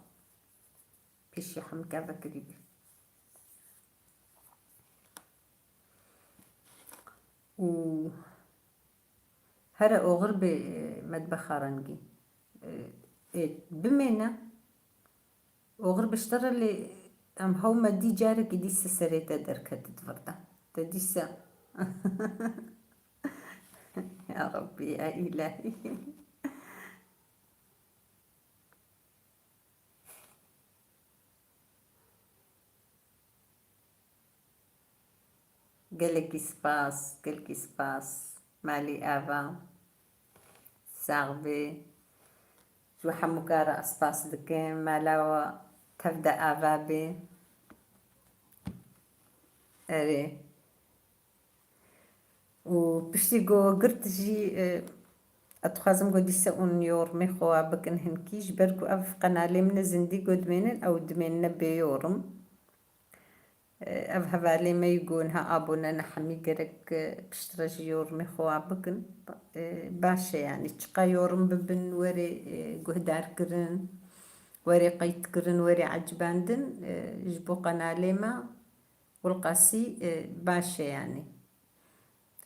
Pêşî hemike vekirî bî. Û here oxir bê, e, medbexa rengî. E, ê, bimêne. Oxir biştere lê em hew me dî carekî dî se serê te derket di vir de. Te dîse. Ya Rabbî, ya Îlahî. Gelekî spas, gelekî spas. Malî ava. Sax bê. Ji we hemûka re ez spas dikim. Mala we tev de ava bê. Erê. Û piştî ku girt jî, e, ez dixwazim ku dîse hûn yormê xwe wa bikin hinkî, ji ber ku ev qenalê min e zindî ku dimênin, ew dimênine bê yorum. E, ev hevalê me yî ku niha abone ne, hemî gerek, e, piştre jî yormê xwe wa bikin. E, baş e, yanî çiqa yorum bibin, werê, e, guhdarkirin, werê qeydkirin, werê ecibandin, e, ji bo qenalê me wilqasî, e, baş e, yanî.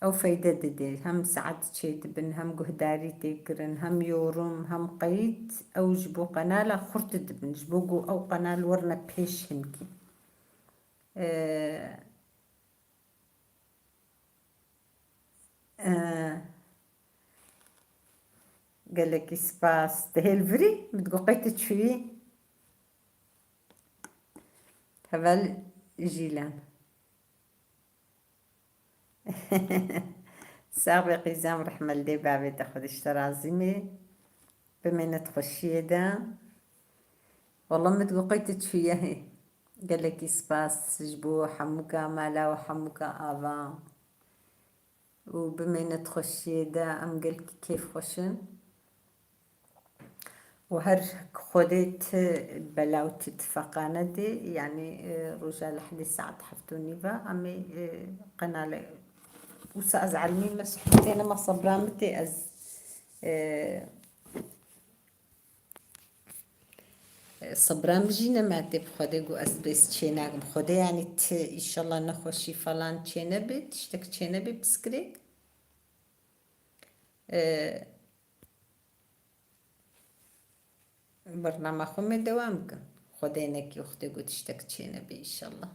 Ew feyde dide. Hem saet çêdibin, hem guhdarî tê kirin, hem yorum, hem qeyd. Ew ji bo qenala xurt dibin. Ji bo ku ew qenal werine pêş hinkî. Ee, ee, gelekî spas. Dihêl virî, min digot qey tu çûyî. Heval Jîlan. Sax be qîzam, rehme li dê bavê te, Xwedê ji te razî me. Bimêne di xweşiyê de. Wela min digot qey tu çûye. Gelekî spas ji bo hemûka mala û hemûka ava. Û bimêne di xweşiyê de, em gelkî kêfxweş in. Û her Xwedê ti bela û ti tifeqane dê, yanî, e, roja Lehedê saet heft û nîv e, em ê, e, qenale. Wisa ez elmî me, suhbetê nema, sebra min tê, ez, e, e, sebra min jî nema tê, bi Xwedê ku ez bês çênakim. Xwedê, yanî ti, înşallah nexweşî falan çênebe, tiştek çênebe, piskirêk. E, Bernama xwe me dewam bikin. Xwedê nekî wextê ku tiştek çênebe, înşallah.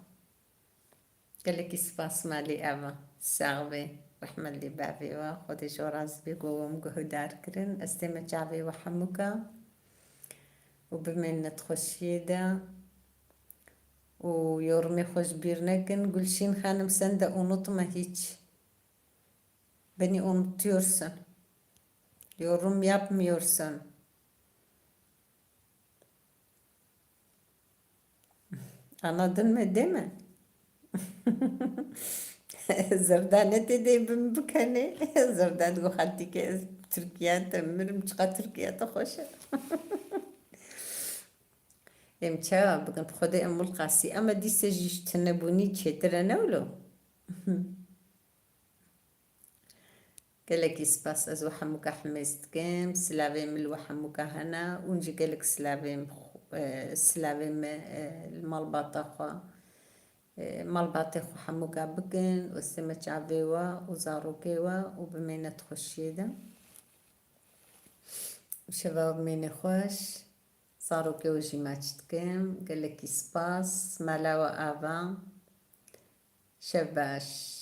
Gelekî spas malî ava. Sax be. Rehmet lê bavê we. Xwedê ji we razî be ku we min guhdar kirin. Ez tême çavê we hemûka. Û bimêne di xweşiyê de. Û yorumê xwe ji bîr nekin. Gulşîn Xanim, sen de unutma hiç. Beni unutuyorsun. Yorum yapmıyorsun. Anladın mı, değil mi? Zerda ne tê dê bin bikene. Zerda digo xeltî ke ez Tirkiye te mirim, çiqa Tirkiye te xweş e. Em çawa bikin, bi Xwedê em wil qasî, ama dîse jî ji tunebûnî çêtir e, ne wilo? Gelekî spas, ez we hemûka himêz dikim. Silavê min li we hemûka hene û jî gelek silavê min xwe-, e, silavê me, e, li malbata xwe, e, malbatê xwe hemûka bikin û sê me çavê we û zarokê we û bimêne di xweşiyê de. Şeva we bimêne xweş. Zarokê we jî maç dikim. Gelekî spas. Mala we ava. Şev baş.